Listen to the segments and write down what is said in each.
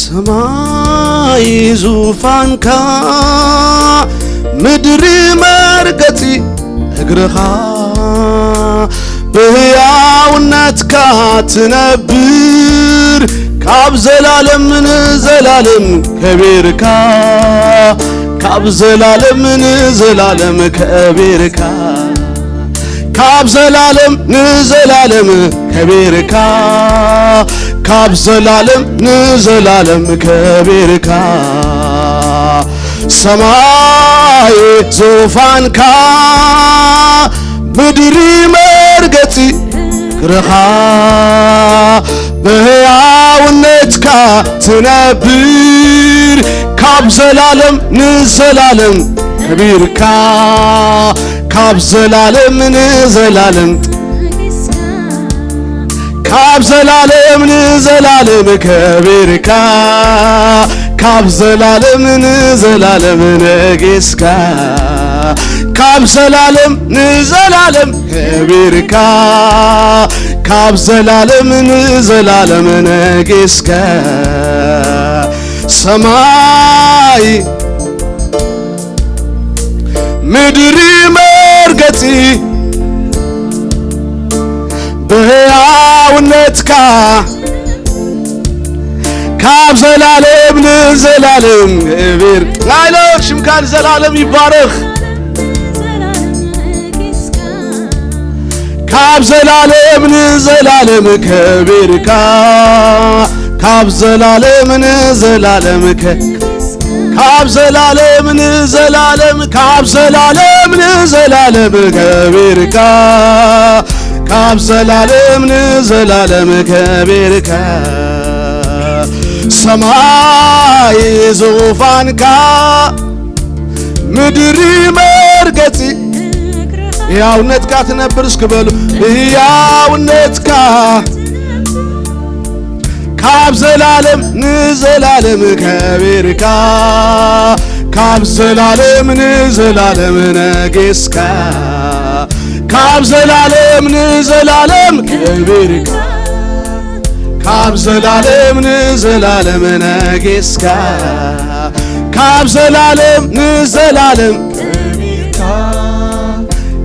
ሰማይ ዙፋንካ፣ ምድሪ መርገጺ እግርኻ፣ ብህያውነትካ ትነብር፣ ካብ ዘላለም ንዘላለም ከቢርካ፣ ካብ ዘላለም ንዘላለም ከቢርካ፣ ካብ ዘላለም ንዘላለም ከቢርካ፣ ካብ ዘላለም ንዘላለም ከቢርካ። ሰማይ ዙፋንካ፣ ምድሪ መርገጺ እግርኻ፣ ብህያውነትካ ትነብር፣ ካብ ዘላለም ንዘላለም ከቢርካ፣ ካብ ዘላለም ንዘላለም፣ ካብ ዘላለም ንዘላለም ከቢርካ፣ ካብ ዘላለም ንዘላለም ነጊስካ፣ ካብ ዘላለም ንዘላለም ከቢርካ፣ ካብ ዘላለም ንዘላለም ነጊስካ። ሰማይ ምድሪ መርገጺ ብህያውነትካ፣ ካብ ዘላለም ንዘላለም ክብር ናይሎ ሽምካ ንዘላለም ይባረኽ። ካብ ዘላለም ንዘላለም ከቢርካ፣ ካብ ዘላለም ንዘላለም ከ-፣ ካብ ዘላለም ንዘላለም፣ ካብ ዘላለም ንዘላለም ከቢርካ፣ ካብ ዘላለም ንዘላለም ከቢርካ። ሰማይ ዙፋንካ፣ ምድሪ መርገጺ፣ ህያውነትካ ትነብር እስኪ በሉ። ህያውነትካ ካብ ዘላለም ንዘላለም ከቢርካ፣ ካብ ዘላለም ንዘላለም ነጊስካ፣ ካብ ዘላለም ንዘላለም ከቢርካ፣ ካብ ዘላለም ንዘላለም ነጊስካ፣ ካብ ዘላለም ንዘላለም ከቢርካ፣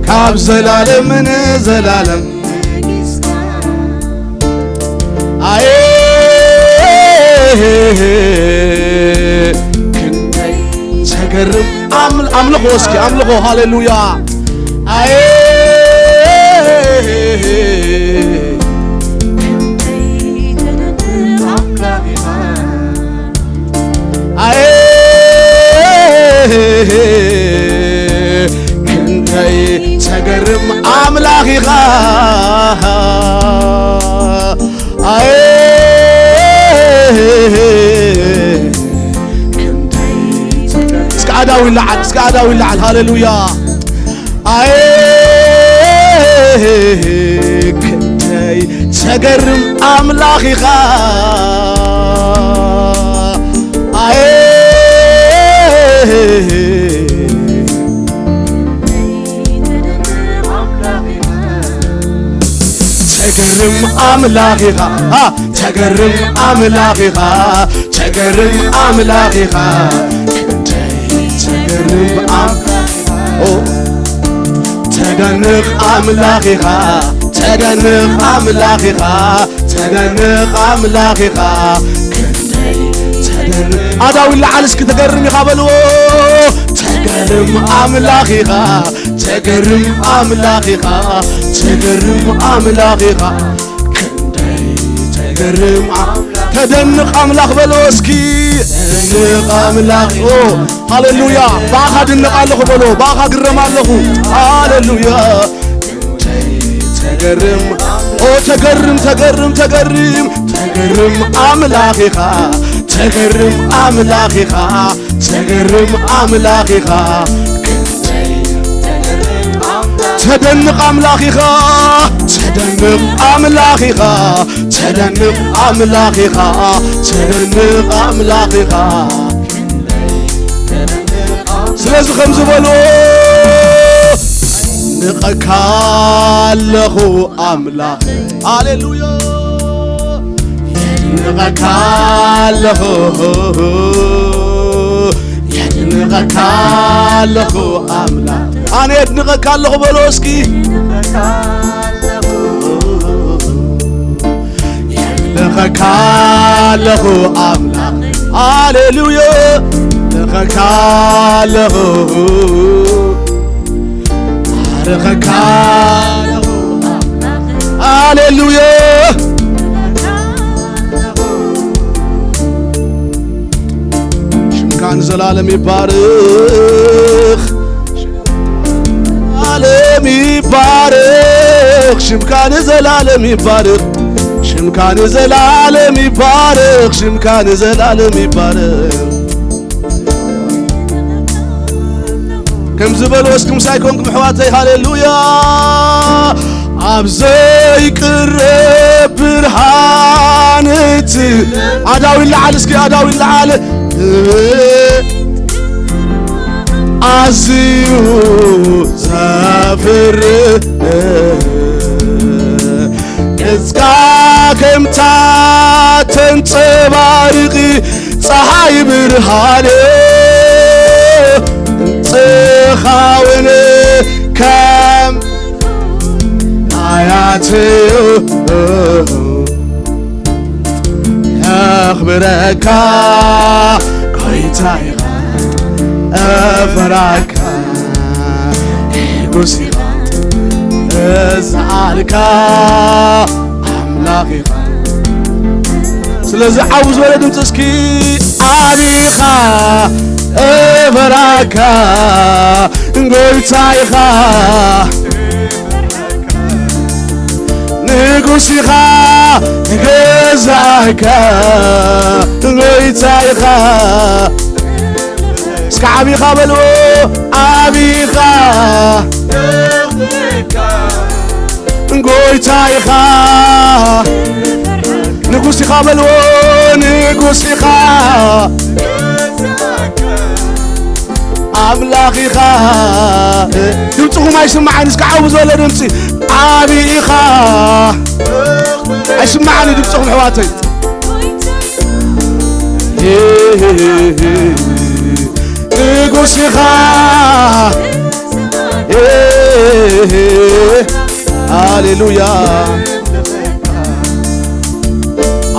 ካብ ዘላለም ንዘላለም ነጊስካ። ኣየ ክንደይ ዘገርም ኣምል-፣ ኣምልኾ እስኪ ኣምልኾ፣ ሃሌሉያ። ኣየ ኣየ ክንደይ ዘገርም ኣምላኽ ኢኻ። ኣየ እስከ ኣዳው ይለዓል፣ እስከ ኣዳው ይለዓል። ሃሌሉያ። ኣየ ክንደይ ዘገርም ኣምላኽ ኢኻ። ኣየ ተገርም ኣምላኽ ኢኻ፣ አ፣ ተገርም ኣምላኽ ኢኻ፣ ተገርም ኣምላኽ ኢኻ። ክንደይ ተገርም ኣምላኽ ኢኻ። ኦ፣ ተደንቕ ኣምላኽ ኢኻ፣ ተደንቕ ኣምላኽ ኢኻ፣ ተደንቕ ኣምላኽ ኢኻ። ክንደይ ተገርም፣ ኣዳው ይለዓል እስኪ ተገርም ኢኻ በልዎ። ተገርም ኣምላኽ ኢኻ፣ ተገርም ኣምላኽ ኢኻ፣ ተገርም ኣምላኽ ኢኻ። ክንደይ ተገርም ኣምላኽ፣ ተደንቕ ኣምላኽ በሎ እስኪ። ተደንቕ ኣምላኽ፣ ኦ፣ ሃሌሉያ። ብኣኻ ድንቕ ኣለኹ በሎ፣ ብኣኻ ግረም ኣለኹ። ሃሌሉያ። ክንደይ ተገርም፣ ኦ፣ ተገርም፣ ተገርም፣ ተገርም፣ ተገርም ኣምላኽ ኢኻ፣ ተገርም ኣምላኽ ኢኻ፣ ተገርም ኣምላኽ ኢኻ። ተደንቕ ኣምላኽ ኢኻ፣ ተደንቕ ኣምላኽ ኢኻ፣ ተደንቕ ኣምላኽ ኢኻ፣ ተደንቕ ኣምላኽ ኢኻ። ስለዚ ከምዚ በሎ፣ ንቐካ ኣለኹ ኣምላኽ። ሃሌሉያ። የድንቐካ ኣለኹ፣ የድንቐካ ኣለኹ ኣምላኽ። ኣነ የድንቐካ ኣለኹ በሎ እስኪ። የድንቐካ ኣለኹ ኣምላኽ። ሃሌሉያ። የድንቐካ ኣለኹ፣ የድንቐካ ኣለኹ። ሃሌሉያ። ሽምካ ንዘላለም ይባርኽ፣ ዓለም ይባርኽ፣ ሽምካ ንዘላለም ይባርኽ፣ ሽምካ ንዘላለም ይባርኽ፣ ሽምካ ንዘላለም ይባርኽ። ከም ዝበሎ እስኪ ምሳይ ኮንኩም ኣሕዋተይ፣ ሃሌሉያ። ኣብ ዘይቅረብ ብርሃን እቲ ኣዳው ይለዓል፣ እስኪ ኣዳው ይለዓል። ኣዝዩ ዘፍርህ ገጽካ ከምታ ተንጸባርቂ ጸሓይ ብርሃን ጽኻውን ከም ኣያትዮ የኽብረካ ጎይታ ኢኻ፣ እፈራካ ንጉስ ኢኻ፣ እዝኣልካ ኣምላኽ ኢኻ። ስለዚ ዓው ዝበለ ድምፂ እስኪ። ዓቢ ኢኻ፣ እፈራካ ጎይታ ኢኻ፣ ንጉስ ኢኻ፣ ገዛእካ ጎይታ ኢኻ። እስከ ዓቢ ኢኻ በልዎ፣ ዓቢ ኢኻ፣ ጎይታ ኢኻ፣ ንጉስ ኢኻ በልዎ፣ ንጉስ ኢኻ። ኣምላኽ ኢኻ። ድምፅኹም ኣይስማዓን፣ እስከ ዓው ዝበለ ድምፂ። ዓቢ ኢኻ። ኣይስማዓን ድምፅኹም ኣሕዋተይ። ንጉስ ኢኻ። ሃሌሉያ።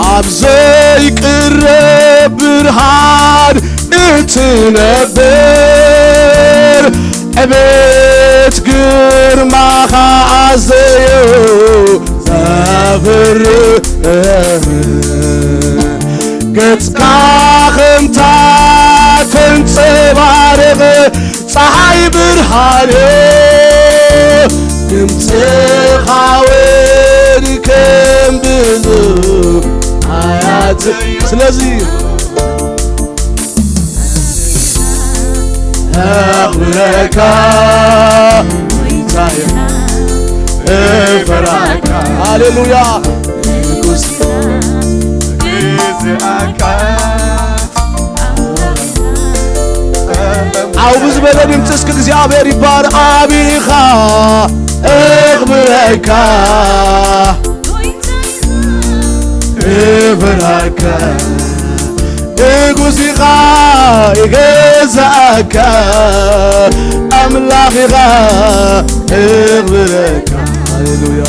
ኣብ ዘይቅረብ ብርሃን እትነብር፣ ዕቤት ግርማኻ ኣዘዩ ዘፍርህ፣ ገጽካ ከምታ ተንጸባርቕ ጸሓይ ብርሃን፣ ድምፅኻ እውን ከም ብዙሕ ኣያት። ስለዚ ኣኽብረካ፣ እፈራካ። ሃሌሉያ። ዓው ብዝበለ ድምፂ እስኪ እግዚኣብሔር ይባር። ዓቢ ኢኻ፣ እኽብረካ፣ እፈራካ፣ ንጉስ ኢኻ፣ ይገዛእካ፣ ኣምላኽ ኢኻ፣ እኽብረካ። ሃሌሉያ።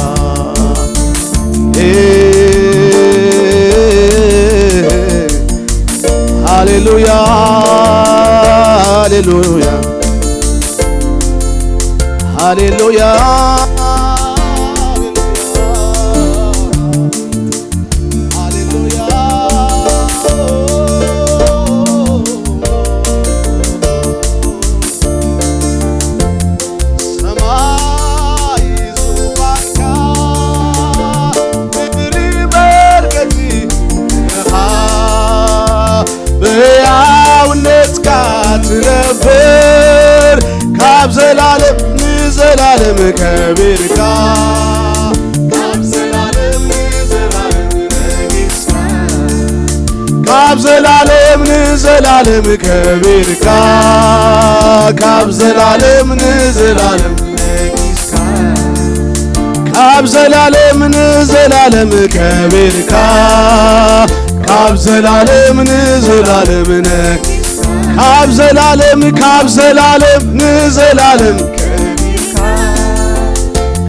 ሃሌሉያ፣ ሃሌሉያ፣ ሃሌሉያ፣ ሃሌሉያ። ሰማይ ዙፋንካ፣ ምድሪ በረከትካ ኢኻ፣ ብሕያውነትካ ትነብር፣ ካብ ዘላለም ንዘላለም ከቢርካ፣ ካብ ዘላለም ንዘላለም ነጊስካ፣ ካብ ዘላለም ንዘላለም ከቢርካ፣ ካብ ዘላለም ንዘላለም ነጊስካ፣ ካብ ዘላለም ንዘላለም ከቢርካ፣ ካብ ዘላለም ንዘላለም ነ-፣ ካብ ዘላለም፣ ካብ ዘላለም ንዘላለም ከቢርካ፣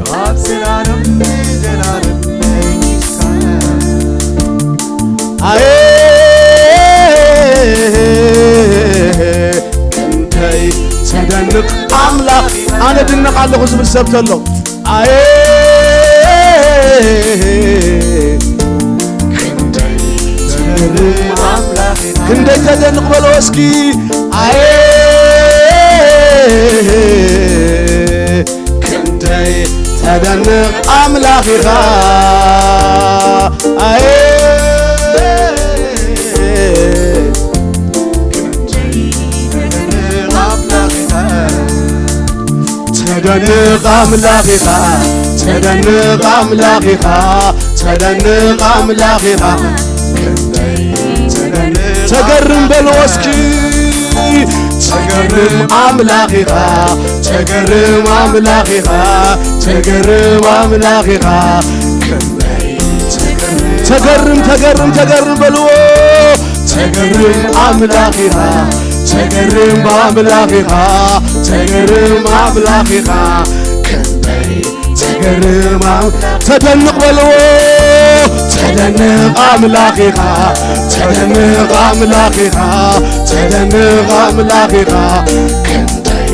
ካብ ዘላለም ንዘላለም ነጊስካ። ኣየ ክንደይ ዘደንቕ ኣምላኽ፣ ኣነ ድነቕ ኣለኹ ዝብል ሰብ ተሎ፣ ኣየ ክንደይ ዘደንቕ ኣምላኽ፣ ክንደይ ተደንቕ በሎ እስኪ፣ ኣየ ክንደይ ተደንቕ ኣምላኽ ኢኻ። ኣየ ክንደይ ተደንቕ ኣምላኽ ኢኻ። ተደንቕ ኣምላኽ ኢኻ፣ ተደንቕ ኣምላኽ ኢኻ፣ ተደንቕ ኣምላኽ ኢኻ። ክንደይ ተደንቕ ተገርም በልዎ እስኪ። ተገርም ኣምላኽ ኢኻ፣ ተገርም ኣምላኽ ኢኻ፣ ተገርም ኣምላኽ ኢኻ። ክንደይ ተገርም፣ ተገርም፣ ተገርም በልዎ። ተገርም ኣምላኽ ኢኻ፣ ተገርም ኣምላኽ ኢኻ፣ ተገርም ኣምላኽ ኢኻ። ክንደይ ተገርም ኣም-፣ ተደንቕ በልዎ። ተደንቕ ኣምላኽ ኢኻ፣ ተደንቕ ኣምላኽ ኢኻ፣ ተደንቕ ኣምላኽ ኢኻ። ክንደይ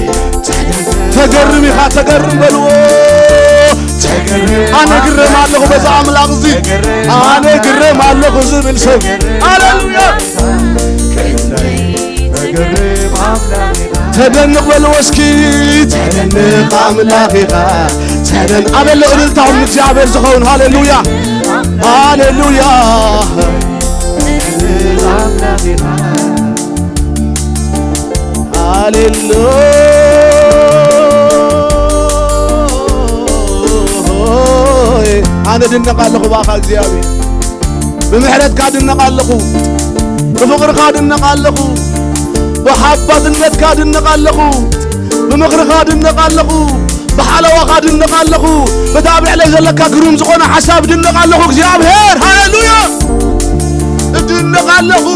ተገርም ኢኻ፣ ተገርም በልዎ። ተገርም ኣነ ግረም ኣለኹ በዛ ኣምላኽ እዚ፣ ኣነ ግረም ኣለኹ ዝብል ሰብ። ሃሌሉያ። ተገርም ኣምላኽ ኢኻ። ተደንቕ በልዎ እስኪ። ተደንቕ ኣምላኽ ኢኻ። ተደን-፣ ኣበለ እልልታኹም ንእግዚኣብሔር ዝኸውን። ሃሌሉያ፣ ሃሌሉያ። ተገርም ኣምላኽ ኢኻ። ሃሌሉያ። ኣነ ድነቕ ኣለኹ ብኣኻ እግዚኣብሔር፣ ብምሕረትካ ድነቕ ኣለኹ፣ ብፍቕርኻ ድነቕ ኣለኹ፣ ብሓባትነትካ ድነቕ ኣለኹ፣ ብምኽርኻ ድነቕ ኣለኹ፣ ብሓለዋኻ ድነቕ ኣለኹ፣ በታ ኣብ ልዕለይ ዘለካ ግሩም ዝኾነ ሓሳብ ድነቕ ኣለኹ እግዚኣብሔር። ሃሌሉያ። እድነቕ ኣለኹ።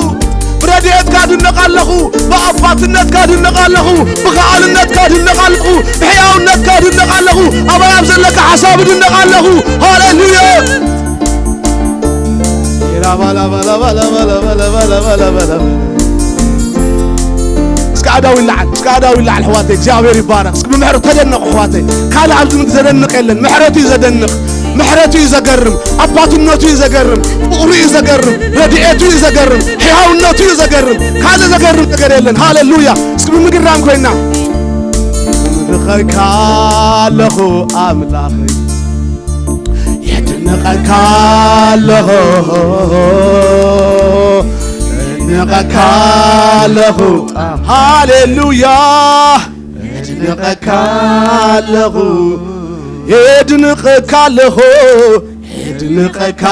ብረድኤትካ ድነቕ ኣለኹ፣ ብኣባትነትካ ድነቕ ኣለኹ፣ ብኸኣልነትካ ድነቕ ኣለኹ፣ ብሕያውነትካ ድነቕ ኣለኹ፣ ኣባይ ኣብ ዘለካ ሓሳብ ድነቕ ኣለኹ። ሃሌሉያ። እስከ ኣእዳው ይለዓል፣ እስከ ኣእዳው ይለዓል ኣሕዋተይ፣ እግዚኣብሔር ይባረኽ። እስኪ ብምሕረቱ ተደነቑ ኣሕዋተይ። ካልእ ኣብዚ ምድሪ ዘደንቕ የለን፣ ምሕረቱ እዩ ዘደንቕ። ምሕረቱ እዩ ዘገርም፣ ኣባትነቱ እዩ ዘገርም፣ ፍቕሩ እዩ ዘገርም፣ ረድኤቱ እዩ ዘገርም፣ ሕያውነቱ እዩ ዘገርም። ካልእ ዘገርም ነገር የለን። ሃሌሉያ። እስኪ ብምግራም ኮይና እምልኸካ ኣለኹ ኣምላኸይ፣ የድንቐካ ኣለኹ፣ የድንቐካ ኣለኹ። ሃሌሉያ። የድንቐካ ኣለኹ፣ የድንቐካ ኣለኹ፣ የድንቐካ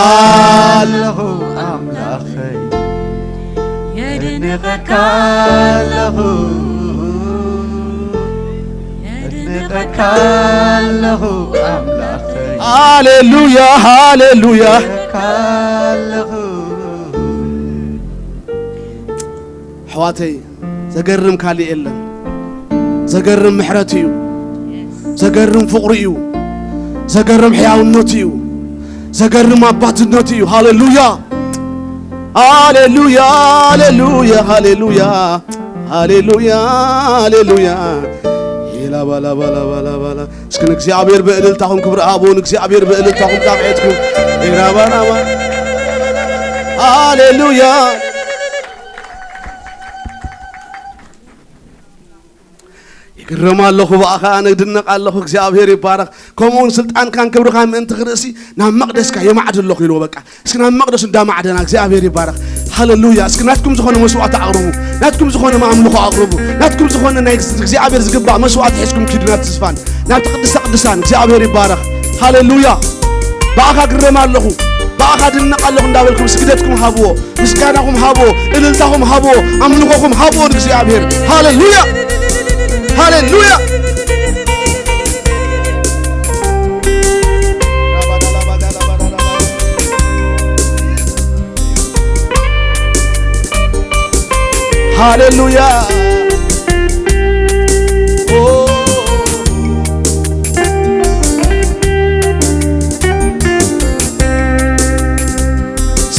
ኣለኹ ኣምላኸይ፣ የድንቐካ ኣለኹ፣ የድንቐካ ኣለኹ ኣምላኸይ። ሃሌሉያ፣ ሃሌሉያ። የድንቐካ ኣለኹ። ኣሕዋተይ፣ ዘገርም ካልእ የለን። ዘገርም ምሕረት እዩ። ዘገርም ፍቕሪ እዩ። ዘገርም ሕያውነት እዩ። ዘገርም ኣባትነት እዩ። ሃሌሉያ፣ ሃሌሉያ፣ ሃሌሉያ፣ ሃሌሉያ፣ ሃሌሉያ፣ ሃሌሉያ። ኢላ ባላ ባላ ባላ ባላ። እስኪ ንእግዚኣብሔር ብእልልታኹም ክብሪ ሃቡ። ንእግዚኣብሔር ብእልልታኹም ጣቕዒትኩም። ኢላ ባላ ባላ። ሃሌሉያ። ይግረም ኣለኹ ብኣኻ፣ ኣነ እድነቕ ኣለኹ። እግዚኣብሔር ይባረኽ። ከምኡውን ስልጣንካን ክብርኻን ምእንቲ ክርእሲ ናብ መቕደስካ የማዕድ ኣለኹ ኢልዎ። በቃ እስኪ ናብ መቕደሱ እንዳማዕደና እግዚኣብሔር ይባረኽ። ሃሌሉያ። እስኪ ናትኩም ዝኾነ መስዋዕቲ ኣቕርቡ፣ ናትኩም ዝኾነ ኣምልኾ ኣቕርቡ፣ ናትኩም ዝኾነ ናይ እግዚኣብሔር ዝግባእ መስዋዕቲ ሒዝኩም ኪዱ ናብቲ ዝፋን፣ ናብቲ ቅድስተ ቅዱሳን። እግዚኣብሔር ይባረኽ። ሃሌሉያ። ብኣኻ ግረም ኣለኹ፣ ብኣኻ ድነቕ ኣለኹ እንዳበልኩም ስግደትኩም ሃብዎ። ምስጋናኹም ሃብዎ፣ እልልታኹም ሃብዎ፣ ኣምልኾኹም ሃብዎ ንእግዚኣብሔር። ሃሌሉያ፣ ሃሌሉያ። ሃሌሉያ። ኦ፣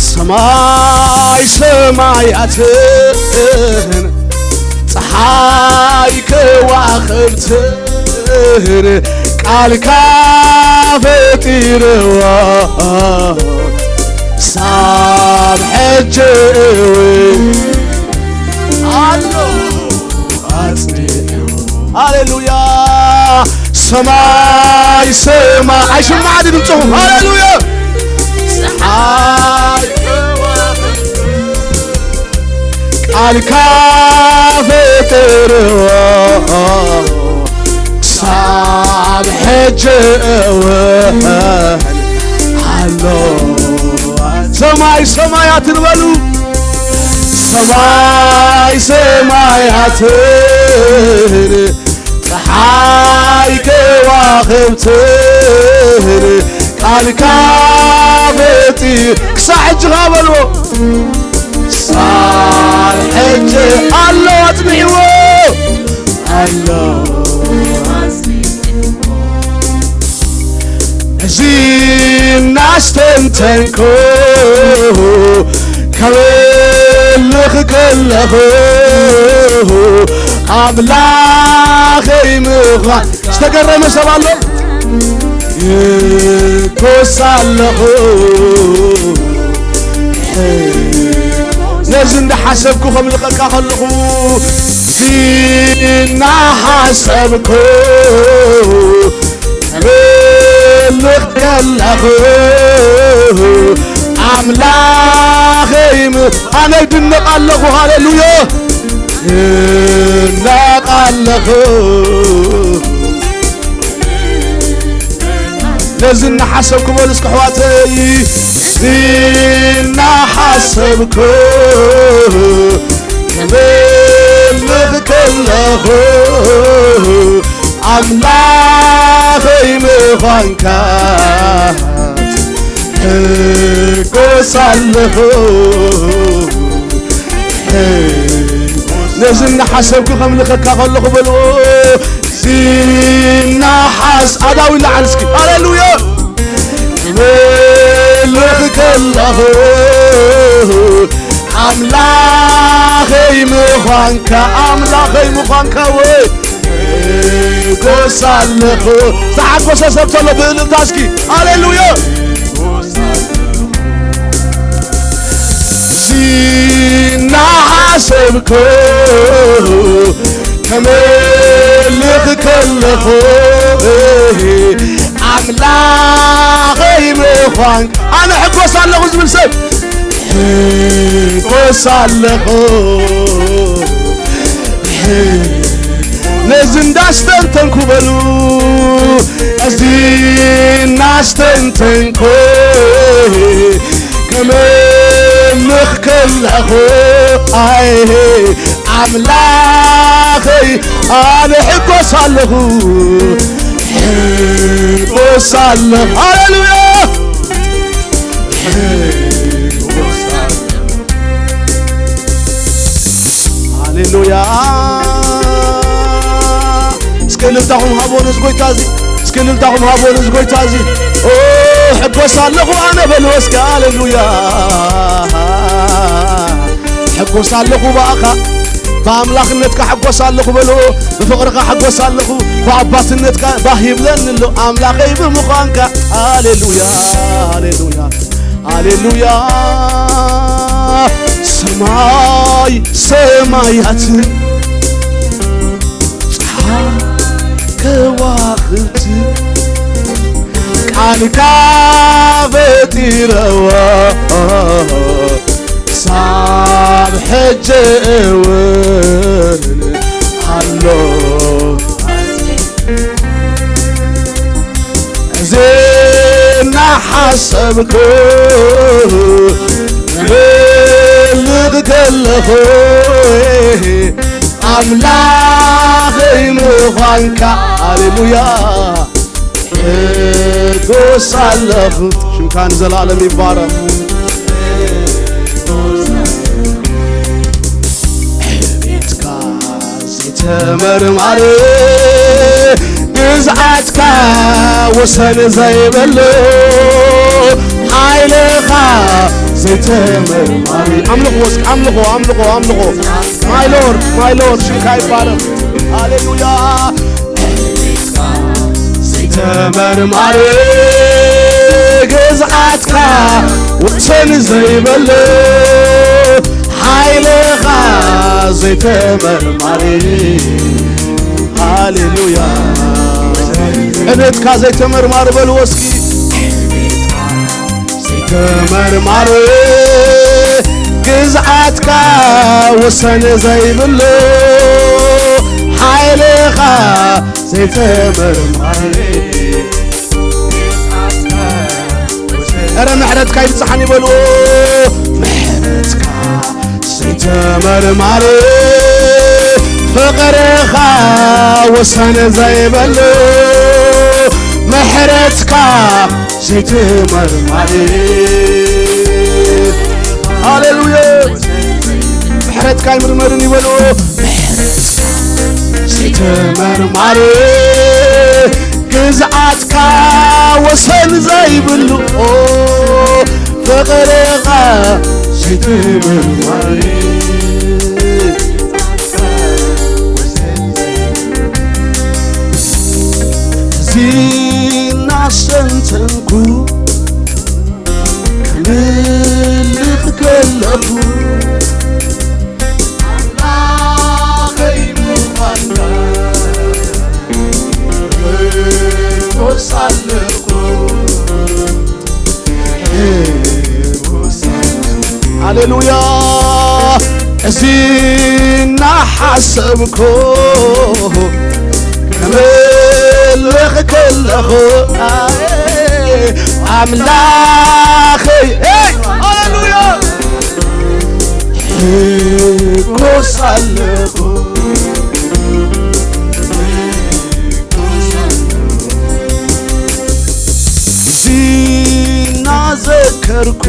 ሰማይ ሰማያትን፣ ጸሓይ ከዋኽብትን ቃልካ ፈጢርዋ፣ ሳብ ሕጂ እውን ኣሎ ኣጽኒዑ። ሃሌሉያ። ሰማይ ሰማይ፣ ኣይስማዕ ድምፅኹም። ሃሌሉያ። ጸሓይ ቃልካ ፈጠርዎ፣ ክሳብ ሕጂ እውን ኣሎ። ሰማይ ሰማያትን በሉ፣ ሰማይ ሰማያትን፣ ጸሓይ ከዋኽብትን ቃልካ ፈጢ-፣ ክሳዕ ሕጂ ኸኣ በልዎ። ክሳብ ሕጂ ኣሎ ኣጽኒዕዎ፣ ኣሎ። እዚ እናስተንተንኩ ከመልኽ ከለኹ፣ ኣምላኸይ ምዃን ዝተገረመ ሰብ ኣሎ? ይኮስ ኣለኹ። ነዚ እንዳሓሰብኩ ከምልኸካ ከለኹ፣ እዚ እናሓሰብኩ ከመልኽ ከለኹ፣ ኣምላኸይ ም-፣ ኣነ ይድነቕ ኣለኹ። ሃሌሉያ። ይድነቕ ኣለኹ። ነዚ እናሓሰብኩ በሉ እስኪ ኣሕዋተይ፣ እዚ እናሓሰብኩ ክምልኽ ከለኹ፣ ኣምላኸይ ምዃንካ ሕጎስ ኣለኹ። ነዚ እናሓሰብኩ ከምልኸካ ከለኹ በልዎ፣ እዚ እናሓስ-፣ ኣዳዊ ለዓል እስኪ፣ ሃሌሉያ። ክምልኽ ከለኹ ኣምላኸይ ምዃንካ፣ ኣምላኸይ ምዃንካ ወይ ሕጎስ ኣለኹ። ዝሓጎሰ ሰብ ተሎ ብእልልታ እስኪ፣ ሃሌሉያ። እናሓሰብኩ ከመልኽ ከለኹ ኣምላኸይ ምዃን ኣነ ሕጎስ ኣለኹ ዝብል ሰብ ሕጎስ ኣለኹ። ነዚ እንዳስተንተንኩ በሉ፣ እዚ እናስተንተንኩ ክምልኽ ከለኹ፣ ኣይ ኣምላኸይ ኣነ ሕጎስ ኣለኹ፣ ሕጎስ ኣለኹ። ሃሌሉያ። ሃሌሉያ። እስከ እልልታኹም ሃቦ ነዚ ጎይታ እዚ፣ እስከ እልልታኹም ሃቦ ነዚ ጎይታ እዚ። ኦ፣ ሕጎስ ኣለኹ ኣነ በልዎ እስከ። ሃሌሉያ። ሕጎስ ኣለኹ ብኣኻ፣ ብኣምላኽነትካ ሕጎስ ኣለኹ በልዎ። ብፍቕርኻ ሕጎስ ኣለኹ፣ ብኣባትነትካ ባህ ይብለኒ ኣሎ ኣምላኸይ ብምዃንካ። ሃሌሉያ፣ ሃሌሉያ፣ ሃሌሉያ። ሰማይ ሰማያትን ጸሓይ ከዋኽብትን ቃልካ ፈጢረዋ፣ ሳብ ሕጂ እውን ኣሎ። እዚ እናሓሰብኩ ክምልኽ ከለኹ ኣምላኸይ ምዃንካ፣ ሃሌሉያ። ሕጎስ ኣለኹ፣ ሽምካ ንዘላለም ይባረኽ። ተመርማሪ፣ ግዝኣትካ ወሰን ዘይብሉ፣ ሓይልኻ ዘይተመርማሪ። ኣምልኽዎ እስኪ፣ ኣምልኽዎ፣ ኣምልኽዎ፣ ኣምልኽዎ። My Lord, my Lord፣ ሽምካ ይባረኽ። ሃሌሉያ። ዘይተመርማሪ፣ ግዝኣትካ ወሰን ዘይብሉ፣ ሓይልኻ ዘይተመርማሪ። ሃሌሉያ። ዕቤትካ ዘይተመርማሪ በልዎ እስኪ። ዘይተመርማሪ፣ ግዝኣትካ ወሰን ዘይብሉ፣ ሓይልኻ ዘይተመርማሪ። እረ ምሕረትካ ይብጽሓኒ በልዎ። ምሕረትካ ዘይተመርማሪ፣ ፍቕርኻ ወሰን ዘይብሉ፣ ምሕረትካ ዘይተመርማሪ። ሃሌሉያ። ምሕረትካ ይምርመርን ይበልዎ። ዘይተመርማሪ፣ ግዝኣትካ ወሰን ዘይብሉ፣ ፍቕርኻ ዘይተመርማሪ። እዚ እናስተንተንኩ ክምልኽ ከለኹ፣ ኣምላኸይ ምዃንካ ሕጎስ ኣለኹ። ሃሌሉያ። እዚ እናሓሰብኩ ክምልኽ ከለኹ፣ ኣምላኸይ፣ ኤይ፣ ሃሌሉያ፣ ሕጎስ ኣለኹ። እዚ እናዘከርኩ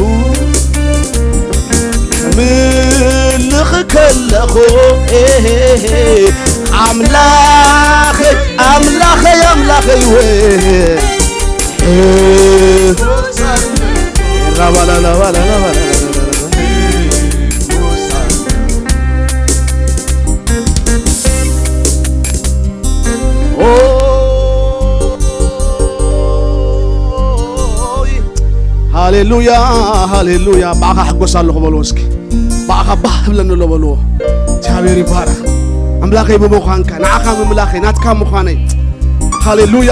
ክምልኽ ከለኹ፣ ኤሄ፣ ኣምላኸይ፣ ኣምላኸይ፣ ኣምላኸይ ወይ፣ ራባላላባላላባላ፣ ሃሌሉያ፣ ሃሌሉያ። ብኣኻ ሕጎስ ኣለኹ በልዎ እስኪ። ብኣኻ ባህ ብለኒ ኣሎ በልዎ። እግዚኣብሔር ይባረኽ። ኣምላኸይ ብምዃንካ፣ ንዓኻ ምምላኸይ፣ ናትካ ምዃነይ። ሃሌሉያ።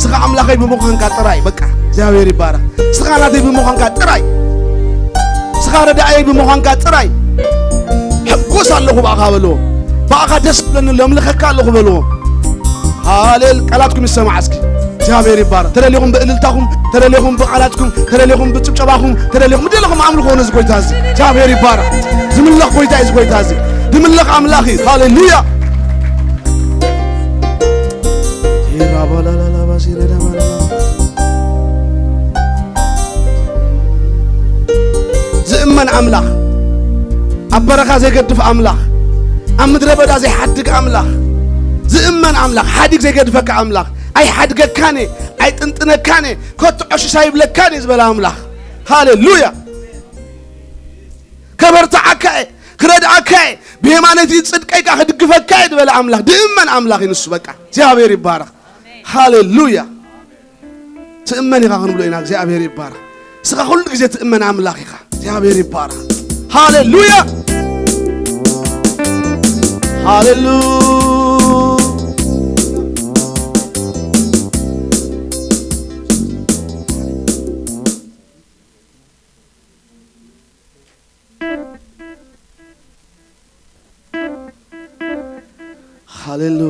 ስኻ ኣምላኸይ ብምዃንካ ጥራይ፣ በቃ፣ እግዚኣብሔር ይባረኽ። ስኻ ናተይ ብምዃንካ ጥራይ፣ ስኻ ረዳእየይ ብምዃንካ ጥራይ ሕጎስ ኣለኹ ብኣኻ በልዎ። ብኣኻ ደስ ብለኒ ኣሎ፣ እምልኸካ ኣለኹ በልዎ። ሃሌል-፣ ቃላትኩም ይሰማዕ እስኪ። እግዚኣብሔር ይባረኽ። ተደሊኹም ብእልልታኹም፣ ተደሊኹም ብቃላትኩም፣ ተደሊኹም ብጭብጨባኹም፣ ተደሊኹም ብደለኹም ኣምልኾ ነዚ ጎይታ እዚ። እግዚኣብሔር ይባረኽ። ዝምለኽ ጎይታ እዩ እዚ ጎይታ እዚ። ዝምለኽ ኣምላኽ እዩ። ሃሌሉያ። ዝእመን ኣምላኽ፣ ኣብ በረኻ ዘይገድፍ ኣምላኽ፣ ኣብ ምድረ በዳ ዘይሓድግ ኣምላኽ፣ ዝእመን ኣምላኽ፣ ሓዲግ ዘይገድፈካ ኣምላኽ፣ ኣይሓድገካን እየ፣ ኣይጥንጥነካን እየ፣ ከቶ ዕሽሽ ኣይብለካን እየ ዝበለ ኣምላኽ። ሃሌሉያ። ከበርትዓካ እየ፣ ክረድኣካ እየ፣ ብየማነይቲ ጽድቀይ ከኣ ክድግፈካ እየ ዝበለ ኣምላኽ፣ ዝእመን ኣምላኽ እዩ ንሱ። በቃ እግዚኣብሔር ይባረኽ። ሃሌሉያ። ትእመን ኢኻ ክንብሎ ኢና። እግዚኣብሔር ይባረኽ። ንስኻ ኩሉ ግዜ ትእመን ኣምላኽ ኢኻ። እግዚኣብሔር ይባረኽ። ሃሌሉያ። ሃሌሉ-፣ ሃሌሉ-፣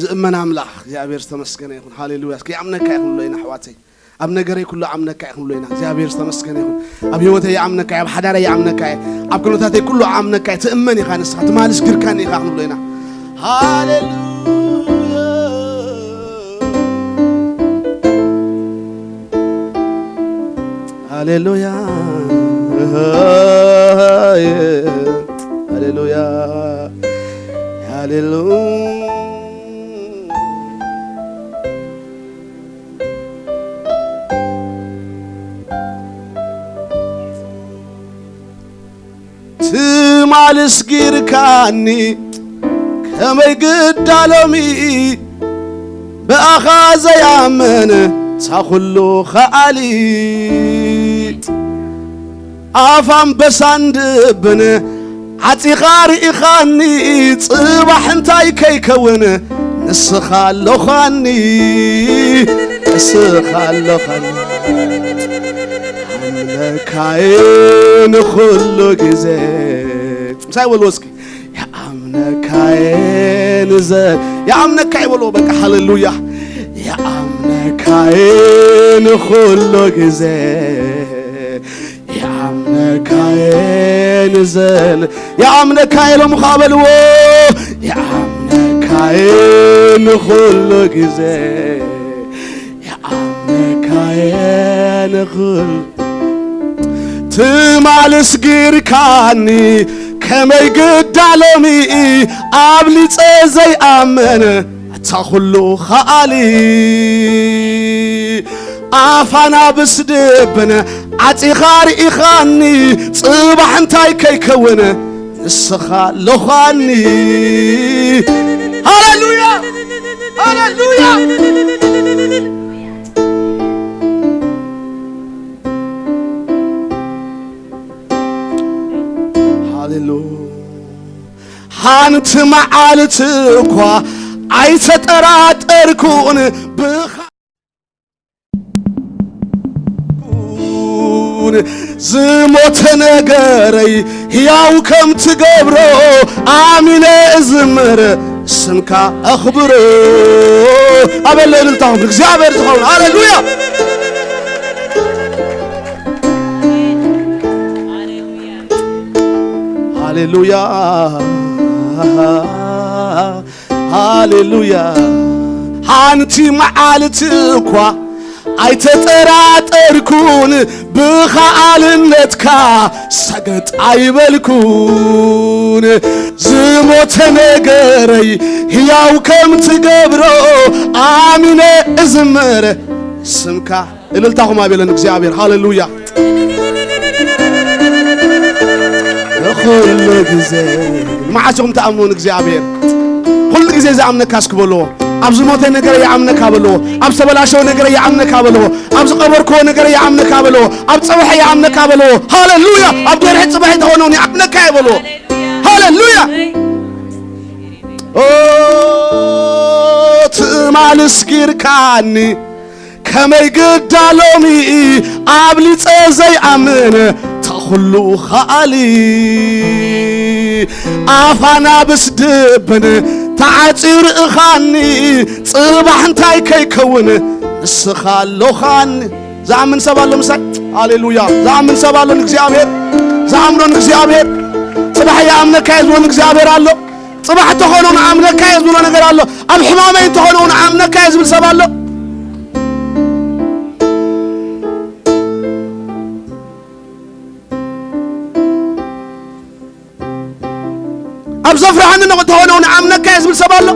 ዝእመን ኣምላኽ እግዚኣብሔር ዝተመስገነ ይኹን። ሃሌሉያ። እስኪ ይኣምነካ ይኹን ኣሎ ኢና ኣሕዋተይ። ኣብ ነገረይ ኩሉ ኣምነካ ይኹን ኣሎ ኢና። እግዚኣብሔር ዝተመስገነ ይኹን። ኣብ ህይወተይ ይኣምነካ እየ፣ ኣብ ሓዳረይ ይኣምነካ እየ፣ ኣብ ኩነታተይ ኩሉ ኣምነካ እየ። ትእመን ኢኻ ንስኻ፣ ትማሊ ስጊርካኒ ኢኻ ክንብሎ ኢና። ሃሌሉያ። ሃሌሉያ። ሃሌሉያ። ሃሌሉያ። ትማል ኣስጊርካኒ ከመይ ግዳ ሎሚ ብኣኻ ዘይኣምን እታ ኩሉ ኸኣሊ ኣፍ ኣንበሳን ድብን ዓጺኻ ርኢኻኒ ጽባሕ እንታይ ከይከውን ንስኻ ኣሎኻኒ ንስኻ ኣሎኻኒ ኣምነካየ ንኹሉ ግዜ ምሳይ በልዎ እስኪ የኣምነካየ ንዘ የኣምነካየ በልዎ በቃ ሃሌሉያ የኣምነካየ ንኹሉ ግዜ የኣምነካየ ንዘል የኣምነካየ ሎምኻ በልዎ የኣምነካየ ንኹሉ ግዜ የኣምነካየ ንኹሉ ትማል ኣስጊርካኒ ከመይ ግዳ ሎሚ ኣብሊጸ ዘይኣምን እታ ኩሉ ኸኣሊ ኣፍ ኣናብስ ድብን ዓጺኻ ርኢኻኒ ጽባሕ እንታይ ከይከውን ንስኻ ኣሎኻኒ ሃሌሉያ ሃሌሉያ ሃሌሉያ ሓንቲ መዓልቲ እኳ ኣይተጠራጠርኩን ብኻ ዝሞተ ነገረይ ሕያው ከም ትገብሮ ኣሚነ እዝምር ስምካ ኣኽብሮ ኣበለ እልልታኹም እግዚኣብሔር ዝኸውን ሃሌሉያ ሃሌሉያ ሃሌሉያ ሓንቲ መዓልቲ እኳ ኣይተጠራጠርኩን ብኸኣልነትካ ሰገጥ ኣይበልኩን ዝሞተ ነገረይ ሕያው ከም ትገብሮ ኣሚነ እዝምር ስምካ እልልታኹም ኣቤለን እግዚኣብሔር ሃሌሉያ ኩሉ ግዜ መዓስ ኢኹም ትኣምኑን እግዚኣብሔር ኩሉ ግዜ ዝኣምነካ እስኪ በልዎ ኣብ ዝሞተ ነገር ይኣምነካ በልዎ ኣብ ዝተበላሸወ ነገር ይኣምነካ በልዎ ኣብ ዝቐበርክዎ ነገር ይኣምነካ በልዎ ኣብ ፅባሐ ይኣምነካ በልዎ ሃሌሉያ ኣብ ደርሒ ፅባሐ ተኾነውን ይኣምነካ እየ በልዎ ሃሌሉያ ትማል ኣስጊርካኒ ከመይ ግዳ ሎሚ ኣብሊፀ ዘይኣምን ተኹሉ ኸኣሊ ኣፋና ብስድብን ተዓፂሩ እኻኒ ፅባሕ እንታይ ከይከውን ንስኻ ኣሎኻኒ ዝኣምን ሰብ ኣሎ ምሳይ ሃሌሉያ ዝኣምን ሰብ ኣሎ ንእግዚኣብሔር ዝኣምኖ ንእግዚኣብሔር ፅባሕ ይኣምነካ እየ ዝብሎ ንእግዚኣብሔር ኣሎ ፅባሕ እንተኾኖ ንኣምነካ እየ ዝብሎ ነገር ኣሎ ኣብ ሕማመይ እንተኾኖ ንኣምነካ እየ ዝብል ሰብ ኣሎ ኣብ ዘፍርሃኒ እንተኾኖ ንኣምነካ እየ ዝብል ሰብ ኣሎ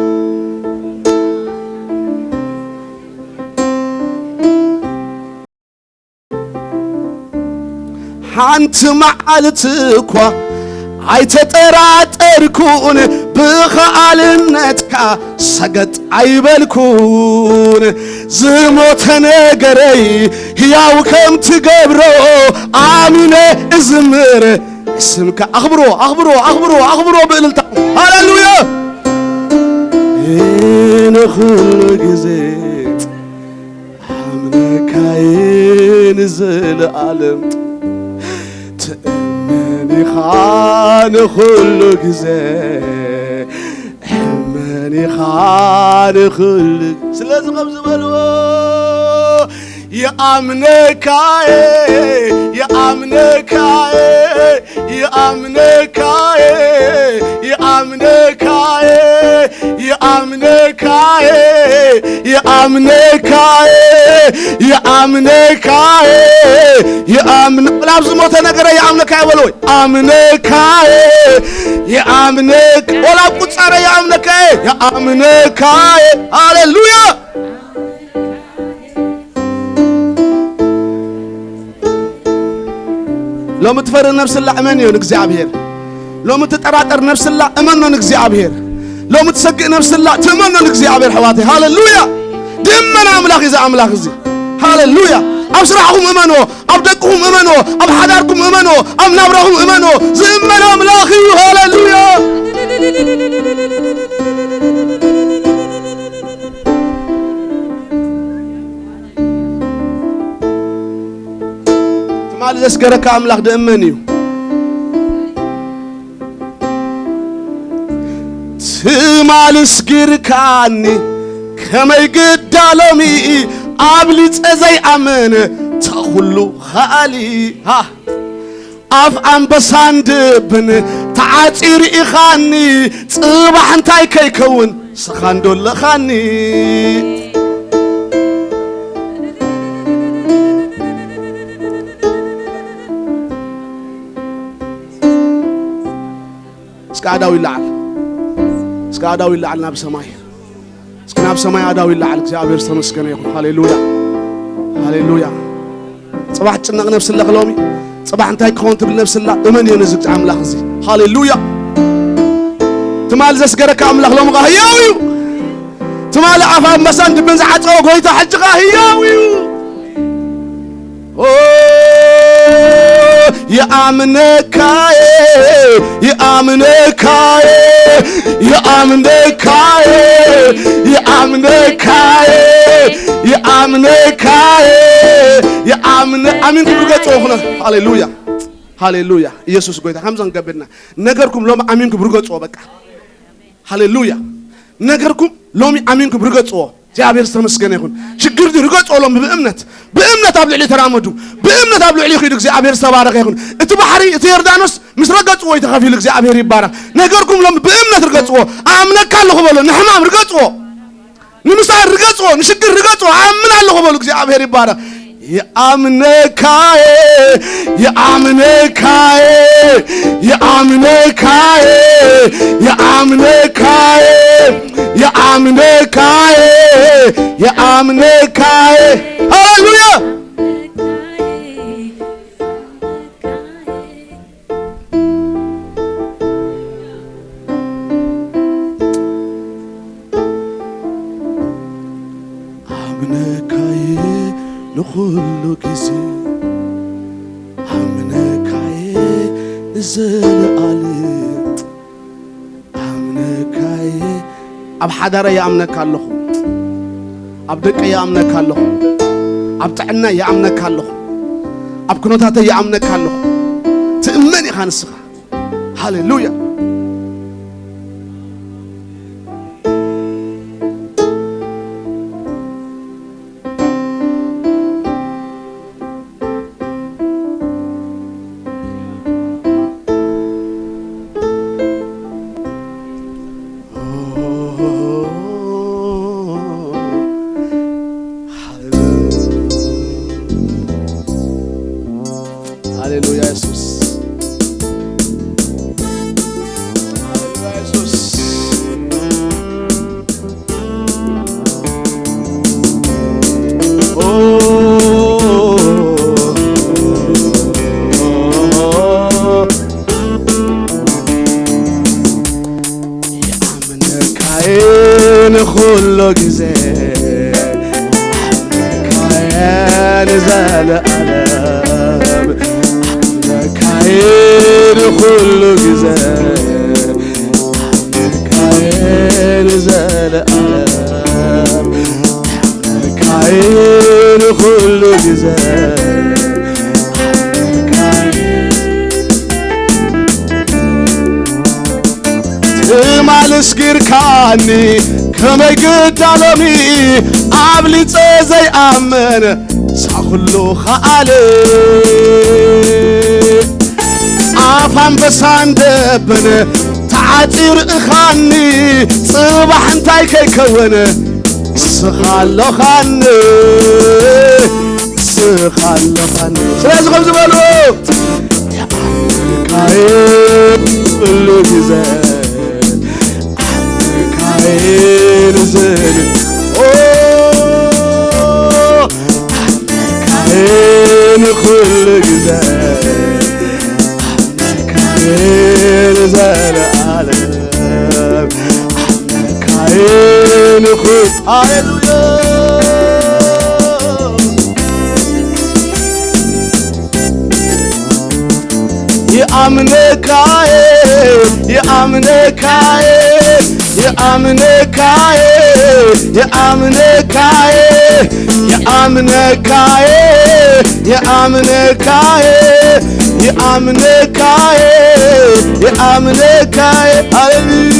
ሓንቲ መዓልቲ እኳ ኣይተጠራጠርኩን ብኸኣልነትካ ሰገጥ ኣይበልኩን ዝሞተ ነገረይ ሕያው ከም ትገብሮ ኣሚነ እዝምር ስምካ ኣኽብሮ ኣኽብሮ ኣኽብሮ ኣኽብሮ ብእልልታ ሃሌሉያ ንኹሉ ግዜ ኣምነካይ ንዘለኣለም ትእመን ኢኻ ንኹሉ ግዜ እመን ኢኻ ንኹሉ ስለዚ ከም ዝበልዎ ይኣምነካየ ይኣምነካየ ይኣምነካየ ይኣምነካየ ይኣምነካየ ይኣምነካየ ይኣምነካየ ይኣምነ ወላ ኣብ ዝሞተ ነገረ ይኣምነካየ በሎ። ይኣምነካየ ይኣምነካ ወላ ኣብ ቁጻረ ይኣምነካየ ይኣምነካየ። ሃሌሉያ። ሎሚ ትፈርህ ነብስላ እመንዮ ንእግዚኣብሔር። ሎሚ ትጠራጠር ነብስላ እመኖ ንእግዚኣብሔር። ሎሚ ትሰግእ ነብስላ ትእመኖ ንእግዚኣብሔር። ኣሕዋተይ ሃሌሉያ። ድእመን ኣምላኽ እዩ እዚ ኣምላኽ እዚ። ሃሌሉያ። ኣብ ስራሕኹም እመንዎ፣ ኣብ ደቅኹም እመንዎ፣ ኣብ ሓዳርኩም እመንዎ፣ ኣብ ናብራኹም እመንዎ። ዝእመን ኣምላኽ እዩ። ሃሌሉያ። ትማሊ ዘስገረካ ኣምላኽ ድእመን እዩ። ትማሊ ስጊርካኒ ከመይ ግዳ ሎሚ ኣብሊጸ ዘይኣምን ተኹሉ ኸኣሊ። ሃ! ኣፍ ኣንበሳን ድብን ተዓጺሩ ኢኻኒ፣ ጽባሕ እንታይ ከይከውን ስኻ እንዶ ኣለኻኒ። እስከ ኣዳው ይለዓል፣ እስከ ኣዳው ይለዓል ናብ ሰማይ፣ እስከ ናብ ሰማይ ኣዳው ይለዓል። እግዚኣብሔር ዝተመስገነ ይኹን። ሃሌሉያ፣ ሃሌሉያ። ጽባሕ ትጭነቕ ነብሲ ኣለኺ ሎሚ፣ ጽባሕ እንታይ ክኸውን ትብል ነብሲ ኣላ። እመን እዩ ነዚ ኣምላኽ እዚ። ሃሌሉያ። ትማሊ ዘስገረካ ኣምላኽ ሎሚ ኸኣ ህያው እዩ። ትማሊ ኣፍ ኣንበሳን ድብን ዝዓጸወ ጎይታ ሕጂ ኸኣ ህያው እዩ። ኦ፣ ይኣምነካየ፣ ይኣምነካየ፣ ይኣምነካየ፣ ይኣምነካየ፣ ይኣምነካየ፣ ይኣምነ-፣ ኣሚንኩም ርገጽዎ። ሃሌሉያ፣ ሃሌሉያ። ኢየሱስ ጎይታ። ከምዚ ክንገብር ኢና። ነገርኩም ሎሚ ኣሚንኩም ርገጽዎ በቃ። ሃሌሉያ። ነገርኩም ሎሚ ኣሚንኩም ርገጽዎ። እግዚኣብሔር ዝተመስገነ ይኹን። ሽግር ድዩ? ርገጽዎ ሎሚ ብእምነት። ብእምነት ኣብ ልዕሊ ተራመዱ። ብእምነት ኣብ ልዕሊ ይኺዱ። እግዚኣብሔር ዝተባረኸ ይኹን። እቲ ባሕሪ፣ እቲ ዮርዳኖስ ምስ ረገጽዎ እዩ ተኸፊሉ። እግዚኣብሔር ይባረኽ። ነገርኩም ሎሚ ብእምነት ርገጽዎ። ኣምነካ ኣለኹ በሎ። ንሕማም ርገጽዎ። ንምሳር ርገጽዎ፣ ንሽግር ርገጽዎ፣ ኣምን ኣለኹ በሉ። እግዚኣብሔር ይባረኽ። ይኣምነካየ፣ ይኣምነካየ፣ ይኣምነካየ፣ ይኣምነካየ፣ ይኣምነካየ፣ ይኣምነካየ። ሃሌሉያ። ኣምነካየ ንኹሉ ግዜ፣ ኣምነካየ ንዘለኣለም። ኣምነካየ ኣብ ሓዳረ ይኣምነካ ኣለኹ፣ ኣብ ደቀ ይኣምነካ ኣለኹ፣ ኣብ ጥዕና ይኣምነካ ኣለኹ፣ ኣብ ኩነታተ ይኣምነካ ኣለኹ። ትእመን ኢኻ ንስኻ። ሃሌሉያ። ሃሌሉያ ኢየሱስ። ሃሌሉያ ኢየሱስ። ኣምነካየ ንኹሉ ግዜ፣ ኣምነካየ ንዘለኣለም፣ ኣምነካየ ንኹሉ ግዜ፣ ኣምነካየ ንዘለኣለም፣ ኣምነካየ ንኹሉ ግዜ፣ ኣምነካየ ትማሊ ኣስጊርካኒ ከመይ ግዳ ሎሚ ኣብሊጸ ዘይኣምን ሳኹሉ ኸኣለ ኣፍ ኣንበሳን ደብን ተዓጺሩ እኻኒ ጽባሕ እንታይ ከይከውን ስኻ ኣሎኻኒ ኣብዚ በሉ። ኣምልካዬ ኩሉ ግዜ ኣምልካዬ ንዘለዓለም። ኦ፣ ኣምልካዬ ንኹሉ ግዜ ኣምልካዬ ንዘለዓለም። ኣምልካዬ ንኹሉ። ሃሌሉያ። ይኣምነካዬ፣ ይኣምነካዬ፣ ይኣምነካዬ፣ ይኣምነካዬ፣ ይኣምነካዬ፣ ይኣምነካዬ፣ ይኣምነካዬ፣ ይኣምነካዬ። ሃሌሉያ።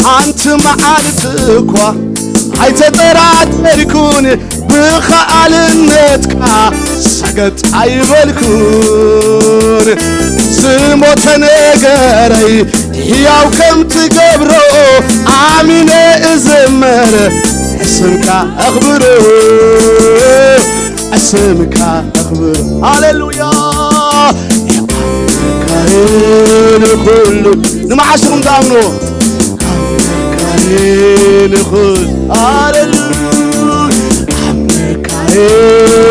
ሓንቲ መዓልቲ እኳ ኣይተጠራጠርኩን፣ ብኸኣልነትካ ሰገጥ ኣይበልኩን። ዝሞተ ነገረይ ሕያው ከም ትገብሮ ኣሚነ እዝምር፣ ስምካ ኣኽብሮ፣ ስምካ ኣኽብሮ። ሃሌሉያ። ኣምልካዬ ንኹሉ። ንመዓስ ኢኹም ትኣምንዎ? ኣምልካዬ ንኹሉ። ሃሌሉያ። ኣምልካዬ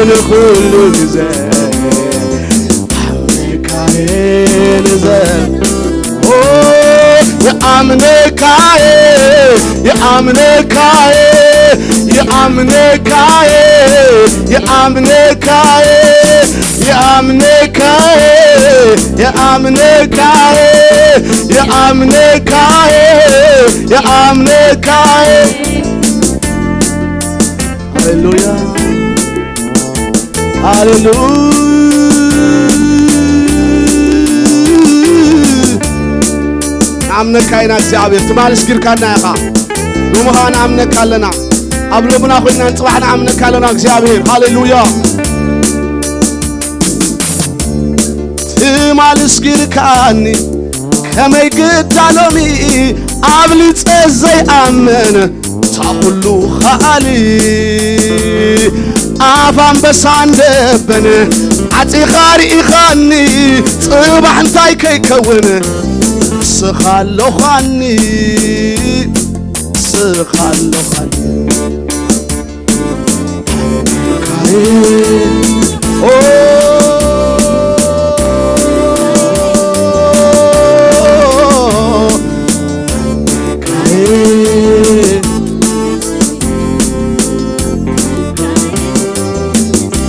ንኹሉ ግዜ። ኣምልካዬ ንዘ-፣ ኦ፣ ይኣምነካዬ፣ ይኣምነካዬ፣ ይኣምነካዬ፣ ይኣምነካዬ፣ ይኣምነካዬ፣ ይኣምነካዬ፣ ይኣምነካዬ፣ ይኣምነካዬ። ሃሌሉያ፣ ሃሌሉያ። ንኣምነካ ኢና እግዚኣብሔር። ትማሊ ስጊርካና ኢኻ። ሎሚ ኸዓ ንኣምነካ ኣለና። ኣብ ሎምና ኮይና ንጽባሕ ንኣምነካ ኣለና እግዚኣብሔር። ሃሌሉያ። ትማሊ ስጊርካኒ ከመይ ግዳ ሎሚ ኣብሊጸ ዘይኣምን እታ ኩሉ ኸኣሊ ኣፍ ኣንበሳ እንደበን ዓጺኻ ርኢኻኒ ጽባሕ እንታይ ከይከውን ንስኻ ኣለዃኒ ንስኻ ኣለዃኒ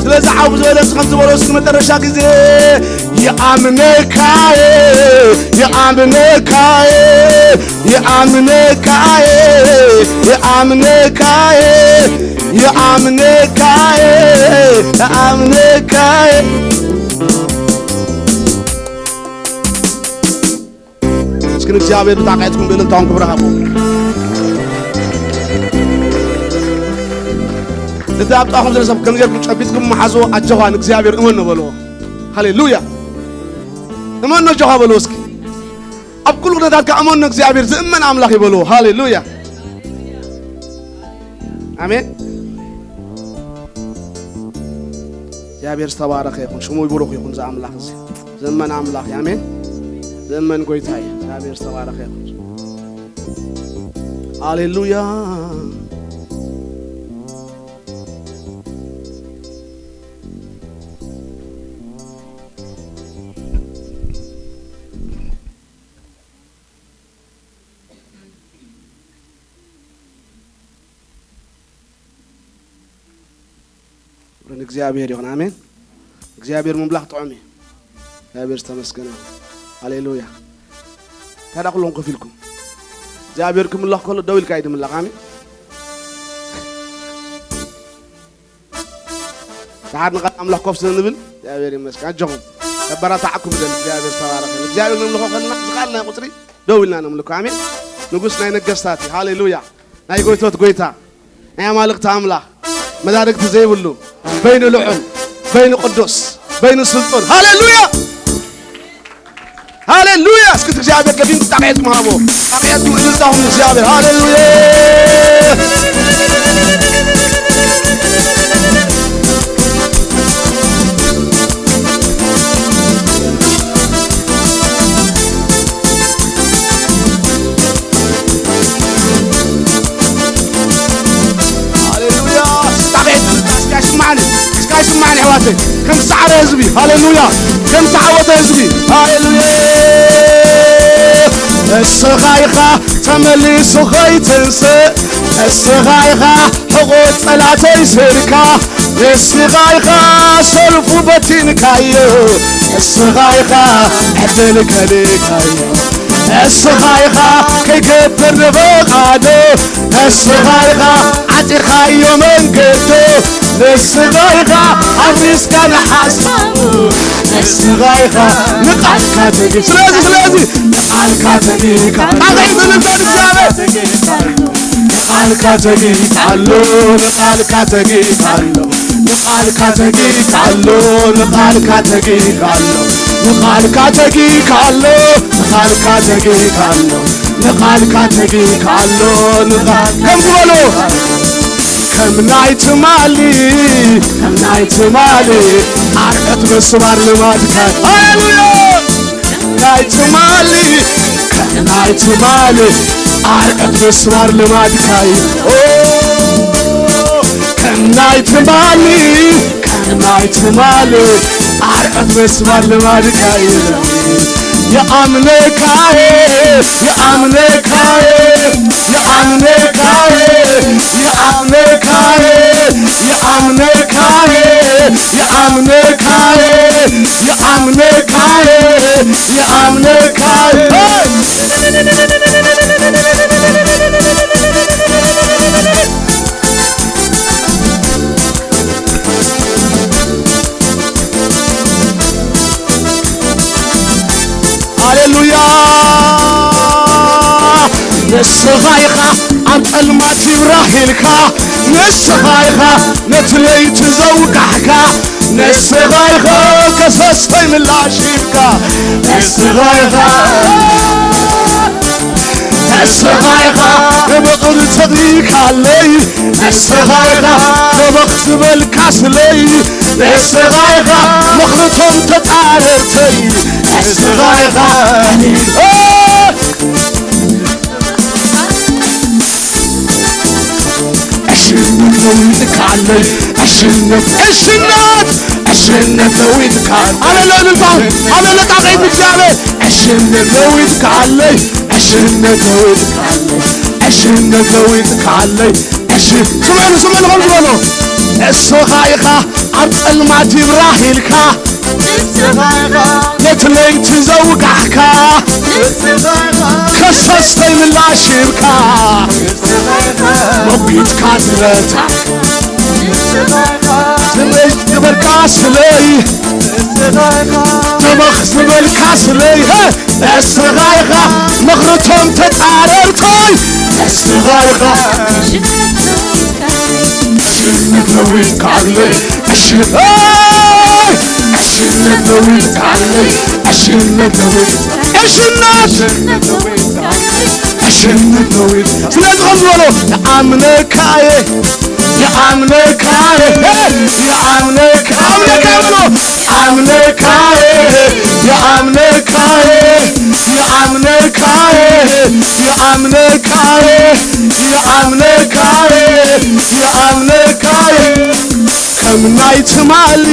ስለዚ ዓው ዝበለ እዚ ከም ዝበሎ እስኪ መጨረሻ ግዜ ይኣምነካየ ይኣምነካየ ይኣምነካየ ይኣምነካየ ይኣምነካየ ይኣምነካየ እስኪ ንእግዚኣብሔር ብጣዕቃየትኩም ብእልልታውን ክብሪ ሃቦ። ነቲ ኣብ ጥቓኹም ዘሎ ሰብ ከም ጌርኩም ጨቢጥኩም መሓዝዎ ኣጆኻ ንእግዚኣብሔር እመኖ በልዎ። ሃሌሉያ። እመኖ ኣጆኻ በልዎ እስኪ። ኣብ ኩሉ ኩነታትካ እመኖ እግዚኣብሔር ዝእመን ኣምላኽ እዩ በልዎ። ሃሌሉያ። ኣሜን። እግዚኣብሔር ዝተባረኸ ይኹን። ሽሙ ይብሩኽ ይኹን። እዚ ኣምላኽ እዚ ዘመን ኣምላኽ እዩ። ኣሜን። ዘመን ጎይታ እዩ። እግዚኣብሔር ዝተባረኸ ይኹን። ሃሌሉያ። ክብሪ ንእግዚኣብሔር ይኹን። ኣሜን። እግዚኣብሔር ምምላኽ ጥዑም እዩ። እግዚኣብሔር ዝተመስገነ ይኹን። ሃሌሉያ። ታዲያ ኩሎም ኮፍ ኢልኩም እግዚኣብሔር ክምላኽ ከሎ ደው ኢልካ እዩ ድምላኽ። ኣሜን። ደሓር ንቓል ኣምላኽ ኮፍ ስለ ንብል እግዚኣብሔር ይመስገን። ኣጆኹም። ከበራታዓኩም ደል እግዚኣብሔር ዝተባረኸ። እግዚኣብሔር ንምልኾ ከለና ዝኻልና ቁፅሪ ደው ኢልና ነምልኮ። ኣሜን። ንጉስ ናይ ነገስታት እዩ። ሃሌሉያ። ናይ ጎይቶት ጎይታ፣ ናይ ኣማልክቲ ኣምላኽ፣ መዳርግቲ ዘይብሉ፣ በይኑ ልዑል፣ በይኑ ቅዱስ፣ በይኑ ስልጡን። ሃሌሉያ። ሃሌሉያ! እስኪ እግዚኣብሔር ገቢርኩም ጣቕዒትኩም ሃብዎ። ጣቕዒትኩም እልልታኹም ንእግዚኣብሔር። ሃሌሉያ! ሃሌሉያ! ጣቕዒት እስኪ ኣይስማዕን፣ እስኪ ኣይስማዕን ኣሕዋተይ። ከም ዝሰዓረ ህዝቢ፣ ሃሌሉያ! ከም ዝዓወተ ህዝቢ፣ ሃሌሉያ! ንስኻ ኢኻ ተመሊሱ ኸይትንስእ፣ ንስኻ ኢኻ ሕቑፍ ጸላተይ ስእልካ፣ ንስኻ ኢኻ ሰልፉ በቲንካዮ፣ ንስኻ ኢኻ ዕድል ከሊእካዮ፣ ንስኻ ኢኻ ከይገብር ንፍቓዱ፣ ንስኻ ኢኻ ዓጺኻዮ መንገዱ፣ ንስኻ ኢኻ ኣፍሪስካ ንሓሳቡ፣ ንስኻ ኢኻ ንቓልካ ተጊ-፣ ስለዚ፣ ስለዚ ንቓልካ ተጊካ፣ ቃልካ ተጊካ ኣሎ፣ ንቓልካ ተጊካ ኣሎ፣ ንቓልካ ተጊካ ኣሎ፣ ንቓልካ ተጊካ ኣሎ፣ ንቓልካ ተጊካ ኣሎ፣ ንቓልካ ተጊካ ኣሎ፣ ንቓልካ ተጊካ ኣሎ፣ ንቓ-፣ ከምዚ በልዎ። ከም ናይ ትማሊ፣ ከም ናይ ትማሊ፣ ዓርቀት ምስባር ልማድካ። ሃሌሉያ! ከም ናይ ትማሊ፣ ከም ናይ ትማሊ፣ ዓርቀት ምስባር ልማድካ እዩ። ኦ፣ ከም ናይ ትማሊ፣ ከም ናይ ትማሊ፣ ዓርቀት ምስባር ልማድካ እዩ። የኣምነካየ፣ የኣምነካየ፣ የኣምነካየ፣ የኣምነካየ፣ የኣምነካየ፣ የኣምነካየ፣ የኣምነካየ፣ የኣምነካየ። ሃሌሉያ! ንስኻ ኢኻ ኣብ ጸልማት ይብራህ ኢልካ፣ ንስኻ ኢኻ ነቲ ለይቲ ዘውጋሕካ፣ ንስኻ ኢኻ ከሰስተይ ምላሽ ኢልካ፣ ንስኻ ኢኻ፣ ንስኻ ኢኻ ብፍቕሪ ተግይካለይ፣ ንስኻ ኢኻ ተበኽ ዝበልካ ስለይ፣ ንስኻ ኢኻ ምኽርቶም ተጻረርተይ፣ ንስኻ ኢኻ ዕሽነት ነዊትካለይ፣ ዕሽነት፣ ዕሽነት፣ ዕሽነት ነዊትካለይ። ኣለለ እልልታ፣ ኣለለ ጣቕዒት ንእግዚኣብሔር። ዕሽነት ነዊትካለይ፣ ዕሽነት ነዊትካለይ፣ ዕሽነት ነዊትካለይ፣ ዕሽ-፣ ስምዕሉ፣ ስምዕሉ፣ ከምዚ በሎ። ንስኻ ኢኻ ኣብ ጸልማት ይብራህ ኢልካ፣ ነቲ ለይቲ ዘውጋሕካ፣ ከሰስተይ ምላሽ ሂብካ፣ ሞጊትካ ዝረታዕካ፣ ስለይ ዝበልካ ስለይ፣ ተበኽ ዝበልካ ስለይ፣ ንስኻ ኢኻ ምኽርቶም ተጻረርቶይ፣ ንስኻ ኢኻ። ዕሽነት ነዊትካለይ፣ ዕሽ-፣ ኣይ! ዕሽነት ነዊትካለይ፣ ዕሽነት ነዊት-፣ ዕሽነት! ዕሽነት ነዊት-፣ ስለዚ ከምዚ በሎ፣ ይኣምነካየ፣ ይኣምነካየ፣ ይኣምነካየ፣ ይኣምነካየ፣ ይኣምነካየ፣ ይኣምነካየ፣ ይኣምነካየ፣ ይኣምነካየ፣ ይኣምነካየ። ከም ናይ ትማሊ፣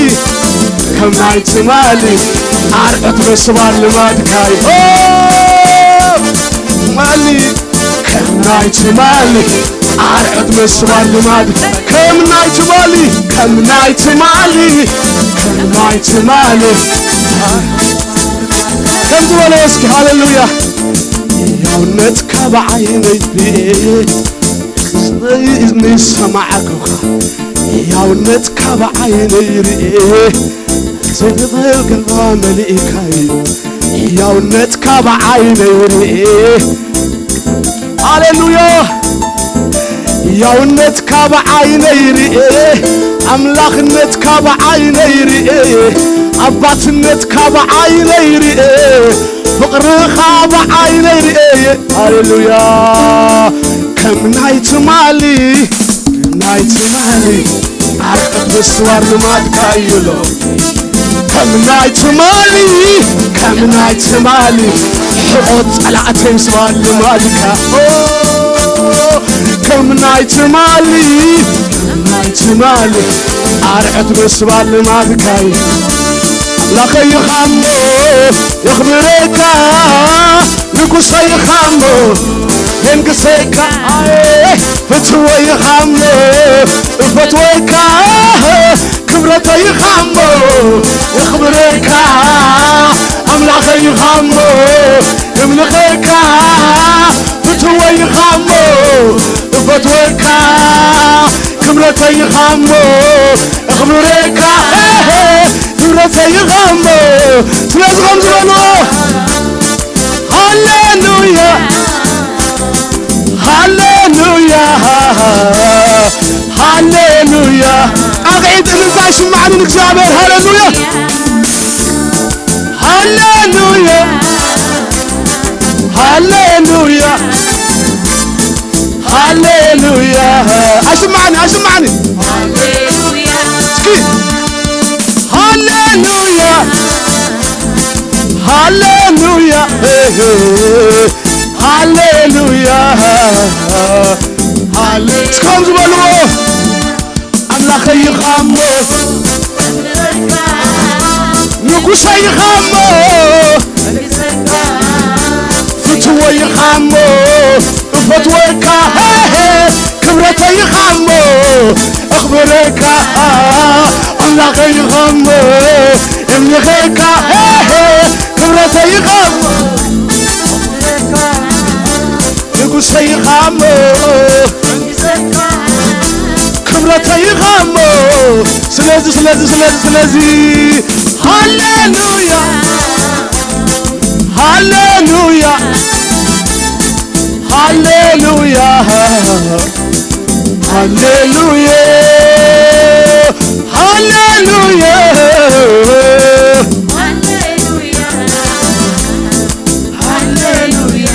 ከም ናይ ትማሊ፣ ዓርቀት ምስባር ልማድካይ። ኦ፣ ትማሊ፣ ከም ናይ ትማሊ፣ ዓርቀት ምስባር ልማድ፣ ከም ናይ ትማሊ፣ ከም ናይ ትማሊ፣ ከም ናይ ትማሊ። ከምዚ በለ እስኪ፣ ሃሌሉያ። ሕያውነትካ ብዓይነይ ርእየ፣ ንሰማዕኩኻ። ሕያውነትካ ብዓይነይ ርእየ፣ ዘይትኽእል ግንባ መሊእካዮ። ሕያውነትካ ብዓይነይ ርእየ። ሃሌሉያ! ሕያውነትካ ብዓይነይ ርእየ፣ ኣምላኽነትካ ብዓይነይ ርእየ፣ ኣባትነትካ ብዓይነይ ርእየ፣ ፍቕ ፍቕርኻ ብዓይነይ ርእየ፣ ሃሌሉያ። ከም ናይ ትማሊ፣ ከም ናይ ትማሊ፣ ኣርዕድ ምስዋር ልማድካ እዩ ኣሎ። ከም ናይ ትማሊ፣ ከም ናይ ትማሊ፣ ሕቖ ጸላእተይ ምስዋር ልማድካ። ኦ፣ ከም ናይ ትማሊ፣ ከም ናይ ትማሊ፣ ኣርዕድ ምስዋር ልማድካ እዩ። ኣምላኸይ ኢኻ እሞ የኽብረካ፣ ንጉሰይ ኢኻ እሞ የንግሰካ፣ ኣየ ፍትወይ ኢኻ እሞ እፈትወካ፣ ክብረተይ ኢኻ እሞ የኽብረካ፣ ኣምላኸይ ኢኻ እሞ የምልኸካ፣ ፍትወይ ኢኻ እሞ እፈትወካ፣ ክብረተይ ኢኻ እሞ እኽብረካ፣ ክብረተይ ኢኻ እሞ። ስለዚ ከም ዝበልዎ፣ ሃሌሉያ፣ ሃሌሉያ፣ ሃሌሉያ። ኣቕዒት እልልታ ይስማዕኒ ንእግዚኣብሔር። ሃሌሉያ፣ ሃሌሉያ፣ ሃሌሉያ፣ ሃሌሉያ። ኣይስማዕኒ፣ ኣይስማዕኒ። እስኪ ሃሌሉያ፣ ሃሌሉያ፣ ሃሌሉያ፣ ሃሌ-፣ እስካሁን ዝበልዎ ኣምላኸይ ኢኻ እሞ፣ ንጉሰይ ኢኻ እሞ፣ ፍትወይ ኢኻ እሞ፣ እፈትወካ፣ ክብረተይ ኢኻ እሞ፣ እኽብረካ፣ ኣምላኸይ ኢኻ እሞ፣ እምልኸካ፣ ክብረተይ ኢኻ እሞ፣ ንጉሰይ ኢኻ እሞ፣ ክብረተይ ኢኻ እሞ። ስለዚ፣ ስለዚ፣ ስለዚ፣ ስለዚ፣ ሃሌሉያ፣ ሃሌሉያ፣ ሃሌሉያ፣ ሃሌሉያ፣ ሃሌሉያ። ሃሌሉያ።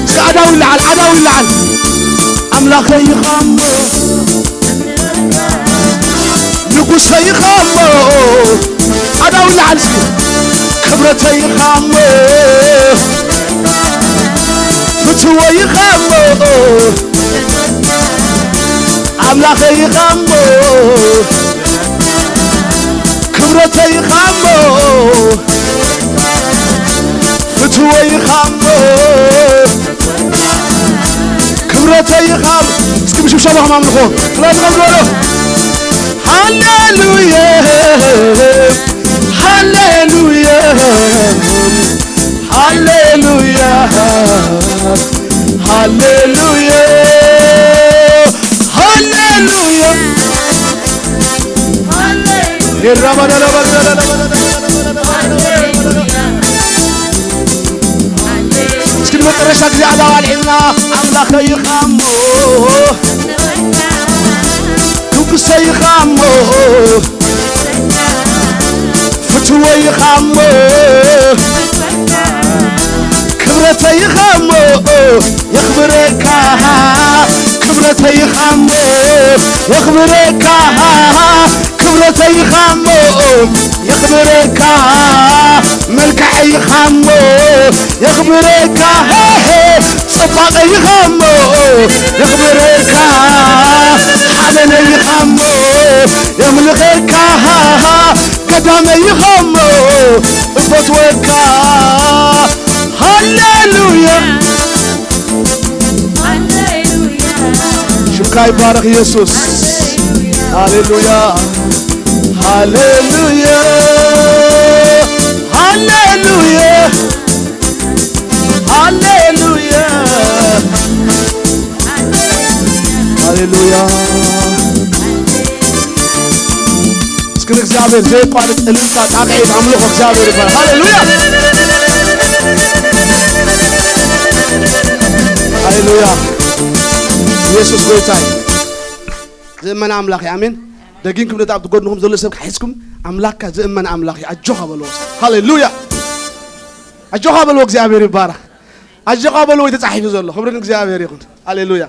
እስኪ ኣዳው ይለዓል፣ ኣዳው ይለዓል። ኣምላኸይ ኢኻ እሞ፣ ንጉሰይ ኢኻ እሞ፣ ኣዳው ይለዓል እስኪ። ክብረተይ ኢኻ እሞ፣ ፍትወይ ኢኻ እሞ፣ ኣምላኸይ ኢኻ እሞ፣ ክብረተይ ኢኻ እሞ፣ ፍትወይ ኢኻ እሞ፣ ክብረተይ ኢኻ እሞ። እስኪ ብሽብሸባ ከማምልኾ። ስለዚ ከም ዝበሎ፣ ሃሌሉያ፣ ሃሌሉያ፣ ሃሌሉያ፣ ሃሌሉያ፣ ሃሌሉያ። እስኪ ንመጨረሻ ግዜ ኣዳው ኣልዒልና፣ ኣምላኸይ ኢኻ እሞ፣ ንጉሰይ ኢኻ እሞ፣ ፍትወይ ኢኻ እሞ፣ ክብረተይ ኢኻ እሞ፣ የኽብረካ፣ ክብረተይ ኢኻ እሞ፣ የኽብረካ፣ ክብረተይ ኢኻ እሞ፣ የኽብረካ፣ መልክዐይ ኢኻ እሞ፣ የኽብረካ፣ ጽባቐይ ኢኻ እሞ፣ የኽብረካ፣ ሓበነይ ኢኻ እሞ፣ የምልኸካ፣ ቀዳመይ ኢኻ እሞ፣ እፈትወካ። ሃሌሉያ። ሽምካ ይባረኽ የሱስ። ሃሌሉያ፣ ሃሌሉያ፣ ሃሌሉያ፣ ሃሌሉያ፣ ሃሌሉያ። እስኪ ንእግዚኣብሔር ዘየቋርጽ እልልታ፣ ጣቕዒት፣ ኣምልኾ እግዚኣብሔር ይባል። ሃሌሉያ! ሃሌሉያ! ኢየሱስ ጎይታ እዩ። ዝእመን ኣምላኽ እዩ። ኣሜን። ደጊምኩም ነቲ ኣብ ጎድንኹም ዘሎ ሰብ ሒዝኩም፣ ኣምላኽካ ዝእመን ኣምላኽ እዩ፣ ኣጆኻ በልዎ። ሃሌሉያ! ኣጆኻ በልዎ፣ እግዚኣብሔር ይባረኽ። ኣጆኻ በልዎ፣ ተጻሒፉ ዘሎ። ክብሪ ንእግዚኣብሔር ይኹን። ሃሌሉያ።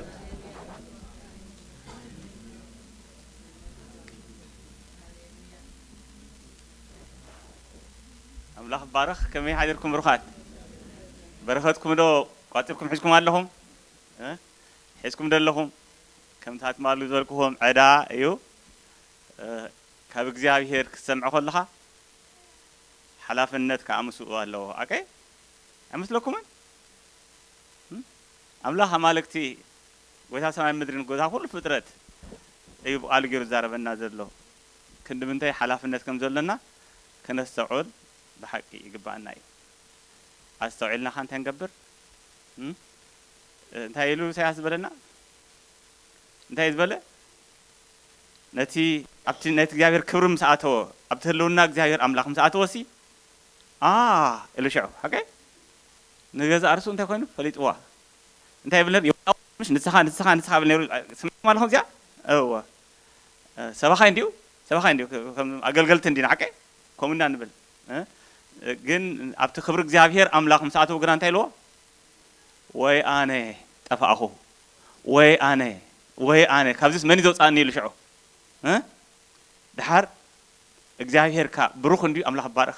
ኣምላኽ ባረኽ። ከመይ ሓዲርኩም ብሩኻት? በረኸትኩም ዶ ቋጺርኩም ሒዝኩም ኣለኹም? እ? ሒዝኩም ዶ ኣለኹም? ከምታ ትማሉ ዝበልኩኹም ዕዳ እዩ። እ፣ ካብ እግዚኣብሔር ክትሰምዖ ከለኻ ሓላፍነት ከኣ ምስኡ ኣለዎ። ኣቀይ? ኣይመስለኩምን? እም? ኣምላኽ ኣማልክቲ፣ ጎይታ ሰማይ ምድርን ጎይታ ኩሉ ፍጥረት እዩ ብቓሉ ገይሩ ዝዛረበና ዘሎ። ክንዲ ምንታይ ሓላፍነት ከም ዘለና ከነስተውዕል ብሓቂ ይግባኣና እዩ። ኣስተውዒልና ኸ እንታይ ንገብር? እም? እንታይ ኢሉ ኢሳያስ ዝበለና? እንታይ እዩ ዝበለ? ነቲ ኣብቲ ናይቲ እግዚኣብሔር ክብሪ ምስ ኣተወ፣ ኣብቲ ህልውና እግዚኣብሔር ኣምላኽ ምስ ኣተወሲ፣ ኣ፣ ኢሉ ሽዑ፣ ሓቀይ? ንገዛእ ርእሱ እንታይ ኮይኑ ፈሊጥዋ። እንታይ ይብል ነይሩ? ዮናስ፣ ምሽ ንስኻ፣ ንስኻ፣ ንስኻ ይብል ነይሩ። ስሚዕኩም ኣለኹም እዚኣ? እወ። እ፣ ሰባኻይ እንድዩ፣ ሰባኻይ እንድዩ፣ ከም ኣገልገልቲ እንዲና፣ ሓቀይ? ከምኡ ኢና ንብል። እ? ግን ኣብቲ ክብሪ እግዚኣብሔር ኣምላኽ ምስ ኣተዉ ግና እንታይ ኢልዎ? ወይ ኣነ ጠፋእኹ፣ ወይ ኣነ፣ ወይ ኣነ፣ ካብዚስ መን እዩ ዘውፅኣኒ ኢሉ ሽዑ። እ? ድሓር እግዚኣብሔር ከ ብሩኽ እንድዩ፣ ኣምላኽ ይባረኽ።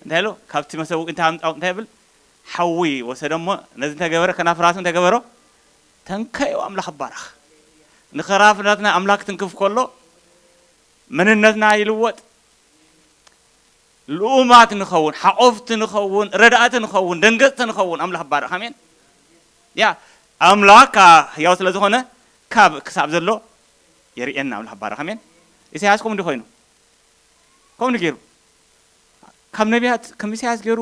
እንታይ ኢሉ? ካብቲ መሰውኢ እንታይ ኣምጻኡ እንታይ ይብል? ሓዊ ወሰደ እሞ ነዚ እንተገበረ፣ ከናፍራቱ እንተገበሮ፣ ተንከዮ፣ ኣምላኽ ይባረኽ። ንኸናፍራትና ኣምላኽ ክትንክፍ ከሎ መንነትና ይልወጥ። ልኡማት ንኸውን፣ ሓቆፍቲ ንኸውን፣ ረዳእቲ ንኸውን፣ ደንገጽቲ ንኸውን፣ ኣምላኽ ይባረኽ። ኣሜን። ያ፣ ኣምላኽ ከኣ ህያው ስለ ዝኾነ ካብ ክሳብ ዘሎ የርእየና፣ ኣምላኽ ይባረኽ። ኣሜን። ኢሳያስ ከምኡ እንዲ ኮይኑ፣ ከምኡ እንዲ ገይሩ፣ ካብ ነቢያት ከም ኢሳያስ ገይሩ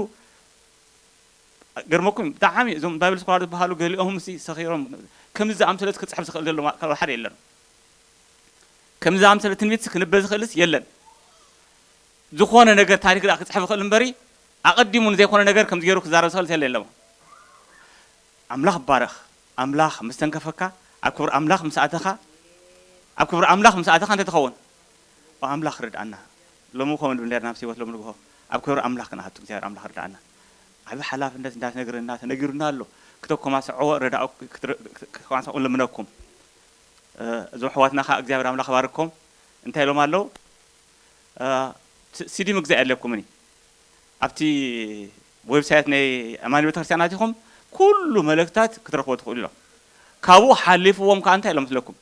ገርመኩም እዩ። ብጣዕሚ እዞም ባይብል ስኮላር ዝበሃሉ ገሊኦም ሲ ሰኺሮም፣ ከምዚ ዝኣምሰለት ክጽሕፍ ዝኽእል ዘሎ ማ-፣ ካብ ሓደ የለን። ከምዚ ዝኣምሰለ ትንቢት ክንበ ዝኽእልስ የለን። ዝኾነ ነገር ታሪክ ደኣ ክጽሕፍ ይኽእል እምበሪ፣ ኣቐዲሙ ንዘይኮነ ነገር ከምዚ ገይሩ ክዛረብ ዝኽእል የለን። ኣምላኽ ይባረኽ። ኣምላኽ ምስ ተንከፈካ፣ ኣብ ክብሪ ኣምላኽ ምስ ኣተኻ፣ ኣብ ክብሪ ኣምላኽ ምስ ኣተኻ እንታይ ትኸውን? ኦ፣ ኣምላኽ ርድኣና። ሎሚ እኮ ንብል ነርና፣ ምስ ህይወት ሎሚ ንግሆ ኣብ ክብሪ ኣምላኽ ክንኣቱ እግዚኣብሔር ኣምላኽ ርድኣና። ዓቢ ሓላፍነት እንዳተነግረና፣ ተነጊሩና ኣሎ። ክተኮማስዕዎ ረዳኦ፣ ክትረ-፣ ክትኮማስዑ ልምነኩም። እ፣ እዞም ኣሕዋትና ከኣ እግዚኣብሔር ኣምላኽ ባርኮም። እንታይ ኢሎም ኣለዉ? እ፣ ሲ-፣ ሲዲ ምግዛእ የድልየኩምን እዩ። ኣብቲ ዌብሳይት ናይ ኣማኒ ቤተክርስትያናት ኢኹም ኩሉ መልእክታት ክትረኽቦ ትኽእሉ ኢሎም። ካብኡ ሓሊፍዎም ከኣ እንታይ ኢሎም መስለኩም?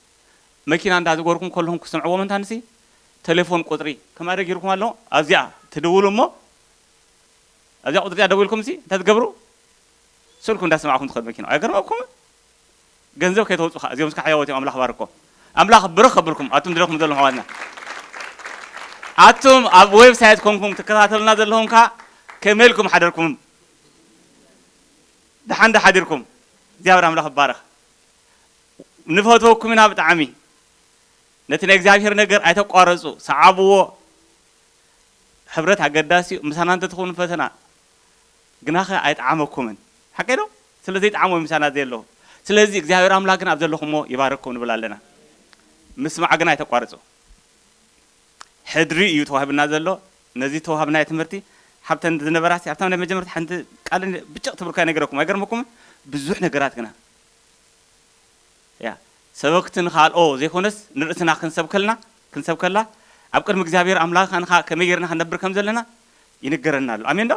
መኪና እንዳዘጎርኩም ከለኹም ክሰምዕዎም እንታንሲ፣ ቴሌፎን ቁጽሪ ከማይ ገይርኩም ኣሎ፣ ኣብዚኣ ትድውሉ እሞ፣ ኣብዚኣ ቁጽሪ እዚኣ ደዊልኩም ሲ እንታይ ትገብሩ? ስልኩ እንዳሰማዕኩም ትኸዱ መኪና። ኣይገርመኩም? ገንዘብ ከይተውጹ ከኣ፣ እዚኦም እስከ ሕያዎት እዮም፣ ኣምላኽ ባርኮም። ኣምላኽ ብርኽ ከብልኩም፣ ኣቱም ዝደኹም ዘለኹም ኣሕዋትና። ኣቱም ኣብ ዌብሳይት ኮንኩም ትከታተሉና ዘለኹም ከኣ፣ ከመይ ኢልኩም ሓደርኩም? ደሓን ዶ ሓዲርኩም? እግዚኣብሔር ኣምላኽ ይባረኽ። ንፈትወኩም ኢና ብጣዕሚ። ነቲ ናይ እግዚኣብሔር ነገር ኣይተቋረጹ፣ ሰዓብዎ። ሕብረት ኣገዳሲ እዩ። ምሳና እንተትኾኑ ፈተና፣ ግናኸ ኣይጠዓመኩምን። ሓቀይ ዶ? ስለ ዘይጠዓሞ እዩ ምሳና ዘየለዉ። ስለዚ እግዚኣብሔር ኣምላኽ ግን ኣብ ዘለኹሞ ይባርኩም ንብል ኣለና። ምስማዕ ግን ኣይተቋርጹ። ሕድሪ እዩ ተዋሂብና ዘሎ። ነዚ ተዋሃብናዮ ትምህርቲ፣ ሓብተን ዝነበራሲ፣ ኣብታ ናይ መጀመርታ ሓንቲ ቃል ብጭቕ ትብል እኳ ይነግረኩም፣ ኣይገርመኩምን? ብዙሕ ነገራት ግና ያ፣ ሰበክቲ ንኻልኦ ዘይኮነስ ንርእስና ክንሰብከልና፣ ክንሰብከላ፣ ኣብ ቅድሚ እግዚኣብሔር ኣምላኽና ከመይ ጌርና ክንነብር ከም ዘለና ይንገረና ኣሎ። ኣሜን ዶ?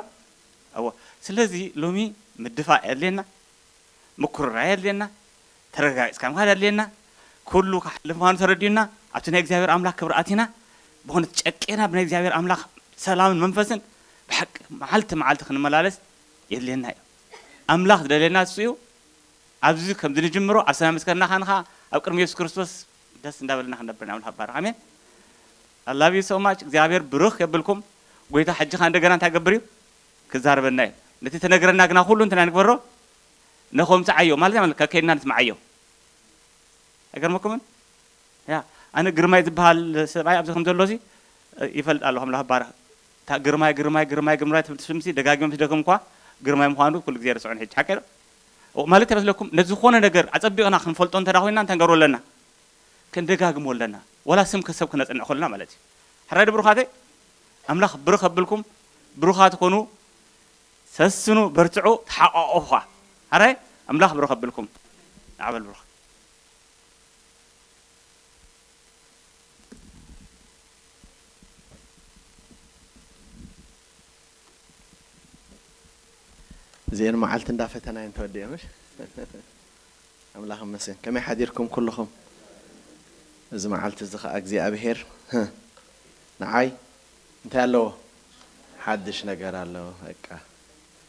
እወ። ስለዚ ሎሚ ምድፋእ የድልየና፣ ምኩርራይ የድልየና፣ ተረጋጊጽካ ምኻድ የድልየና። ኩሉ ክሓልፍ ምዃኑ ተረዲኡና፣ ኣብቲ ናይ እግዚኣብሔር ኣምላኽ ክብሪ ኣቲና፣ ብኾነት ጨቂና ብናይ እግዚኣብሔር ኣምላኽ ሰላምን መንፈስን ብሓቂ መዓልቲ መዓልቲ ክንመላለስ የድልየና እዩ። ኣምላኽ ዝደልየና እሱ እዩ። ኣብዚ ከምዚ ንጅምሮ፣ ኣብ ሰማይ ምስ ከድና ኸኣ ኣብ ቅድሚ የሱስ ክርስቶስ ደስ እንዳበለና ክንነብር ኢና። ኣምላኽ ይባረኽ። ኣሜን። I love you so much። እግዚኣብሔር ብሩኽ የብልኩም። ጎይታ ሕጂ ኸኣ እንደገና እንታይ ክገብር እዩ? ክዛረበና እዩ። ነቲ ተነግረና ግና ኩሉ እንታይ ንግበሮ? ነኾምስዓዮ ማለት ማለት ከከይድና ንስምዓዮ። ኣይገርመኩምን? ያ፣ ኣነ ግርማይ ዝበሃል ሰብኣይ ኣብዚ ከም ዘሎሲ፣ እ፣ ይፈልጥ ኣለኹ፣ ኣምላኽ ይባረኽ። እታ ግርማይ፣ ግርማይ፣ ግርማይ፣ ግርማይ ትብል ስምሲ ደጋጊመ ምስ ደገምኳ፣ ግርማይ ምዃኑ ኩሉ ግዜ ርስዑን ሕጂ። ሓቀይ ዶ? ኦ፣ ማለት ይመስለኩም፣ ነዚ ዝኾነ ነገር ኣጸቢቕና ክንፈልጦ እንተ ደኣ ኮይንና፣ እንታይ ንገብሮ ኣለና? ክንደጋግሞ ኣለና። ዋላ ስም ከ-፣ ሰብ ክነጽንዕ ከለና ማለት እዩ። ሕራይ ዶ ብሩኻተይ? ኣምላኽ ብሩኽ ኣብልኩም፣ ብሩኻት ኮኑ። ተስኑ፣ በርትዑ፣ ተሓቋቆፉ ኸዓ። ኣራይ ኣምላኽ ብሩኽ ኣብልኩም። ንዓበል ብሩኽ። እዚኤን መዓልቲ እንዳ ፈተና እየን ተወዲኤን፣ ምሽ? ኣምላኽ ይመስገን። ከመይ ሓዲርኩም ኩልኹም? እዚ መዓልቲ እዚ ኸዓ እግዚኣብሄር፣ ህ፣ ንዓይ እንታይ ኣለዎ? ሓድሽ ነገር ኣለዎ። በቃ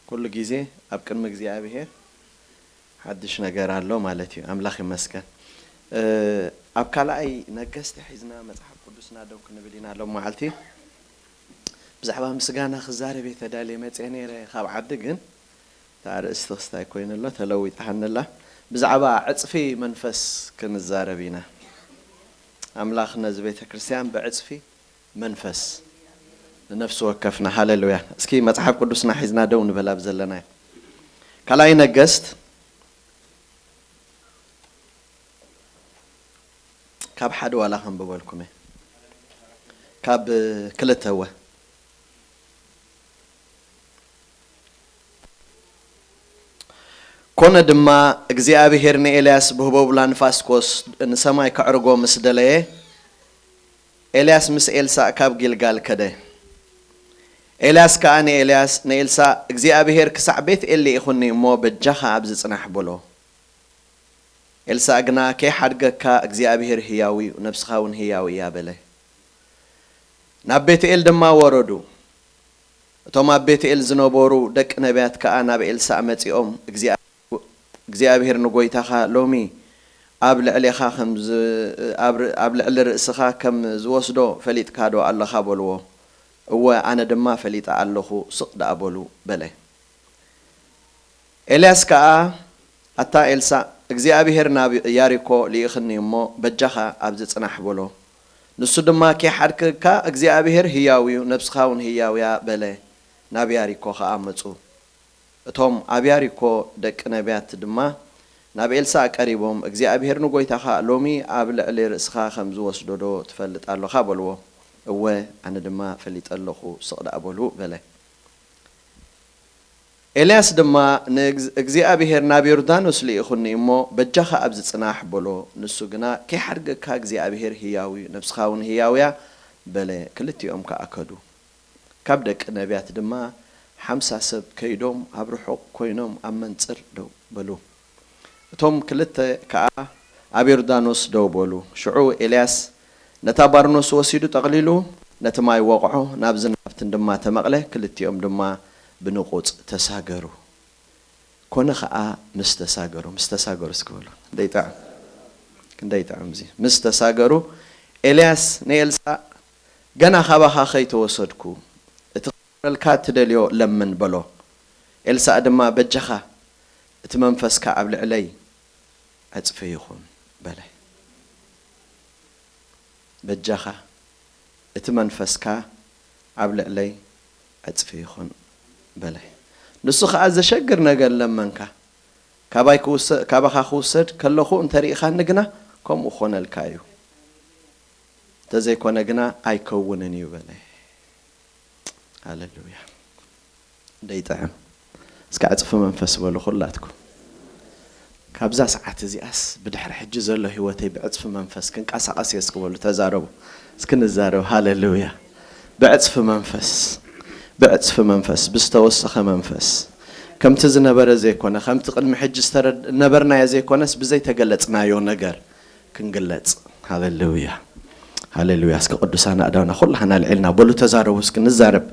ኩሉ ግዜ ኣብ ቅድሚ እግዚኣብሄር ሓድሽ ነገር ኣሎ ማለት እዩ። ኣምላኽ ይመስገን። እ፣ ኣብ ካልኣይ ነገስቲ ሒዝና መጽሓፍ ቅዱስና ደው ክንብል ኢና ሎም መዓልቲ። ብዛዕባ ምስጋና ክዛረብ እየ ተዳልየ መጽየ ነይረ ካብ ዓዲ፣ ግን እታ ኣርእስቲ ክስታይ ኮይኑ ኣሎ፣ ተለዊጣ ሃኒ ኣላ። ብዛዕባ ዕጽፊ መንፈስ ክንዛረብ ኢና። ኣምላኽ ነዚ ቤተ ክርስቲያን ብዕጽፊ መንፈስ ንነፍሲ ወከፍና። ሃሌሉያ። እስኪ መጽሓፍ ቅዱስና ሒዝና ደው ንበል ኣብ ዘለናዮ። ካልኣይ ነገስት ካብ ሓደ ዋላ ከንብበልኩም እየ። ካብ ክልተ እወ። ኮነ ድማ እግዚኣብሄር ንኤልያስ ብህቦብላ ንፋስ ክወስ-፣ ንሰማይ ከዕርጎ ምስ ደለየ፣ ኤልያስ ምስ ኤልሳእ ካብ ጊልጋል ከደ። ኤልያስ ከኣ ንኤልያስ፣ ንኤልሳእ፣ እግዚኣብሄር ክሳዕ ቤት-ኤል ልኢኹኒ እሞ፣ በጃኻ ኣብዚ ጽናሕ በሎ። ኤልሳእ ግና፣ ከይሓድገካ እግዚኣብሄር ህያው እዩ፣ ነብስኻ እውን ህያው እያ በለ። ናብ ቤት-ኤል ድማ ወረዱ። እቶም ኣብ ቤት-ኤል ዝነበሩ ደቂ ነቢያት ከኣ ናብ ኤልሳእ መጺኦም፣ እግዚኣብ-፣ እግዚኣብሄር ንጎይታኻ፣ ሎሚ ኣብ ልዕሌኻ ከም ዝ-፣ ኣብ ር-፣ ኣብ ልዕሊ ርእስኻ ከም ዝወስዶ ፈሊጥካዶ ኣለኻ? በልዎ። እወ፣ ኣነ ድማ ፈሊጠ ኣለኹ፣ ስቕ ደኣ በሉ በለ። ኤልያስ ከኣ፣ ኣታ ኤልሳእ፣ እግዚኣብሄር ናብ ያሪኮ ልኢኽኒ እሞ፣ በጃኻ ኣብዚ ጽናሕ በሎ። ንሱ ድማ፣ ከይሓድገካ እግዚኣብሄር ህያው እዩ፣ ነብስኻ እውን ህያው እያ በለ። ናብ ያሪኮ ኸኣ መጹ። እቶም ኣብ ያሪኮ ደቂ ነቢያት ድማ ናብ ኤልሳእ ቀሪቦም፣ እግዚኣብሄር ንጎይታኻ ሎሚ ኣብ ልዕሊ ርእስኻ ከም ዝወስዶ ዶ ትፈልጥ ኣሎኻ? በልዎ። እወ፣ ኣነ ድማ ፈሊጠ ኣለኹ፣ ስቕ ደኣ በሉ በለ። ኤልያስ ድማ፣ ንእግዝ-፣ እግዚኣብሄር ናብ ዮርዳኖስ ልኢኹኒ እሞ፣ በጃኻ ኣብዚ ጽናሕ በሎ። ንሱ ግና፣ ከይሓድገካ እግዚኣብሄር ህያው እዩ፣ ነብስኻ እውን ህያው እያ በለ። ክልቲኦም ከኣ ከዱ። ካብ ደቂ ነቢያት ድማ ሓምሳ ሰብ ከይዶም ኣብ ርሑቕ ኮይኖም ኣብ መንጽር ደው በሉ። እቶም ክልተ ከኣ ኣብ ዮርዳኖስ ደው በሉ። ሽዑ ኤልያስ ነታ ባርኖስ ወሲዱ ጠቕሊሉ ነቲ ማይ ወቕዖ፣ ናብ ዝናብትን ድማ ተመቕለ፣ ክልቲኦም ድማ ብንቑጽ ተሳገሩ። ኮነ ኸኣ ምስ ተሳገሩ፣ ምስ ተሳገሩ እስኪ በሉ። ክንደይ ይጥዕም፣ ክንደይ ይጥዕም እዚ። ምስ ተሳገሩ ኤልያስ ንኤልሳእ፣ ገና ካባኻ ከይተወሰድኩ፣ እቲ ክገብረልካ እትደልዮ ለምን በሎ። ኤልሳእ ድማ፣ በጃኻ እቲ መንፈስካ ኣብ ልዕለይ ዕጽፊ ይኹን በለ። በጃኻ እቲ መንፈስካ ኣብ ልዕለይ ዕጽፊ ይኹን በለ። ንሱ ኸኣ ዘሸግር ነገር ለመንካ። ካባይ ክውሰ-፣ ካባኻ ክውሰድ ከለኹ እንተሪኢኻኒ ግና ከምኡ ክኾነልካ እዩ። እንተዘይኮነ ግና ኣይከውንን እዩ በለ። ሃሌሉያ። ደይጥዕም። እስከ ዕጽፊ መንፈስ በሉ ኩላትኩም። ካብዛ ሰዓት እዚኣስ ብድሕሪ ሕጂ ዘሎ ህይወተይ ብዕጽፊ መንፈስ ክንቀሳቐስ እየ እስኪ በሉ፣ ተዛረቡ። እስኪ ንዛረብ። ሃሌሉያ። ብዕጽፊ መንፈስ፣ ብዕጽፊ መንፈስ፣ ብዝተወሰኸ መንፈስ፣ ከምቲ ዝነበረ ዘይኮነ፣ ከምቲ ቅድሚ ሕጂ ዝተረድ-፣ ነበርናዮ ዘይኮነስ፣ ብዘይተገለጽናዮ ነገር ክንግለጽ። ሃሌሉያ፣ ሃሌሉያ። እስከ ቅዱሳን ኣእዳውና ኩላህና ኣልዒልና በሉ፣ ተዛረቡ እስኪ፣ ንዛረብ።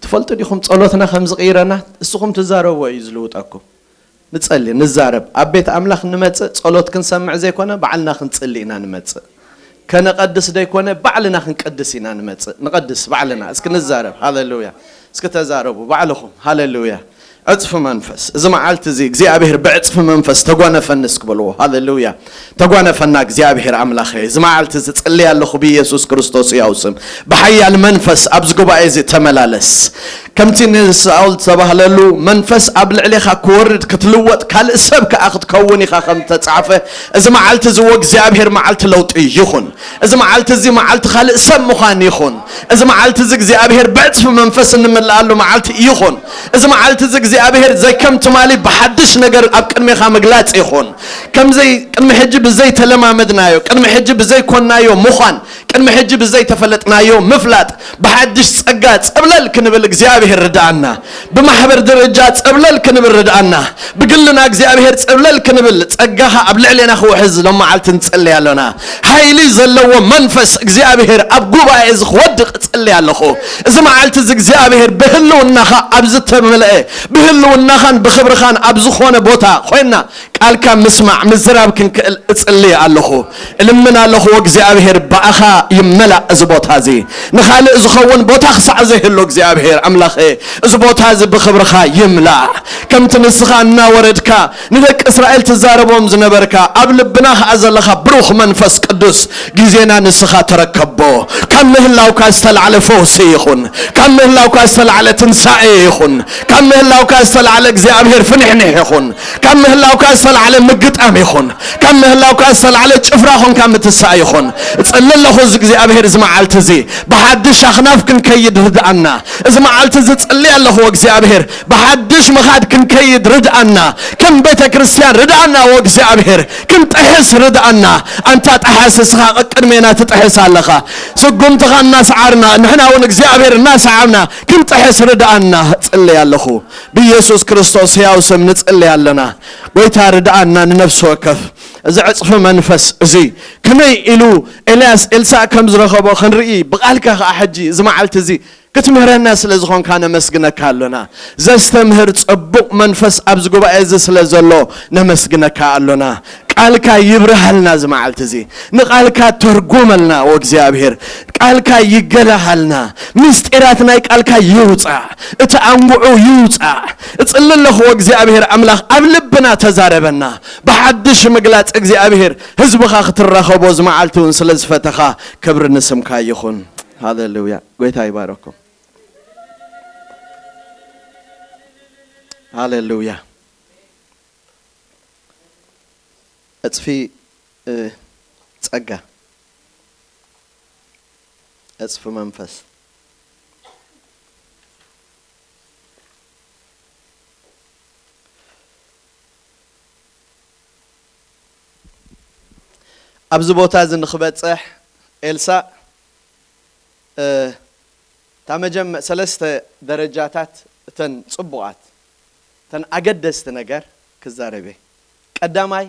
ትፈልጡ ዲኹም ጸሎትና ከም ዝቕይረና? እስኹም ትዛረብዎ እዩ ዝልውጠኩም። ንጸሊ፣ ንዛረብ። ኣብ ቤት ኣምላኽ ንመጽእ፣ ጸሎት ክንሰምዕ ዘይኮነ፣ ባዕልና ክንጽሊ ኢና ንመጽእ። ከነቐድስ ዘይኮነ፣ ባዕልና ክንቀድስ ኢና ንመጽእ። ንቐድስ ባዕልና። እስኪ ንዛረብ። ሃሌሉያ። እስኪ ተዛረቡ ባዕልኹም። ሃሌሉያ። ዕጽፊ መንፈስ። እዚ መዓልቲ እዚ እግዚኣብሔር ብዕጽፊ መንፈስ ተጓነፈኒ እስኪ በልዎ። ሃሌሉያ። ተጓነፈና እግዚኣብሔር ኣምላኸ። እዚ መዓልቲ እዚ ጽልይ ኣለኹ ብኢየሱስ ክርስቶስ ሕያው ስም። ብሓያል መንፈስ ኣብዚ ጉባኤ እዚ ተመላለስ። ከምቲ ንሳኦል ዝተባህለሉ መንፈስ ኣብ ልዕሌኻ ክወርድ ክትልወጥ ካልእ ሰብ ከኣ ክትከውን ኢኻ ከም ተጻሕፈ፣ እዚ መዓልቲ እዚ ወ እግዚኣብሔር መዓልቲ ለውጢ ይኹን። እዚ መዓልቲ እዚ መዓልቲ ካልእ ሰብ ምዃን ይኹን። እዚ መዓልቲ እዚ እግዚኣብሔር ብዕጽፊ መንፈስ እንምልኣሉ መዓልቲ ይኹን። እዚ መዓልቲ እዚ እግዚኣብሔር ዘይከም ትማሊ ብሓድሽ ነገር ኣብ ቅድሜኻ ምግላጽ ይኹን። ከምዘይ ቅድሚ ሕጂ ብዘይተለማመድናዮ፣ ቅድሚ ሕጂ ብዘይኮንናዮ ምዃን፣ ቅድሚ ሕጂ ብዘይተፈለጥናዮ ምፍላጥ፣ ብሓድሽ ጸጋ ጸብለል ክንብል እግዚኣብሔር ርድኣና። ብማሕበር ደረጃ ጸብለል ክንብል ርድኣና። ብግልና እግዚኣብሔር ጸብለል ክንብል ጸጋኻ ኣብ ልዕሌና ክውሕዝ ሎም መዓልቲ ንጽሊ ኣሎና። ሓይሊ ዘለዎ መንፈስ እግዚኣብሔር ኣብ ጉባኤ እዚ ክወድቕ እጽሊ ኣለኹ። እዚ መዓልቲ እዚ እግዚኣብሔር ብህልውናኻ ኣብ ዝተመልአ፣ ብህልውናኻን ብኽብርኻን ኣብ ዝኾነ ቦታ ኮይና ቃልካ ምስማዕ ምዝራብ ክንክእል እጽሊ ኣለኹ። እልምን ኣለኹ፣ እግዚኣብሔር ብኣኻ ይመላእ እዚ ቦታ እዚ። ንኻልእ ዝኸውን ቦታ ክሳዕ ዘይህሉ እግዚኣብሔር ኣምላኸ፣ እዚ ቦታ እዚ ብኽብርኻ ይምላእ። ከምቲ ንስኻ እናወረድካ ንደቂ እስራኤል ትዛረቦም ዝነበርካ፣ ኣብ ልብና ኸዓ ዘለኻ ብሩኽ መንፈስ ቅዱስ፣ ግዜና ንስኻ ተረከቦ። ካብ ምህላውካ ዝተላዕለ ፈውሲ ይኹን፣ ካብ ምህላውካ ዝተላዕለ ትንሳኤ ይኹን፣ ካብ ምህላውካ ዝተላዕለ እግዚኣብሔር ፍንሕንሕ ይኹን፣ ካብ ምህላውካ ዝተላዕለ ምግጣም ይኹን፣ ካብ ምህላውካ ዝተላዕለ ጭፍራ ኾንካ ምትሳእ ይኹን። እጽሊ ኣለኹ፣ እዚ እግዚኣብሔር፣ እዚ መዓልቲ እዚ ብሓድሽ ኣኽናፍ ክንከይድ ርድኣና። እዚ መዓልቲ እዚ ጽሊ ኣለኹ፣ እግዚኣብሔር፣ ብሓድሽ ምኻድ ክንከይድ ርድኣና። ከም ቤተ ክርስቲያን ርድኣና፣ ወ እግዚኣብሔር፣ ክንጥሕስ ርድኣና። ኣንታ ጠሓስ፣ እስኻ ቀቅድሜና ትጥሕስ ኣለኻ። ስጉምትኻ እናሰዓርና፣ ንሕና እውን እግዚኣብሔር እናሰዓብና ክንጥሕስ ርድኣና። ጽሊ ኣለኹ፣ ብኢየሱስ ክርስቶስ ሕያው ስም ንጽሊ ኣለና። ጎይታ ርድኣና፣ ንነፍሲ ወከፍ እዚ ዕጽፊ መንፈስ እዚ ከመይ ኢሉ ኤልያስ ኤልሳዕ ከም ዝረኸቦ ክንርኢ፣ ብቓልካ ኸዓ ሕጂ እዚ መዓልቲ እዚ ክትምህረና ስለ ዝኾንካ ነመስግነካ ኣሎና። ዘስተምህር ጽቡቕ መንፈስ ኣብዚ ጉባኤ እዚ ስለ ዘሎ ነመስግነካ ኣሎና። ቃልካ ይብርሃልና እዚ መዓልቲ እዚ። ንቃልካ ተርጉመልና፣ ወ እግዚኣብሔር። ቃልካ ይገላሃልና። ምስጢራት ናይ ቃልካ ይውጻዕ። እቲ ኣንጉዑ ይውጻዕ። እጽሊ ኣለኹ፣ ወ እግዚኣብሔር ኣምላኽ፣ ኣብ ልብና ተዛረበና። ብሓድሽ ምግላጽ እግዚኣብሔር ህዝብኻ ክትራኸቦ እዚ መዓልቲ እውን ስለ ዝፈተኻ ክብሪ ንስምካ ይኹን። ሃሌሉያ። ጎይታ ይባረኩም። ሃሌሉያ። ዕጽፊ፣ እ፣ ጸጋ፣ ዕጽፊ መንፈስ። ኣብዚ ቦታ እዚ ንኽበጽሕ ኤልሳእ፣ እ፣ እታ መጀመ-፣ ሰለስተ ደረጃታት እተን ጽቡቓት፣ እተን ኣገደስቲ ነገር ክዛረብ እየ። ቀዳማይ፣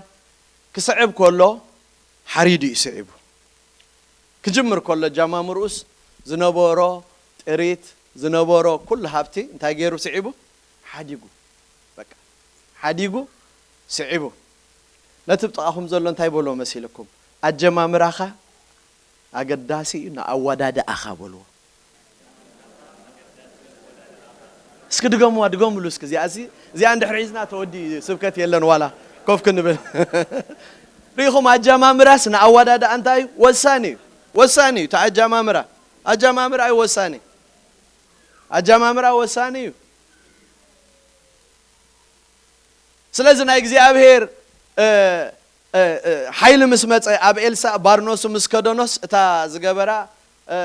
ክስዕብ ከሎ ሓሪዱ እዩ ስዒቡ። ክጅምር ከሎ ጃማምርኡስ ዝነበሮ ጥሪት፣ ዝነበሮ ኩሉ ሃብቲ እንታይ ገይሩ ስዒቡ? ሓዲጉ። በቃ፣ ሓዲጉ ስዒቡ። ነቲ ብጥቓኹም ዘሎ እንታይ በሎ መሲልኩም? ኣጀማምራኻ ኣገዳሲ እዩ፣ ንኣወዳድኣኻ በልዎ። እስኪ ድገምዋ፣ ድገምሉ እስኪ። እዚኣ፣ እዚ፣ እዚኣ እንድሕር ሒዝና ተወዲ ስብከት የለን፣ ዋላ ኮፍ ክንብል። ርኢኹም፣ ኣጀማምራስ ንኣወዳድኣ እንታይ እዩ? ወሳኒ እዩ። ወሳኒ እዩ። እቲ ኣጀማምራ፣ ኣጀማምራ እዩ ወሳኒ። ኣጀማምራ ወሳኒ እዩ። ስለዚ ናይ እግዚኣብሔር፣ እ፣ እ፣ እ፣ ሓይሊ ምስ መጸ፣ ኣብ ኤልሳእ ባርኖሱ ምስ ከደኖስ፣ እታ ዝገበራ፣ እ፣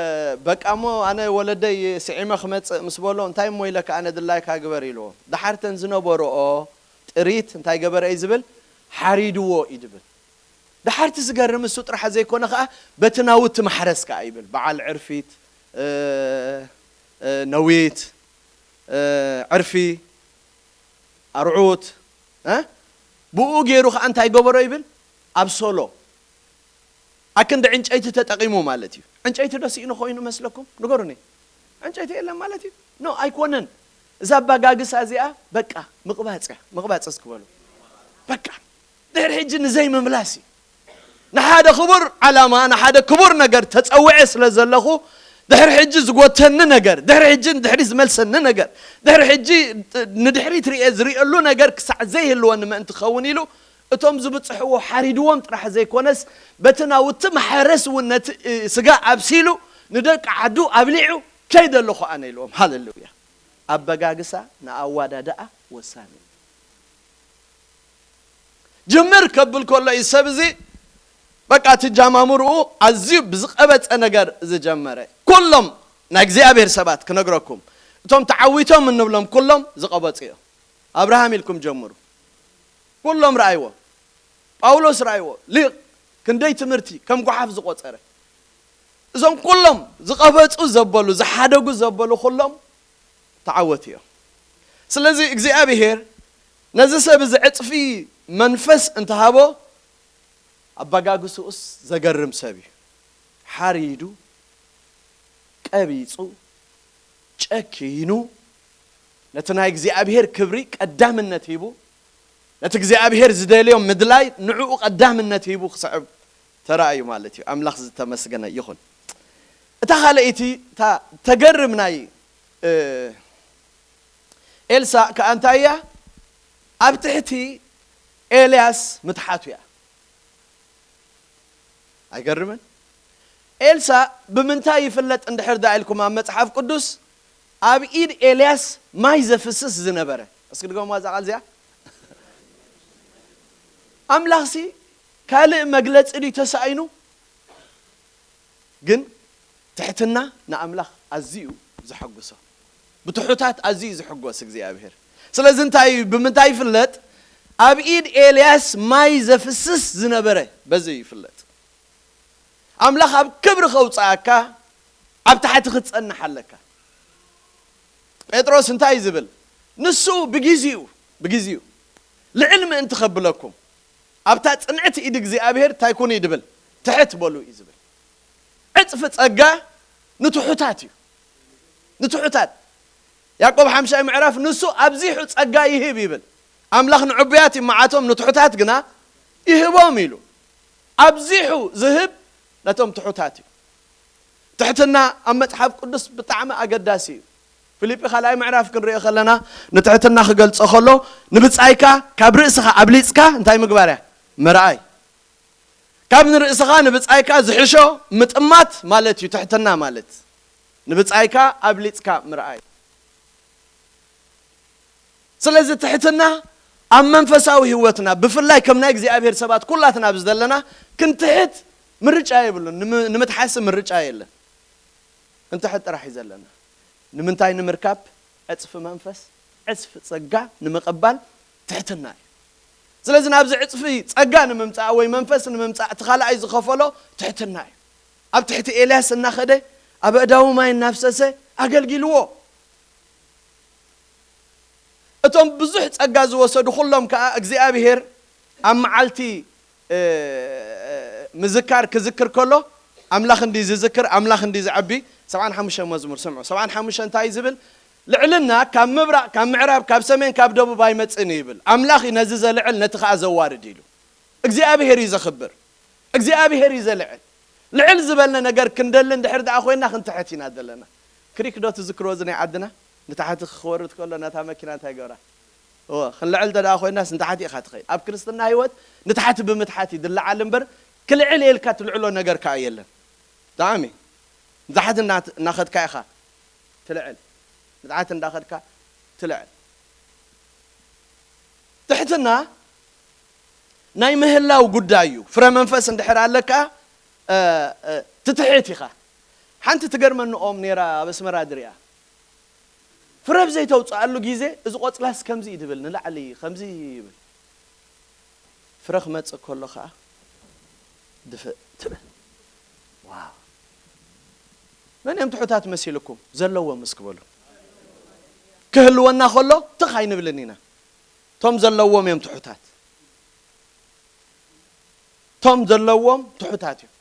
በቃ እሞ ኣነ ወለደይ ስዒመ ክመጽእ ምስ በሎ፣ እንታይ እሞ ኢለካ ኣነ ድላይካ ግበር ኢልዎ። ደሓርተን ዝነበርኦ ጥሪት እንታይ ገበረ እዩ ዝብል? ሓሪድዎ እዩ ዝብል። ደሓርቲ ዝገርም እሱ ጥራሕ ዘይኮነ ከኣ፣ በቲ ናውቲ ማሕረስ ከኣ ይብል። በዓል ዕርፊት፣ እ፣ እ፣ ነዊት፣ እ፣ ዕርፊ፣ ኣርዑት፣ እ? ብኡ ገይሩ ከኣ እንታይ ገበሮ ይብል? ኣብ ሶሎ። ኣክንዲ ዕንጨይቲ ተጠቒሙ ማለት እዩ። ዕንጨይቲ ዶ ስኢኑ ኮይኑ መስለኩም? ንገሩኒ። ዕንጨይቲ የለን ማለት እዩ? ኖ፣ ኣይኮነን። እዛ ኣባጋግሳ እዚኣ፣ በቃ፣ ምቕባጽ እያ። ምቕባጽ እስኪ በሉ። በቃ። ድሕሪ ሕጂ ንዘይምምላስ እዩ። ንሓደ ክቡር ዓላማ፣ ንሓደ ክቡር ነገር ተጸውዐ ስለ ዘለኹ፣ ድሕሪ ሕጂ ዝጎተኒ ነገር፣ ድሕሪ ሕጂ ንድሕሪ ዝመልሰኒ ነገር፣ ድሕሪ ሕጂ ንድሕሪት ርኤ ዝርእየሉ ነገር ክሳዕ ዘይህልወኒ ምእንቲ ክኸውን ኢሉ፣ እቶም ዝብጽሕዎ ሓሪድዎም ጥራሕ ዘይኮነስ፣ በቲ ናውቲ ማሕረስ እውን ነቲ፣ እ፣ ስጋ ኣብሲሉ ንደቂ ዓዱ ኣብሊዑ፣ "ከይደ ኣለኹ ኣነ" ኢልዎም። ሃሌሉያ! ኣበጋግሳ ንኣዋዳድኣ ወሳኒ እዩ። ጅምር ከብል ከሎ እዩ ሰብ እዚ፣ በቃ፣ እቲ ጃማምርኡ ኣዝዩ ብዝቐበጸ ነገር ዝጀመረ። ኩሎም ናይ እግዚኣብሔር ሰባት ክነግረኩም፣ እቶም ተዓዊቶም እንብሎም ኩሎም ዝቐበጹ እዮም። ኣብርሃም ኢልኩም ጀምሩ። ኩሎም ረኣይዎ። ጳውሎስ ረኣይዎ። ሊቕ ክንደይ ትምህርቲ ከም ጓሓፍ ዝቖጸረ። እዞም ኩሎም ዝቐበጹ ዘበሉ፣ ዝሓደጉ ዘበሉ ኩሎም ተዓወቱ እዮም። ስለዚ እግዚኣብሔር ነዚ ሰብ እዚ ዕጽፊ መንፈስ እንተሃቦ፣ ኣበጋግስኡስ ዘገርም ሰብ እዩ። ሓሪዱ፣ ቀቢጹ፣ ጨኪኑ፣ ነቲ ናይ እግዚኣብሔር ክብሪ ቀዳምነት ሂቡ፣ ነቲ እግዚኣብሔር ዝደልዮ ምድላይ ንዕኡ ቀዳምነት ሂቡ ክስዕብ ተራእዩ ማለት እዩ። ኣምላኽ ዝተመስገነ ይኹን። እታ ካልኣይቲ፣ እታ ተገርም ናይ፣ እ፣ ኤልሳእ ከኣ እንታይ እያ? ኣብ ትሕቲ ኤልያስ ምትሓቱ እያ። ኣይገርምን? ኤልሳእ ብምንታይ ይፍለጥ እንድሕር ደኣ ኢልኩም ኣብ መጽሓፍ ቅዱስ፣ ኣብ ኢድ ኤልያስ ማይ ዘፍስስ ዝነበረ። እስኪ ድገሙዋ እዛ ቃል እዚኣ። ኣምላኽሲ ካልእ መግለጺ ድዩ ተሳኢኑ? ግን ትሕትና ንኣምላኽ ኣዝዩ ዘሐጉሶ። ብትሑታት ኣዝዩ ዝሕጎስ እግዚኣብሔር። ስለዚ እንታይ እዩ? ብምንታይ ይፍለጥ? ኣብ ኢድ ኤልያስ ማይ ዘፍስስ ዝነበረ በዚ ይፍለጥ። ኣምላኽ ኣብ ክብሪ ከውጽኣካ ኣብ ታሕቲ ክትጸንሕ ኣለካ። ጴጥሮስ እንታይ እዩ ዝብል? ንሱ ብግዜኡ፣ ብግዜኡ ልዕል ምእንቲ ከብለኩም ኣብታ ጽንዕቲ ኢድ እግዚኣብሔር እንታይ ኩኑ እዩ ድብል? ትሕት በሉ እዩ ዝብል። ዕጽፊ ጸጋ ንትሑታት እዩ። ንትሑታት። ያዕቆብ ሓምሻይ ምዕራፍ፣ ንሱ ኣብዚሑ ጸጋ ይህብ ይብል። ኣምላኽ ንዕቡያት ይመዓቶም፣ ንትሑታት ግና ይህቦም ኢሉ። ኣብዚሑ ዝህብ ነቶም ትሑታት እዩ። ትሕትና ኣብ መጽሓፍ ቅዱስ ብጣዕሚ ኣገዳሲ እዩ። ፊልጲ ካልኣይ ምዕራፍ ክንሪኦ ከለና፣ ንትሕትና ክገልጾ ከሎ፣ ንብጻይካ ካብ ርእስኻ ኣብሊጽካ እንታይ ምግባር እያ? ምርኣይ። ካብ ንርእስኻ ንብጻይካ ዝሕሾ ምጥማት ማለት እዩ ትሕትና ማለት። ንብጻይካ ኣብሊጽካ ምርኣይ። ስለዚ ትሕትና ኣብ መንፈሳዊ ህይወትና፣ ብፍላይ ከም ናይ እግዚኣብሔር ሰባት ኩላትና ኣብዚ ዘለና፣ ክንትሕት ምርጫ የብሉን። ንም-፣ ንምትሓስ ምርጫ የለን። እንትሕት ጥራሕ እዩ ዘለና። ንምንታይ? ንምርካብ ዕጽፊ መንፈስ፣ ዕጽፊ ጸጋ ንምቕባል ትሕትና እዩ። ስለዚ ናብዚ ዕጽፊ ጸጋ ንምምጻእ ወይ መንፈስ ንምምጻእ እቲ ካልኣይ ዝኸፈሎ ትሕትና እዩ። ኣብ ትሕቲ ኤልያስ እናኸደ ኣብ ኣእዳዉ ማይ እናፍሰሰ ኣገልጊልዎ። እቶም ብዙሕ ጸጋ ዝወሰዱ ኩሎም ከኣ እግዚኣብሔር ኣብ መዓልቲ፣ እ፣ ምዝካር ክዝክር ከሎ፣ ኣምላኽ እንዲ ዝዝክር፣ ኣምላኽ እንዲ ዝዐቢ፣ ሰብዓን ሓሙሽተ መዝሙር ስምዑ። ሰብዓን ሓሙሽተ እንታይ እዩ ዝብል? ልዕልና ካብ ምብራቕ፣ ካብ ምዕራብ፣ ካብ ሰሜን፣ ካብ ደቡብ ኣይመጽእን እዩ ይብል። ኣምላኽ እዩ ነዚ ዘልዕል፣ ነቲ ከኣ ዘዋርድ ኢሉ። እግዚኣብሔር እዩ ዘኽብር። እግዚኣብሔር እዩ ዘልዕል። ልዕል ዝበልነ ነገር ክንደሊ እንድሕር ደኣ ኮይና ክንትሕት ኢና ዘለና። ክሪክ ዶ ትዝክርዎ እዚ ናይ ዓድና? ንታሕቲ ክወርድ ከሎ ነታ መኪና እንታይ ገብራ? እወ፣ ክንልዕል እንተ ደኣ ኮይናስ ንታሕቲ ኢኻ ትኸይድ። ኣብ ክርስትና ህይወት ንታሕቲ ብምትሓት እዩ ዝለዓል እምበር፣ ክልዕል ኢልካ ትልዕሎ ነገር ከኣ የለን። ብጣዕሚ ንታሕቲ እና-፣ እናኸድካ ኢኻ ትልዕል። ንታሕቲ እንዳኸድካ ትልዕል። ትሕትና ናይ ምህላው ጉዳይ እዩ። ፍረ መንፈስ እንድሕር ኣለካ፣ እ፣ እ፣ ትትሕት ኢኻ። ሓንቲ ትገርመኒ ኦም ነይራ ኣብ ኣስመራ ድሪኣ። ፍረ ኣብ ዘይተውፅኣሉ ግዜ እዚ ቆፅላስ ከምዚ እዩ ድብል፣ ንላዕሊ ከምዚ ይብል። ፍረ ክመፅእ ከሎ ከዓ ድፍእ ትብል። ዋው! መን እዮም ትሑታት መሲልኩም? ዘለዎም እስኪ በሉ። ክህልወና ከሎ ትኽ ኣይንብልን ኢና። እቶም ዘለዎም እዮም ትሑታት። እቶም ዘለዎም ትሑታት እዮም።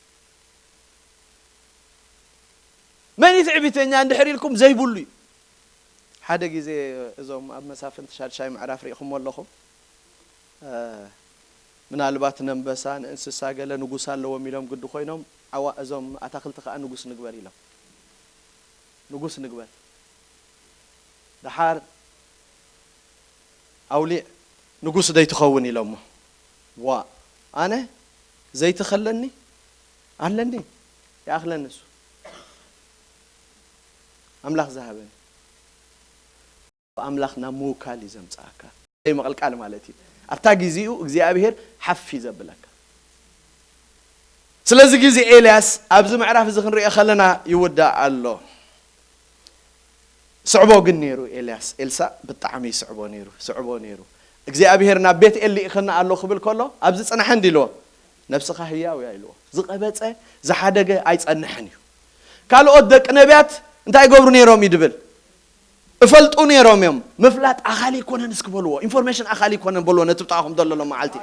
መን እዩ ትዕቢተኛ እንድሕር ኢልኩም ዘይብሉ እዩ። ሓደ ግዜ እዞም ኣብ መሳፍንቲ ሻድሻይ ምዕራፍ ርኢኹምዎ ኣለኹም። እ፣ ምናልባት ነንበሳ ንእንስሳ ገለ ንጉስ ኣለዎም ኢሎም ግዲ ኮይኖም፣ ኣዋ-፣ እዞም ኣታኽልቲ ከኣ ንጉስ ንግበር ኢሎም። ንጉስ ንግበር። ደሓር ኣውሊዕ ንጉስ ዘይትኸውን ኢሎሞ። ዋ ኣነ ዘይትኸለኒ ኣለኒ ይኣኽለኒ እሱ ኣምላኽ ዝሃበኒ ኣምላኽ ናብ ምውካል እዩ ዘምፅኣካ። ዘይምቕልቃል ማለት እዩ። ኣብታ ግዜኡ እግዚኣብሔር ሓፍ እዩ ዘብለካ። ስለዚ ግዜ ኤልያስ ኣብዚ ምዕራፍ እዚ ክንሪኦ ከለና ይውዳእ ኣሎ። ስዕቦ ግን ነይሩ ኤልያስ። ኤልሳእ ብጣዕሚ ይስዕቦ ነይሩ፣ ስዕቦ ነይሩ። እግዚኣብሔር ናብ ቤት ኤል ልኢኸና ኣሎ ክብል ከሎ ኣብዚ ፅናሕ እንዲ ኢልዎ ነብስኻ ህያው እያ ኢልዎ። ዝቐበፀ ዝሓደገ ኣይፀንሕን እዩ። ካልኦት ደቂ ነቢያት እንታይ ይገብሩ ነይሮም እዩ ድብል እፈልጡ ነይሮም እዮም። ምፍላጥ ኣኻሊ ይኮነን እስኪ በልዎ፣ ኢንፎርሜሽን ኣኻሊ ይኮነን በልዎ። ነቲ ብጣኹም ዘሎ ሎም መዓልቲ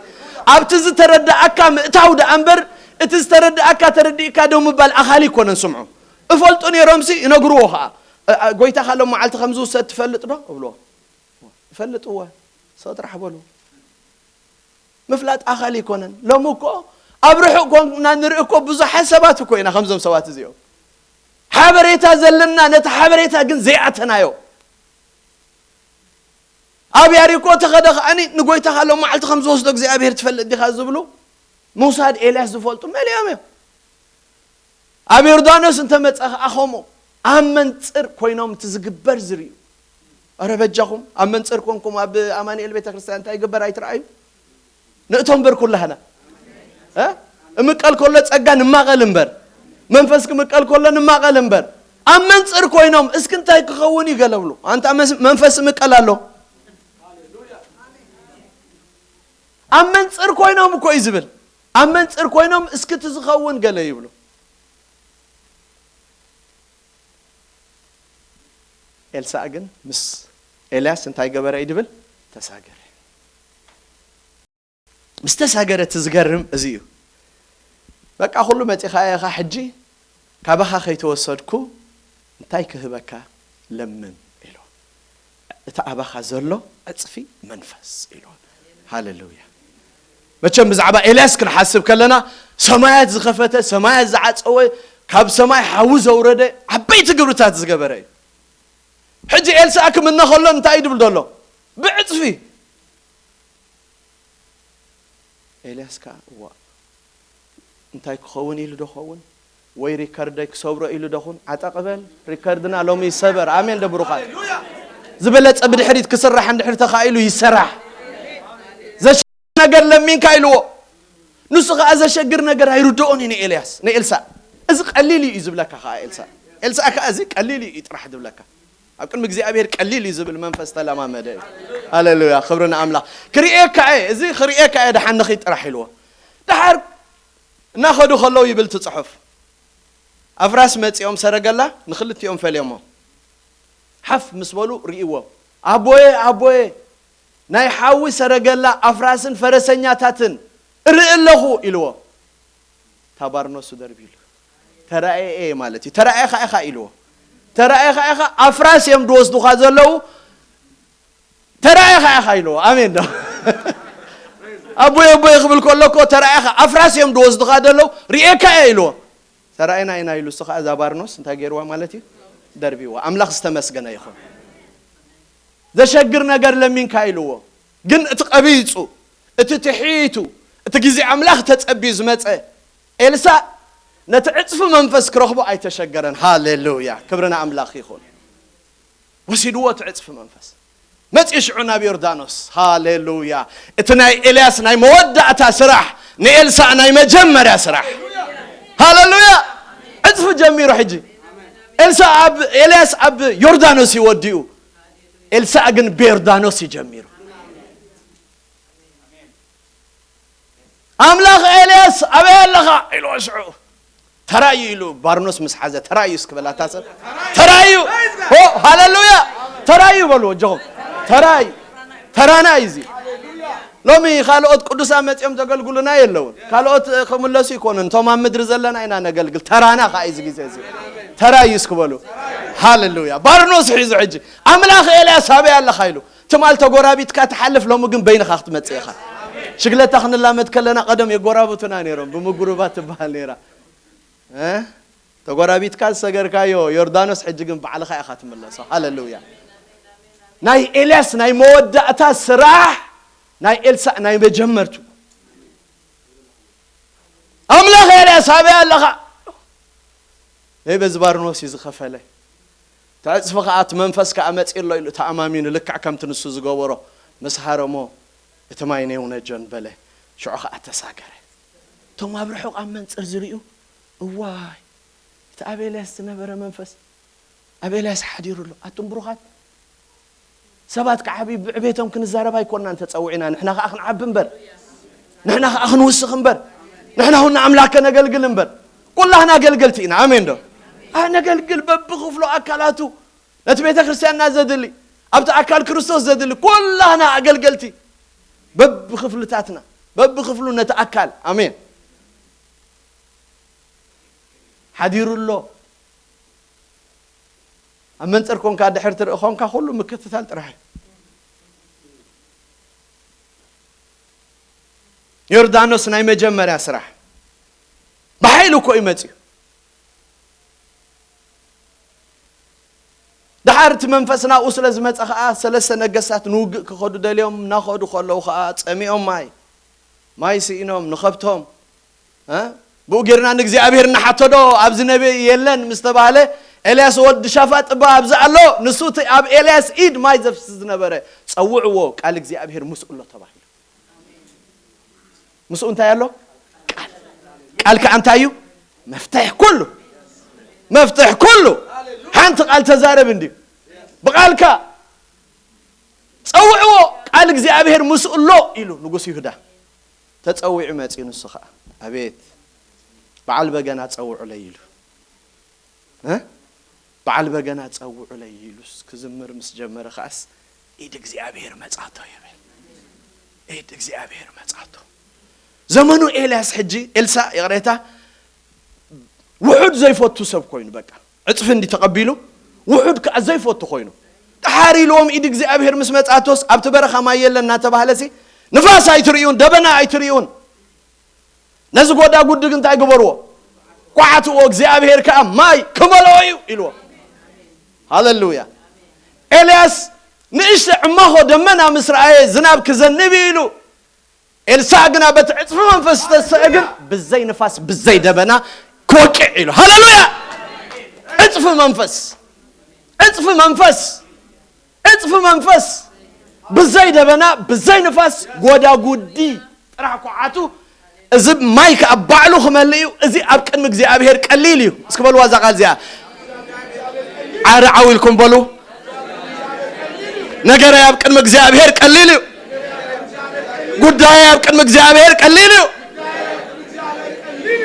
ኣብቲ ዝተረዳእካ ምእታው ደኣ እምበር እቲ ዝተረዳእካ ተረዲእካ ደው ምባል ኣኻሊ ይኮነን። ስምዑ እፈልጡ ነይሮም ሲ ይነግርዎ ከዓ እ- እ- ጎይታኻ ሎም መዓልቲ ከም ዝውሰድ ትፈልጥ ዶ እብልዎ። ይፈልጥዎ ሰው ጥራሕ በሉ። ምፍላጥ ኣኻሊ ይኮነን። ሎም እኮ ኣብ ርሑቕ ኮንና ንርኢ እኮ ብዙሓት ሰባት እኮ ኢና ከምዞም ሰባት እዚኦም ሓበሬታ ዘለና ነቲ ሓበሬታ ግን ዘይኣተናዮ ኣብ ያሪኮ ተኸደ ከዓኒ ንጎይታ ካሎም መዓልቲ ከም ዝወስዶ እግዚኣብሔር ትፈልጥ ዲኻ ዝብሉ ምውሳድ ኤልያስ ዝፈልጡ መሊኦም እዮም። ኣብ ዮርዳኖስ እንተመፀ ከዓ ከምኡ ኣብ መንፅር ኮይኖም እቲ ዝግበር ዝርእዩ። ኣረ በጃኹም ኣብ መንፅር ኮንኩም ኣብ ኣማኑኤል ቤተክርስትያን እንታይ ይግበር ኣይትረኣዩ። ንእቶም በር ኩላህና እ? እምቀል ከሎ ጸጋ ንማቐል እምበር መንፈስ ክምቀል ከሎ ንማቐል እምበር ኣብ መንጽር ኮይኖም እስኪ እንታይ ክኸውን እዩ ገለ ብሉ። ኣንታ መስ- መንፈስ እምቀል ኣሎ። ኣብ መንጽር ኮይኖም እኮ እዩ ዝብል። ኣብ መንጽር ኮይኖም እስኪ እቲ ዝኸውን ገለ ይብሉ። ኤልሳዕ ግን ምስ ኤልያስ እንታይ ገበረ እዩ ድብል? ተሳገረ። ምስ ተሳገረ እቲ ዝገርም እዚ እዩ። በቃ ኩሉ መጺኻ ኢኻ ሕጂ ካባኻ ከይተወሰድኩ እንታይ ክህበካ ለምን ኢሉ። እቲ ኣባኻ ዘሎ ዕጽፊ መንፈስ ኢሉ። ሃሌሉያ። መቸም ብዛዕባ ኤልያስ ክንሓስብ ከለና ሰማያት ዝኸፈተ ሰማያት ዝዓጸወ ካብ ሰማይ ሓዊ ዘውረደ ዓበይቲ ግብርታት ዝገበረ እዩ። ሕጂ ኤልሳዕ ክምነ ከሎ እንታይ ድብል ዘሎ? ብዕጽፊ። ኤልያስ ከኣ እዋ እንታይ ክኸውን ኢሉ ዶ ኸውን ወይ ሪከርደይ ክሰብሮ ኢሉ ዶ ኹን ዓጠቕ በል። ሪከርድና ሎሚ ይሰበር። ኣሜን ዶ ብሩኻት? ዝበለጸ ብድሕሪት ክስራሕ እንድሕር ተኻኢሉ ይሰራሕ። ዘሸግር ነገር ለሚንካ ኢልዎ። ንሱ ከኣ ዘሸግር ነገር ኣይርድኦን እዩ ንኤልያስ ንኤልሳዕ። እዚ ቀሊል እዩ ዝብለካ ከኣ ኤልሳዕ። ኤልሳዕ ከኣ እዚ ቀሊል እዩ ጥራሕ ዝብለካ። ኣብ ቅድሚ እግዚኣብሔር ቀሊል እዩ ዝብል መንፈስ ተለማመደ እዩ። ሃሌሉያ ክብሪ ንኣምላኽ። ክርእየካ እየ እዚ ክርእየካ እየ ደሓን ንኺድ ጥራሕ ኢልዎ። ደሓር እናኸዱ ከለዉ ይብል እቲ ጽሑፍ ኣፍራስ መጺኦም ሰረገላ ንኽልቲኦም ፈልዮሞ ሓፍ ምስ በሉ ርእይዎም ኣቦየ ኣቦየ ናይ ሓዊ ሰረገላ ኣፍራስን ፈረሰኛታትን እርኢ ኣለኹ ኢልዎ። ታባርኖሱ ደርቢሉ ተራእየ ማለት እዩ። ተራእየኻ ኢኻ ኢልዎ። ተራእየኻ ኢኻ ኣፍራስ እዮም ድወስዱኻ ዘለዉ። ተራእየኻ ኢኻ ኢልዎ። ኣሜን ዶ? ኣቦይ ኣቦይ ክብል ከሎ እኮ ተራእየኻ ኣፍራስ እዮም ድወስዱኻ ዘለዉ። ርእየካ እየ ኢልዎ። ተራእየና ኢና ኢሉ እሱ ከዓ እዛ ባርኖስ እንታይ ገይርዋ ማለት እዩ? ደርቢዋ። ኣምላኽ ዝተመስገነ ይኹን። ዘሸግር ነገር ለሚንካ ኢልዎ። ግን እቲ ቀቢጹ እቲ ትሒቱ እቲ ግዜ ኣምላኽ ተጸብዩ ዝመጸ ኤልሳእ ነቲ ዕጽፊ መንፈስ ክረኽቦ ኣይተሸገረን። ሃሌሉያ ክብሪ ንኣምላኽ ይኹን። ወሲድዎ እቲ ዕጽፊ መንፈስ መጺኡ ሽዑ ናብ ዮርዳኖስ። ሃሌሉያ እቲ ናይ ኤልያስ ናይ መወዳእታ ስራሕ ንኤልሳእ ናይ መጀመርያ ስራሕ። ሃሌሉያ ዕጽፊ ጀሚሩ። ሕጂ ኤልሳእ ኣብ ኤልያስ ኣብ ዮርዳኖስ እዩ ወዲኡ። ኤልሳእ ግን ብዮርዳኖስ እዩ ጀሚሩ። ኣምላኽ ኤልያስ ኣበይ ኣለኻ ኢልዎ ሽዑ። ተራእዩ ኢሉ ባርኖስ ምስ ሓዘ ተራእዩ እስክበላታ ሰብ ተራእዩ። ሆ ሃሌሉያ ተራእዩ በሉ እጆኹም። ተራእዩ ተራና እዩ እዚ። ሎሚ ካልኦት ቅዱሳን መጺኦም ዘገልግሉና የለውን። ካልኦት ክምለሱ ይኮኑን እቶም ኣብ ምድሪ ዘለና ኢና ነገልግል። ተራና ከዓ እዚ ግዜ እዚ ተራእዩ እስክበሉ። ሃሌሉያ ባርኖስ ሒዙ ሕጂ ኣምላኽ ኤልያስ ኣበይ ኣለኻ ኢሉ ትማል ተጎራቢትካ ትሓልፍ ሎሚ ግን በይንኻ ክትመጽእ ኢኻ። ሽግለታ ክንላመድ ከለና ቀደም የጎራብቱና ነይሮም ብምጉሩባት ትበሃል ነይራ። እ? ተጎራቢትካ ዝሰገርካዮ ዮርዳኖስ ሕጂ ግን ባዕልኻ ኢኻ ትምለሶ። ሃሌሉያ። ናይ ኤልያስ ናይ መወዳእታ ስራሕ ናይ ኤልሳዕ ናይ መጀመርቱ። ኣምላኽ፣ ኤልያስ ኣበይ ኣለኻ? ነይ በዚ ባርኖስ እዩ ዝኸፈለ። ትዕጽፊ ከኣ እቲ መንፈስ ከኣ መጺእ ኣሎ ኢሉ ተኣማሚኑ፣ ልክዕ ከምቲ ንሱ ዝገበሮ ምስ ሃረሞ፣ እቲ ማይ ነይ ውነጀን በለ። ሽዑ ከኣ ተሳገረ። እቶም ኣብ ርሑቕ ኣብ መንጽር ዝርእዩ፣ እዋይ፣ እቲ ኣብ ኤልያስ ዝነበረ መንፈስ ኣብ ኤልያስ ሓዲሩ ኣሎ። ኣቱም ብሩኻት፣ ሰባት ክዓብዩ ብዕቤቶም ክንዛረብ ኣይኮንናን ተጸዊዕና፣ ንሕና ከኣ ክንዓቢ እምበር፣ ንሕና ከኣ ክንውስኽ እምበር፣ ንሕና እውን ንኣምላክ ከነገልግል እምበር። ኩላህና ኣገልገልቲ ኢና። ኣሜን ዶ? ኣነገልግል በብኽፍሉ ኣካላቱ፣ ነቲ ቤተ ክርስቲያንና ዘድሊ፣ ኣብቲ ኣካል ክርስቶስ ዘድሊ፣ ኩላህና ኣገልገልቲ በብኽፍልታትና፣ በብኽፍሉ ነቲ ኣካል። ኣሜን። ሓዲሩ ኣሎ። ኣብ መንጽር ኮንካ ድሕር ትርኢ ኮንካ ኩሉ ምክትታል ጥራሕ እዩ። ዮርዳኖስ ናይ መጀመርያ ስራሕ ብሓይሉ እኮ እዩ መጽዩ። ደሓር እቲ መንፈስ ናብኡ ስለ ዝመጸ ኸኣ፣ ሰለስተ ነገስታት ንውግእ ክኸዱ ደልዮም እናኸዱ ከለዉ ኸኣ ጸሚኦም ማይ፣ ማይ ስኢኖም ንኸብቶም፣ እ? ብኡ ጌርና ንእግዚኣብሔር እናሓቶ ዶ ኣብዚ ነቢይ የለን ምስ ተባህለ፣ ኤልያስ ወዲ ሻፋጥ እባ ኣብዚ ኣሎ፣ ንሱ እቲ ኣብ ኤልያስ ኢድ ማይ ዘፍስስ ዝነበረ፣ ጸውዕዎ፣ ቃል እግዚኣብሔር ምስኡ ኣሎ ተባሂሉ። ምስኡ እንታይ ኣሎ? ቃል። ቃል ከኣ እንታይ እዩ? መፍትሕ ኩሉ። መፍትሕ ኩሉ። ሓንቲ ቃል ተዛረብ እንድዩ። ብቃልካ ጸውዕዎ፣ ቃል እግዚኣብሔር ምስኡ ኣሎ ኢሉ ንጉስ ይሁዳ። ተጸዊዑ መጺኡ ንሱ ኸኣ፣ ኣቤት፣ በዓል በገና ጸውዑለይ ኢሉ። እ? በዓል በገና ጸውዑለይ ኢሉስ ክዝምር ምስ ጀመረ ኸኣስ፣ ኢድ እግዚኣብሔር መጻቶ ይብል። ኢድ እግዚኣብሔር መጻቶ። ዘመኑ ኤልያስ ሕጂ፣ ኤልሳዕ፣ ይቕሬታ፣ ውሑድ ዘይፈቱ ሰብ ኮይኑ፣ በቃ፣ ዕጽፊ እንዲ ተቐቢሉ፣ ውሑድ ከኣ ዘይፈቱ ኮይኑ። ደሓር ኢልዎም ኢድ እግዚኣብሔር ምስ መጻቶስ፣ ኣብቲ በረኻ ማይ የለን እናተባህለሲ፣ ንፋስ ኣይትርእዩን፣ ደበና ኣይትርእዩን። ነዚ ጎዳ ጉድግ እንታይ ግበርዎ? ኳዕትዎ፣ እግዚኣብሔር ከኣ ማይ ክመልኦ እዩ ኢልዎ። ሃሌሉያ። ኤልያስ ንእሽተ ዕማኾ ደመና ምስ ረኣየ፣ ዝናብ ክዘንብ እዩ ኢሉ። ኤልሳዕ ግና በቲ ዕጽፊ መንፈስ ዝተሰአ ግን ብዘይ ንፋስ፣ ብዘይ ደበና ክወቅዕ ኢሉ። ሃሌሉያ። ዕጽፊ መንፈስ፣ ዕጽፊ መንፈስ፣ ዕጽፊ መንፈስ፣ ብዘይ ደበና፣ ብዘይ ንፋስ፣ ጎዳጉዲ ጥራሕ ኳዓቱ። እዚ ማይ ከኣ ባዕሉ ክመልእ እዩ። እዚ ኣብ ቅድሚ እግዚኣብሔር ቀሊል እዩ። እስኪ በልዋ እዛ ቃል እዚኣ። ዓረ ዓው ኢልኩም በሉ። ነገረይ ኣብ ቅድሚ እግዚኣብሔር ቀሊል እዩ። ጉዳይ ኣብ ቅድሚ እግዚኣብሔር ቀሊል እዩ።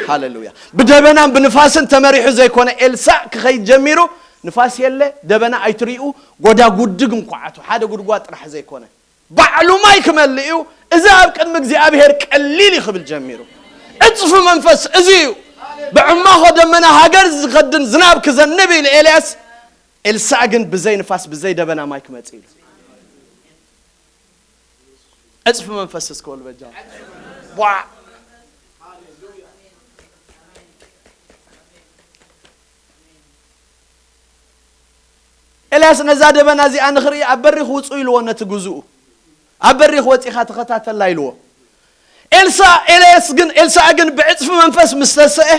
ሃሌሉያ። ብደበናን ብንፋስን ተመሪሑ ዘይኮነ ኤልሳዕ ክኸይድ ጀሚሩ፣ ንፋስ የለ፣ ደበና ኣይትሪኡ፣ ጎዳጉዲ ግን ኳዓቱ፣ ሓደ ጉድጓድ ጥራሕ ዘይኮነ፣ ባዕሉ ማይ ክመልእ እዩ። እዚ ኣብ ቅድሚ እግዚኣብሔር ቀሊል እዩ ክብል ጀሚሩ። ዕጽፊ መንፈስ እዚ እዩ። ብዕማኾ ደመና ሃገር ዝኸድን ዝናብ ክዘንብ ኢሉ ኤልያስ፣ ኤልሳዕ ግን ብዘይ ንፋስ ብዘይ ደበና ማይ ክመጽእ ኢሉ። ዕጽፊ መንፈስ እስኪ በሉ በጃ። ቧዕ። ኤልያስ ነዛ ደበና እዚኣ ንኽርኢ ኣብ በሪኽ ውጹ ኢልዎ ነቲ ግዝኡ። ኣብ በሪኽ ወጺኻ ተኸታተላ ኢልዎ። ኤልሳ፣ ኤልያስ ግን፣ ኤልሳዕ ግን ብዕጽፊ መንፈስ ምስ ተሰአ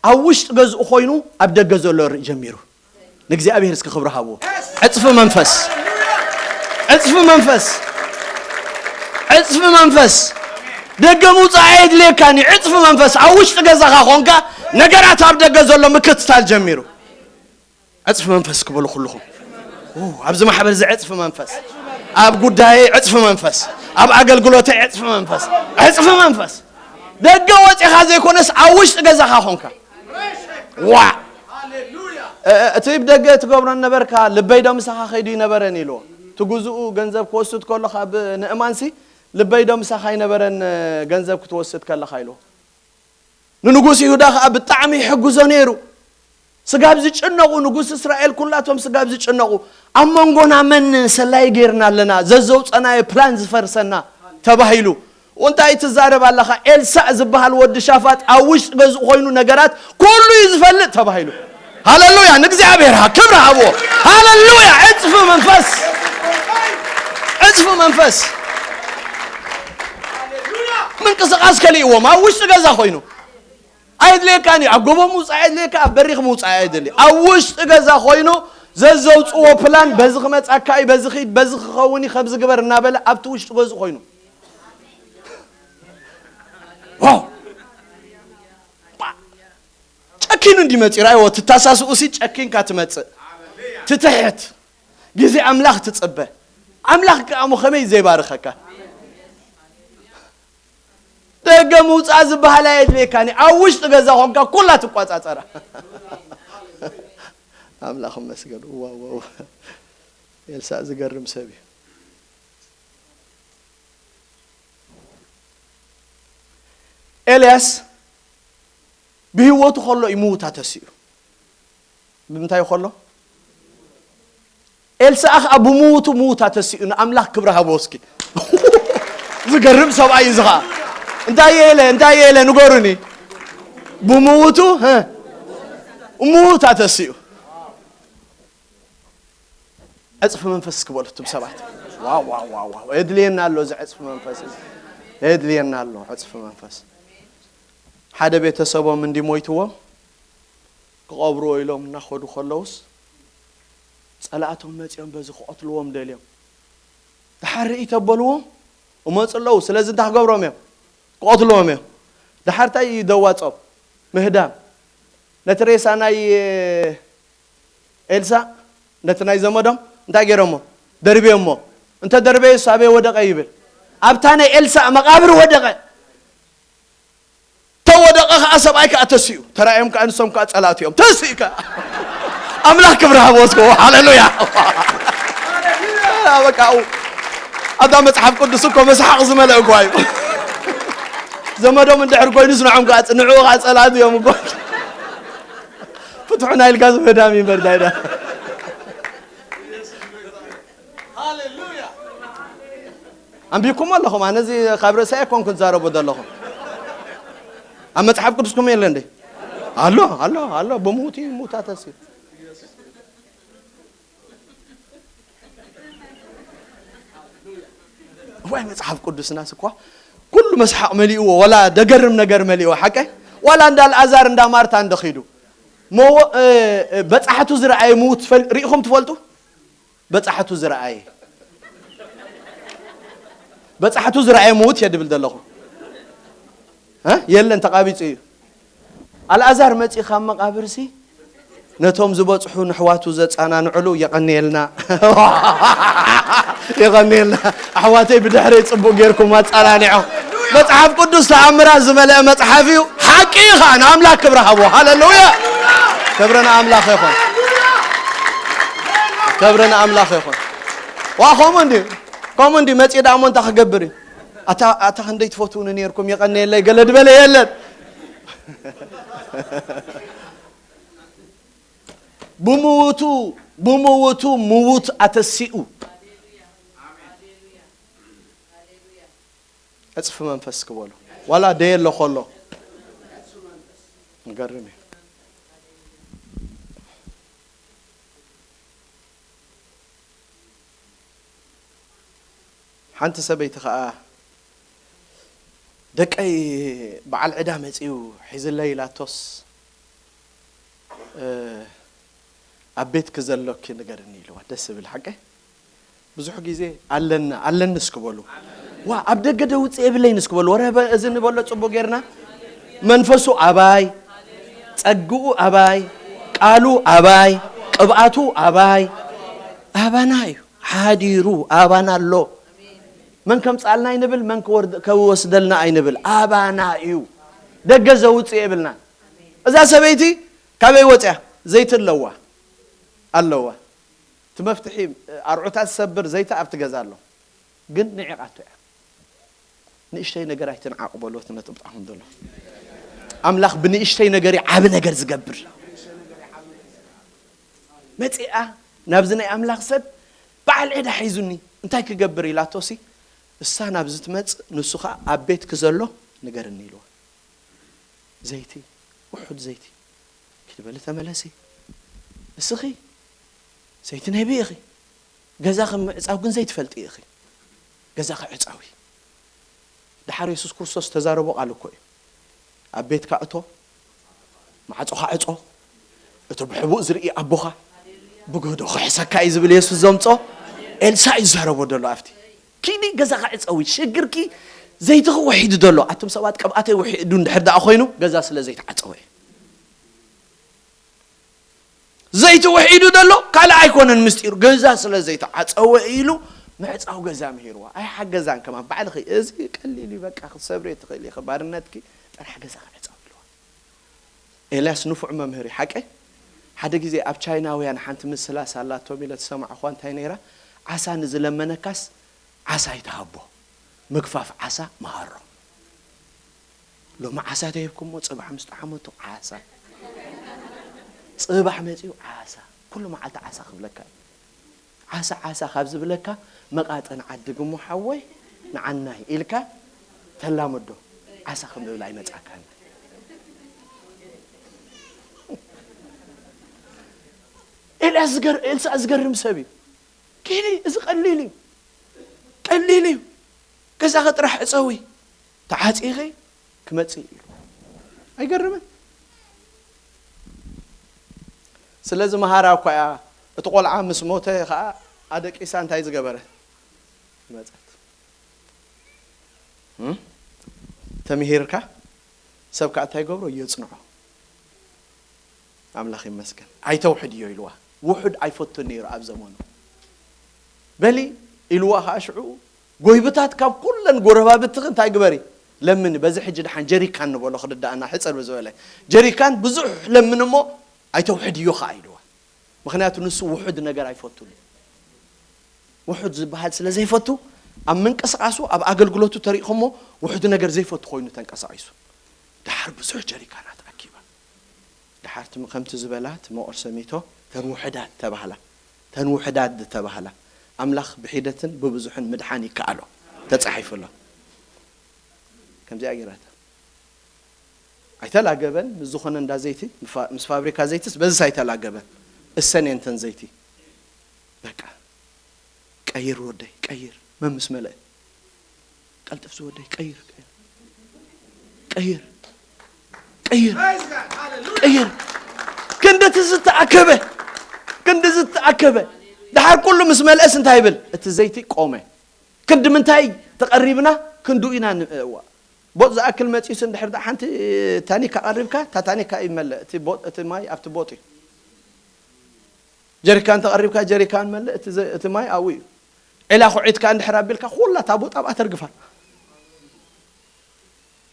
ኣብ ውሽጢ ገዝኡ ኮይኑ ኣብ ደገ ዘሎ ርኢ ጀሚሩ። ንእግዚኣብሔር እስኪ ክብሪ ሃብዎ። ዕጽፊ መንፈስ፣ ዕጽፊ መንፈስ፣ ዕጽፊ መንፈስ። ደገ ምውጻእ ኣየድልየካን እዩ። ዕጽፊ መንፈስ ኣብ ውሽጢ ገዛኻ ኾንካ ነገራት ኣብ ደገ ዘሎ ምክትታል ጀሚሩ። ዕጽፊ መንፈስ ክበሉ ኩልኹም። ኦ፣ ኣብዚ ማሕበር እዚ ዕጽፊ መንፈስ፣ ኣብ ጉዳየይ ዕጽፊ መንፈስ፣ ኣብ ኣገልግሎተይ ዕጽፊ መንፈስ፣ ዕጽፊ መንፈስ። ደገ ወጺኻ ዘይኮነስ ኣብ ውሽጢ ገዛኻ ኾንካ። ዋ! እ-፣ እቲ ብደገ ትገብሮ ነበርካ፣ ልበይ ዶ ምሳኻ ከይዱ ይነበረን ኢልዎ። እቲ ግዝኡ ገንዘብ ክወስድ ከሎ ካብ ንእማንሲ፣ ልበይ ዶ ምሳኻ ይነበረን፣ ገንዘብ ክትወስድ ከለኻ ኢልዎ። ንንጉስ ይሁዳ ኸኣ ብጣዕሚ ይሕግዞ ነይሩ። ስጋብ ዝጭነቑ፣ ንጉስ እስራኤል ኩላቶም ስጋብ ዝጭነቑ፣ ኣብ መንጎና መን ሰላይ ጌርና ኣለና፣ ዘዘውፀናዮ ፕላን ዝፈርሰና ተባሂሉ። እንታይ ትዛረብ ኣለኻ? ኤልሳዕ ዝበሃል ወዲ ሻፋጥ ኣብ ውሽጢ ገዝኡ ኮይኑ ነገራት ኩሉ እዩ ዝፈልጥ ተባሂሉ። ሃለሉያ ንእግዚኣብሔር ክብሪ ሃብዎ። ሃለሉያ ዕፅፊ መንፈስ፣ ዕፅፊ መንፈስ። ምንቅስቃስ ከሊእዎም ኣብ ውሽጢ ገዛ ኮይኑ ኣይድልየካን እዩ። ኣብ ጎቦ ምውፃእ ኣይድልየካ፣ ኣብ በሪኽ ምውፃእ ኣይድሊ። ኣብ ውሽጢ ገዛ ኮይኑ ዘዘውፅዎ ፕላን በዚ ክመፃካ እዩ፣ በዚ ኺድ፣ በዚ ክኸውን እዩ፣ ከምዚ ግበር እናበለ ኣብቲ ውሽጢ ገዝኡ ኮይኑ ዋው! ጨኪኑ እንዲ መፂኡ ራእይዎ ትታሳስኡ ሲ ጨኪንካ ትመፅእ ትትሕት ግዜ ኣምላኽ ትፅበ ኣምላኽ ከኣሞ ከመይ ዘይባርኸካ። ደገ ምውፃእ ዝበሃል ኣየድልየካን እዩ። ኣብ ውሽጢ ገዛ ኮንካ ኩላ ትቋፃፀራ። ኣምላኽ መስገን። ዋው ዋው። ኤልሳእ ዝገርም ሰብ እዩ። ኤልያስ ብህይወቱ ከሎ እዩ ምውታ ተሲኡ። ብምንታይ ከሎ? ኤልሳኣ ኸዓ ብምውቱ ምውታ ተሲኡ ንኣምላኽ ክብሪ ሃቦ እስኪ። ዝገርም ሰብኣይ እዚ ኸዓ። እንታይ የለ እንታይ የለ ንገሩኒ። ብምውቱ ህ፣ ምውታ ተሲኡ። ዕፅፊ መንፈስ እስኪ በሉ እቱም ሰባት። ዋው ዋው ዋው ዋው። የድልየና ኣሎ እዚ ዕፅፊ መንፈስ እዚ። የድልየና ኣሎ ዕፅፊ መንፈስ። ሓደ ቤተሰቦም እንዲሞይትዎም ክቐብርዎ ኢሎም እናኸዱ ከለውስ ፀላእቶም መፂኦም በዚ ክቐትልዎም ደልዮም። ድሓር ርኢ ተበልዎም እመፁ ኣለዉ። ስለዚ እንታይ ክገብሮም እዮም? ክቐትልዎም እዮም። ድሓር እንታይ እዩ ደዋፆም? ምህዳም። ነቲ ሬሳ ናይ ኤልሳ ነቲ ናይ ዘመዶም እንታይ ገይሮሞ? ደርብዮሞ። እንተ ደርበየ እሱ ኣበይ ወደቐ ይብል? ኣብታ ናይ ኤልሳ መቓብር ወደቐ። ተወደቐ ከኣ ሰብኣይ ከኣ ተሲኡ። ተራእዮም ከኣ ንሶም ከኣ ጸላእቲ እዮም። ተሲኡ ከኣ። ኣምላኽ ክብሪ ሃቦ እስከ። ሃሌሉያ። በቃ ኣብታ መጽሓፍ ቅዱስ እኮ መስሓቕ ዝመልአ እኳ እዩ። ዘመዶም እንድሕር ኮይኑስ ንዖም ከኣ ንዕኡ ከኣ ጸላእቲ እዮም እኮ። ፍትሑና ኢልካ ዝምህዳም እዩ እምበር እንታይ ዳ። ኣንቢብኩሞ ኣለኹም። ኣነ እዚ ካብ ርእሰይ ኣይኮንኩ ዝዛረቦ ዘለኹ። ኣብ መጽሓፍ ቅዱስኩም የለ እንዴ? ኣሎ ኣሎ ኣሎ። ብሙቲ ሙታ ተሲ እዋይ መጽሓፍ ቅዱስናስ እኳ ኩሉ መስሓቕ መሊእዎ፣ ወላ ደገርም ነገር መሊእዎ። ሓቀይ ዋላ እንዳ ኣልኣዛር እንዳ ማርታ እንደኺዱ መዎ-፣ እ፣ እ፣ በጻሕቱ ዝረኣየ ምዉት ትፈል-፣ ርኢኹም ትፈልጡ? በጻሕቱ ዝረኣየ በጻሕቱ ዝረኣየ ምዉት እየ ድብል ዘለኹ። እ? የለን፣ ተቓቢጹ እዩ። ኣልኣዛር መጺኡ ካብ መቓብርሲ ነቶም ዝበጽሑ ንሕዋቱ ዘጸናንዕሉ የቐንየልና። የቐንየልና። ኣሕዋተይ ብድሕረይ ጽቡቕ ጌርኩም ኣጸናኒዖ። መጽሓፍ ቅዱስ ተኣምራት ዝመልአ መጽሓፍ እዩ። ሓቂ እዩ ኸኣ ንኣምላኽ ክብሪ ሃቦ። ሃሌሉያ! ክብሪ ንኣምላኽ ይኹን። ክብሪ ንኣምላኽ ይኹን። ዋ ከምኡ እንዲ ከምኡ እንዲ መጺኡ ደኣ እሞ እንታይ ክገብር እዩ? ኣታ ኣታ ክንደይ ትፈትውኒ ኔርኩም የቐንየለይ ገለ ድበለ የለን። ብምውቱ ብምውቱ ምዉት ኣተሲኡ። ዕጽፊ መንፈስ ክበሉ ዋላ ደየ ኣሎ ከሎ ንገርም እዩ። ሓንቲ ሰበይቲ ኸኣ ደቀይ በዓል ዕዳ መጺኡ ሒዝለይ ኢላቶስ፣ እ፣ ኣብ ቤትኪ ዘሎኪ ንገርኒ ኢልዋ። ደስ ዝብል ሓቂ። ብዙሕ ግዜ ኣለና፣ ኣለኒ እስኪ በሉ። ዋ፣ ኣብ ደገ ደውጽእ የብለይን እስኪ በሉ። ወረ በ-፣ እዚ ንበሎ ጽቡቕ ጌርና። መንፈሱ ኣባይ፣ ጸግኡ ኣባይ፣ ቃሉ ኣባይ፣ ቅብኣቱ ኣባይ። ኣባና እዩ። ሓዲሩ ኣባና ኣሎ። መን ከምጽኣልና ኣይንብል፣ መን ክወርድ-፣ ከወስደልና ኣይንብል። ኣባና እዩ። ደገ ዘውጽእ የብልናን። እዛ ሰበይቲ ካበይ ወጽያ? ዘይቲ ኣለዋ። ኣለዋ። እቲ መፍትሒ፣ ኣርዑታት ዝሰብር ዘይቲ ኣብቲ ገዛ ኣሎ። ግን ንዒቓቶ እያ። ንእሽተይ ነገር ኣይትንዓቕ በልዎ እቲ ነጥቢ ጥዓኹም ዘሎ። ኣምላኽ ብንእሽተይ ነገር እዩ ዓቢ ነገር ዝገብር። መጺኣ ናብዚ ናይ ኣምላኽ ሰብ በዓል ዕዳ ሒዙኒ እንታይ ክገብር ኢላቶሲ፣ እሳ ናብዚ ትመጽእ፣ ንሱ ኸኣ ኣብ ቤትኪ ዘሎ ንገርኒ ኢልዋ። ዘይቲ፣ ውሑድ ዘይቲ። ኪድ በሊ ተመለሲ። እስኺ ሰይቲ ነቢ ኢኺ፣ ገዛኺ ምዕጻው ግን ዘይትፈልጢ ኢኺ። ገዛኺ ዕጸዊ። ደሓር የሱስ ክርስቶስ ተዛረቦ ቃል እኮ እዩ። ኣብ ቤትካ እቶ፣ ማዕጾኻ ዕጾ፣ እቲ ብሕቡእ ዝርኢ ኣቦኻ ብጎዶ ክሕሰካ እዩ ዝብል የሱስ ዘምጾ። ኤልሳ እዩ ዝዛረቦ ዘሎ ኣብቲ። ኪዲ ገዛኻ ዕጸዊ፣ ሽግርኪ ዘይትኺ ውሒዱ ዘሎ። ኣቱም ሰባት ቅብኣተይ ውሒዱ እንድሕር ደኣ ኮይኑ ገዛ ስለ ዘይተዓጸወ እዩ። ዘይቲ ውሒዱ ዘሎ ካልእ ኣይኮነን ምስጢሩ፣ ገዛ ስለ ዘይተዓጸወ ኢሉ ምዕጻው ገዛ ምሂርዋ። ኣይሓገዛን ከማን ባዕልኺ፣ እዚ ቀሊል እዩ፣ በቃ ክትሰብሪ ትኽእሊ ኢኺ፣ ባርነትኪ ጥራሕ ገዛ ክዕጸው ኢልዋ። ኤልያስ ንፉዕ መምህር እዩ፣ ሓቀይ። ሓደ ግዜ ኣብ ቻይናውያን ሓንቲ ምስላ ሳላቶም ኢለ ዝሰማዕኹዋ እንታይ ነይራ? ዓሳ ንዝለመነካስ ዓሳ ኣይትሃቦ፣ ምግፋፍ ዓሳ መሃሮ። ሎሚ ዓሳ ተሂብኩሞ፣ ጽባሕ ምስ ጠዓመቱ ዓሳ። ጽባሕ መጺኡ ዓሳ። ኩሉ መዓልቲ ዓሳ ክብለካ እዩ። ዓሳ፣ ዓሳ ካብ ዝብለካ፣ መቓጥን ዓዲ ግሞ ሓወይ፣ ንዓናይ ኢልካ ተላምዶ። ዓሳ ከም ዝብል ኣይመጻካን። ኤልያስ ዝገር-፣ ኤልሳዕ ዝገርም ሰብ እዩ። ኪዲ፣ እዚ ቀሊል እዩ። ቀሊል እዩ። ገዛኺ ጥራሕ ዕጸዊ። ተዓጺኺ ክመጽእ ኢሉ። ኣይገርምን? ስለዚ መሃራ እኳ እያ። እቲ ቆልዓ ምስ ሞተ ኸኣ ኣደቂሳ እንታይ ዝገበረ? ዝመጸት። እም? ተምሂርካ ሰብ ከኣ እንታይ ይገብሮ? የጽንዖ። ኣምላኽ ይመስገን። ኣይተውሕድዮ ኢልዋ። ውሑድ ኣይፈቱን ነይሩ ኣብ ዘመኑ። በሊ ኢልዋ ኸኣ ሽዑ ጎይብታት ካብ ኩለን ጎረባብትኺ እንታይ ግበሪ? ለምኒ። በዚ ሕጂ ደሓን ጀሪካን ንበሎ ክርድኣና ሕጽር ብዝበለ። ጀሪካን ብዙሕ ለምኒ እሞ ኣይተውሕድዮ ኸኣ ኢልዋ። ምኽንያቱ ንሱ ውሑድ ነገር ኣይፈቱን እዩ። ውሑድ ዝበሃል ስለ ዘይፈቱ ኣብ ምንቅስቓሱ ኣብ ኣገልግሎቱ ተሪእኹሞ ውሑድ ነገር ዘይፈቱ ኮይኑ ተንቀሳቒሱ። ደሓር ብዙሕ ጀሪካናት ኣኪባ። ደሓር ትም-፣ ከምቲ ዝበላ እቲ መቑር ሰሚቶ ተን ውሑዳት ተባህላ። ተን ውሑዳት ዝተባህላ ኣምላኽ ብሒደትን ብብዙሕን ምድሓን ይከኣሎ። ተጻሒፉ ኣሎ። ከምዚኣ ገይራታ። ኣይተላገበን ምስ ዝኾነ እንዳ ዘይቲ፣ ምስ ፋ-፣ ምስ ፋብሪካ ዘይትስ በዝስ ኣይተላገበን። እሰን እየን ተን ዘይቲ። በቃ። ቀይር ወደይ፣ ቀይር። መን ምስ መለአ? ቀልጥፍ ዝወደይ፣ ቀይር፣ ቀይር። ቀይር። ቀይር። ቀይር። ክንድቲ ዝተኣከበ፣ ክንዲ ዝተኣከበ። ደሓር ኩሉ ምስ መልአስ እንታይ ይብል? እቲ ዘይቲ ቆመ። ክንዲ ምንታይ ተቐሪብና? ክንዱ ኢና ን-፣ እዋ። ቦጥ ዝኣክል መጺሱ እንድሕር ደኣ ሓንቲ ታኒካ ቀሪብካ፣ እታ ታኒካ ይመልእ። እቲ ቦጥ፣ እቲ ማይ ኣብቲ ቦጥ እዩ። ጀሪካን ተቐሪብካ፣ ጀሪካን መልእ፣ እቲ ዘ-፣ እቲ ማይ ኣብኡ እዩ። ዒላ ኩዒትካ እንድሕር ኣቢልካ፣ ኩላ እታ ቦጥ ኣብኣ ተርግፋ።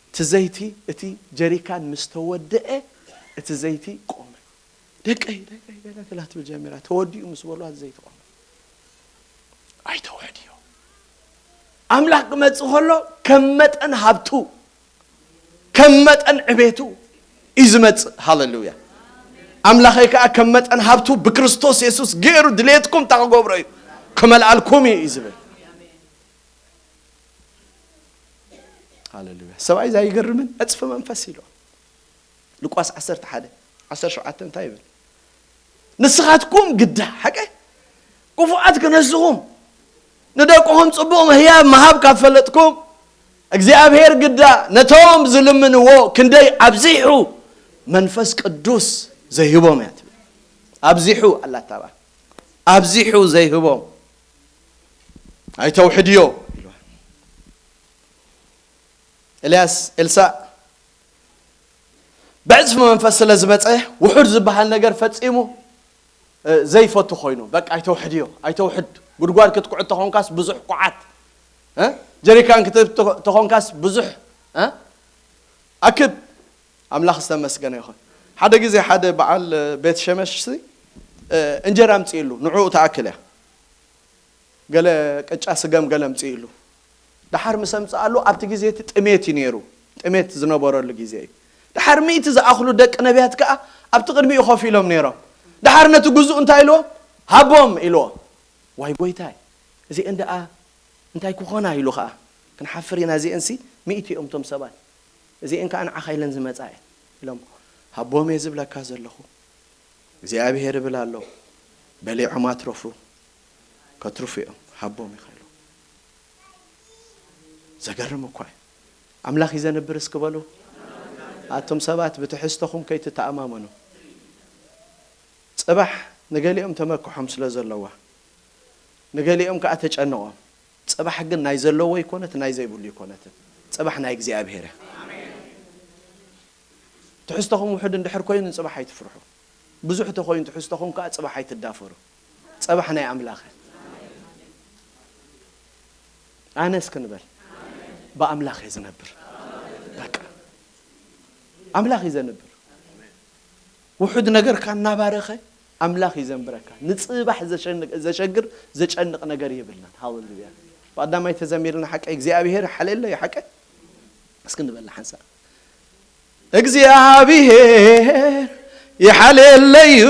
እቲ ዘይቲ፣ እቲ ጀሪካን ምስ ተወደአ፣ እቲ ዘይቲ ቆመ። "ደቀይ፣ ደቀይ" ገለ ክላ ትብል ጀሚራ። ተወዲኡ ምስ በልዋ፣ እቲ ዘይቲ ቆመ። ኣይተውሕድዮ። ኣምላኽ ክመጽእ ከሎ፣ ከም መጠን ሃብቱ፣ ከም መጠን ዕቤቱ እዩ ዝመጽእ። ሃሌሉያ። ኣምላኸይ ከኣ ከም መጠን ሃብቱ ብክርስቶስ የሱስ ገይሩ ድሌትኩም እንታይ ክገብሮ እዩ? ክመልኣልኩም እዩ እዩ ዝብል። ሃሌሉያ። ሰብኣይ እዛ ይገርምን ዕጽፊ መንፈስ ኢሉ። ሉቃስ ዓሰርተ ሓደ ዓሰርተ ሸውዓተ እንታይ ይብል? ንስኻትኩም ግዳ፣ ሓቀ ክፉኣት ክነስኹም፣ ንደቅኹም ጽቡቕ ምህያብ ምሃብ ካብ ፈለጥኩም፣ እግዚኣብሔር ግዳ ነቶም ዝልምንዎ ክንደይ ኣብዚሑ መንፈስ ቅዱስ ዘይህቦም እያ ትብል። ኣብዚሑ ኣላታ ብኣ። ኣብዚሑ ዘይህቦም። ኣይተውሕድዮ ኢልዋ። ኤልያስ፣ ኤልሳዕ ብዕጽፊ መንፈስ ስለ ዝመጸ፣ ውሑድ ዝበሃል ነገር ፈጺሙ፣ እ፣ ዘይፈቱ ኮይኑ፣ በቃ ኣይተውሕድዮ፣ ኣይተውሕድ። ጉድጓድ ክትኩዕት ተኾንካስ ብዙሕ ኩዓት፣ እ? ጀሪካን ክትህብ ተኾ-፣ ተኾንካስ ብዙሕ፣ እ? ኣክብ። ኣምላኽ ዝተመስገነ ይኹን። ሓደ ግዜ ሓደ በዓል፣ እ፣ ቤት ሸመሽሲ፣ እ፣ እንጀራ ኣምጽእሉ፣ ንዕኡ ትኣክል እያ። ገለ ቅጫ ስገም ገለ ኣምጽእሉ። ደሓር ምስ ኣምጽኣሉ፣ ኣብቲ ግዜ እቲ ጥሜት እዩ ነይሩ። ጥሜት ዝነበረሉ ግዜ እዩ። ደሓር ሚእቲ ዝኣኽሉ ደቂ ነቢያት ከኣ ኣብቲ ቅድሚኡ ኮፍ ኢሎም ነይሮም። ደሓር ነቲ ግዙእ እንታይ ኢልዎ? "ሃቦም" ኢልዎ። "ዋይ ጎይታይ፣ እዚአን ደኣ እንታይ ክኾና?" ኢሉ ኸኣ፣ "ክንሓፍር ኢና፣ እዚአንሲ ሚእቲ እዮም እቶም ሰባት። እዚአን ከኣ ንዓኻ ኢለን ዝመጻ እየን" ኢሎም። "ሃቦም እየ ዝብለካ ዘለኹ፣ እግዚኣብሔር ይብል ኣሎ፣ በሊዖም ኣትረፉ፣ ከትርፉ እዮም፣ ሃቦም ኢኻ ኢሉ። ዘገርም እኳ እዩ። ኣምላኽ እዩ ዘንብር እስኪ በሉ። ኣቱም ሰባት ብትሕዝቶኹም ከይትተኣማመኑ። ጽባሕ ንገሊኦም ተመክሖም ስለ ዘለዋ፣ ንገሊኦም ከኣ ተጨንቖም። ጽባሕ ግን ናይ ዘለዎ ይኮነት፣ ናይ ዘይብሉ ይኮነትን። ጽባሕ ናይ እግዚኣብሔር እያ። ትሕዝቶኹም ውሑድ እንድሕር ኮይኑ ንጽባሕ ኣይትፍርሑ። ብዙሕ ተኾይኑ ትሕዝቶኹም ከኣ ጽባሕ ኣይትዳፈሩ። ጽባሕ ናይ ኣምላኽ እያ። ኣነ እስኪ ንበል፣ ብኣምላኽ እየ ዝነብር። በቃ ኣምላኽ እዩ ዘንብር። ውሑድ ነገርካ እናባረኸ ኣምላኽ እዩ ዘንብረካ። ንጽባሕ ዘሸን-፣ ዘሸግር፣ ዘጨንቕ ነገር የብልናን። ሃሌሉያ። ብቐዳማይ ተዘሚርና ሓቀይ፣ እግዚኣብሔር ሓሌለዩ ሓቀይ። እስኪ ንበላ ሓንሳእ። እግዚኣብሔር ይሓሌለዩ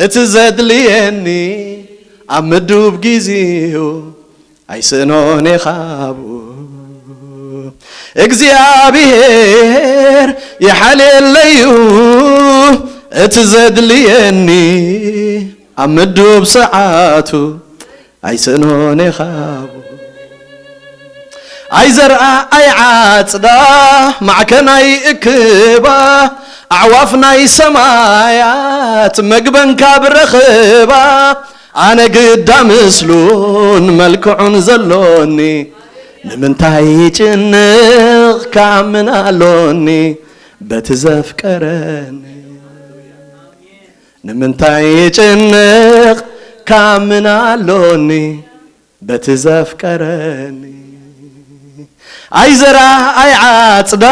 እቲ ዘድልየኒ ኣብ ምዱብ ጊዜኡ ኣይስእኖን እየ ካብኡ። እግዚኣብሔር ይሓሌለዩ እቲ ዘድልየኒ ኣብ ምዱብ ሰዓቱ ኣይስእኖን እየ ካብኡ። ኣይዘርኣ ኣይዓጽዳ ማዕከናይ እክባ ኣዕዋፍ ናይ ሰማያት መግበን ካብ ረኽባ ኣነ ግዳ ምስሉን መልክዑን ዘሎኒ ንምንታይ ይጭንቕ ካምን ኣሎኒ በቲ ዘፍቀረኒ ንምንታይ ይጭንቕ ካምን ኣሎኒ በቲ ዘፍቀረኒ ኣይዘራ ኣይዓጽዳ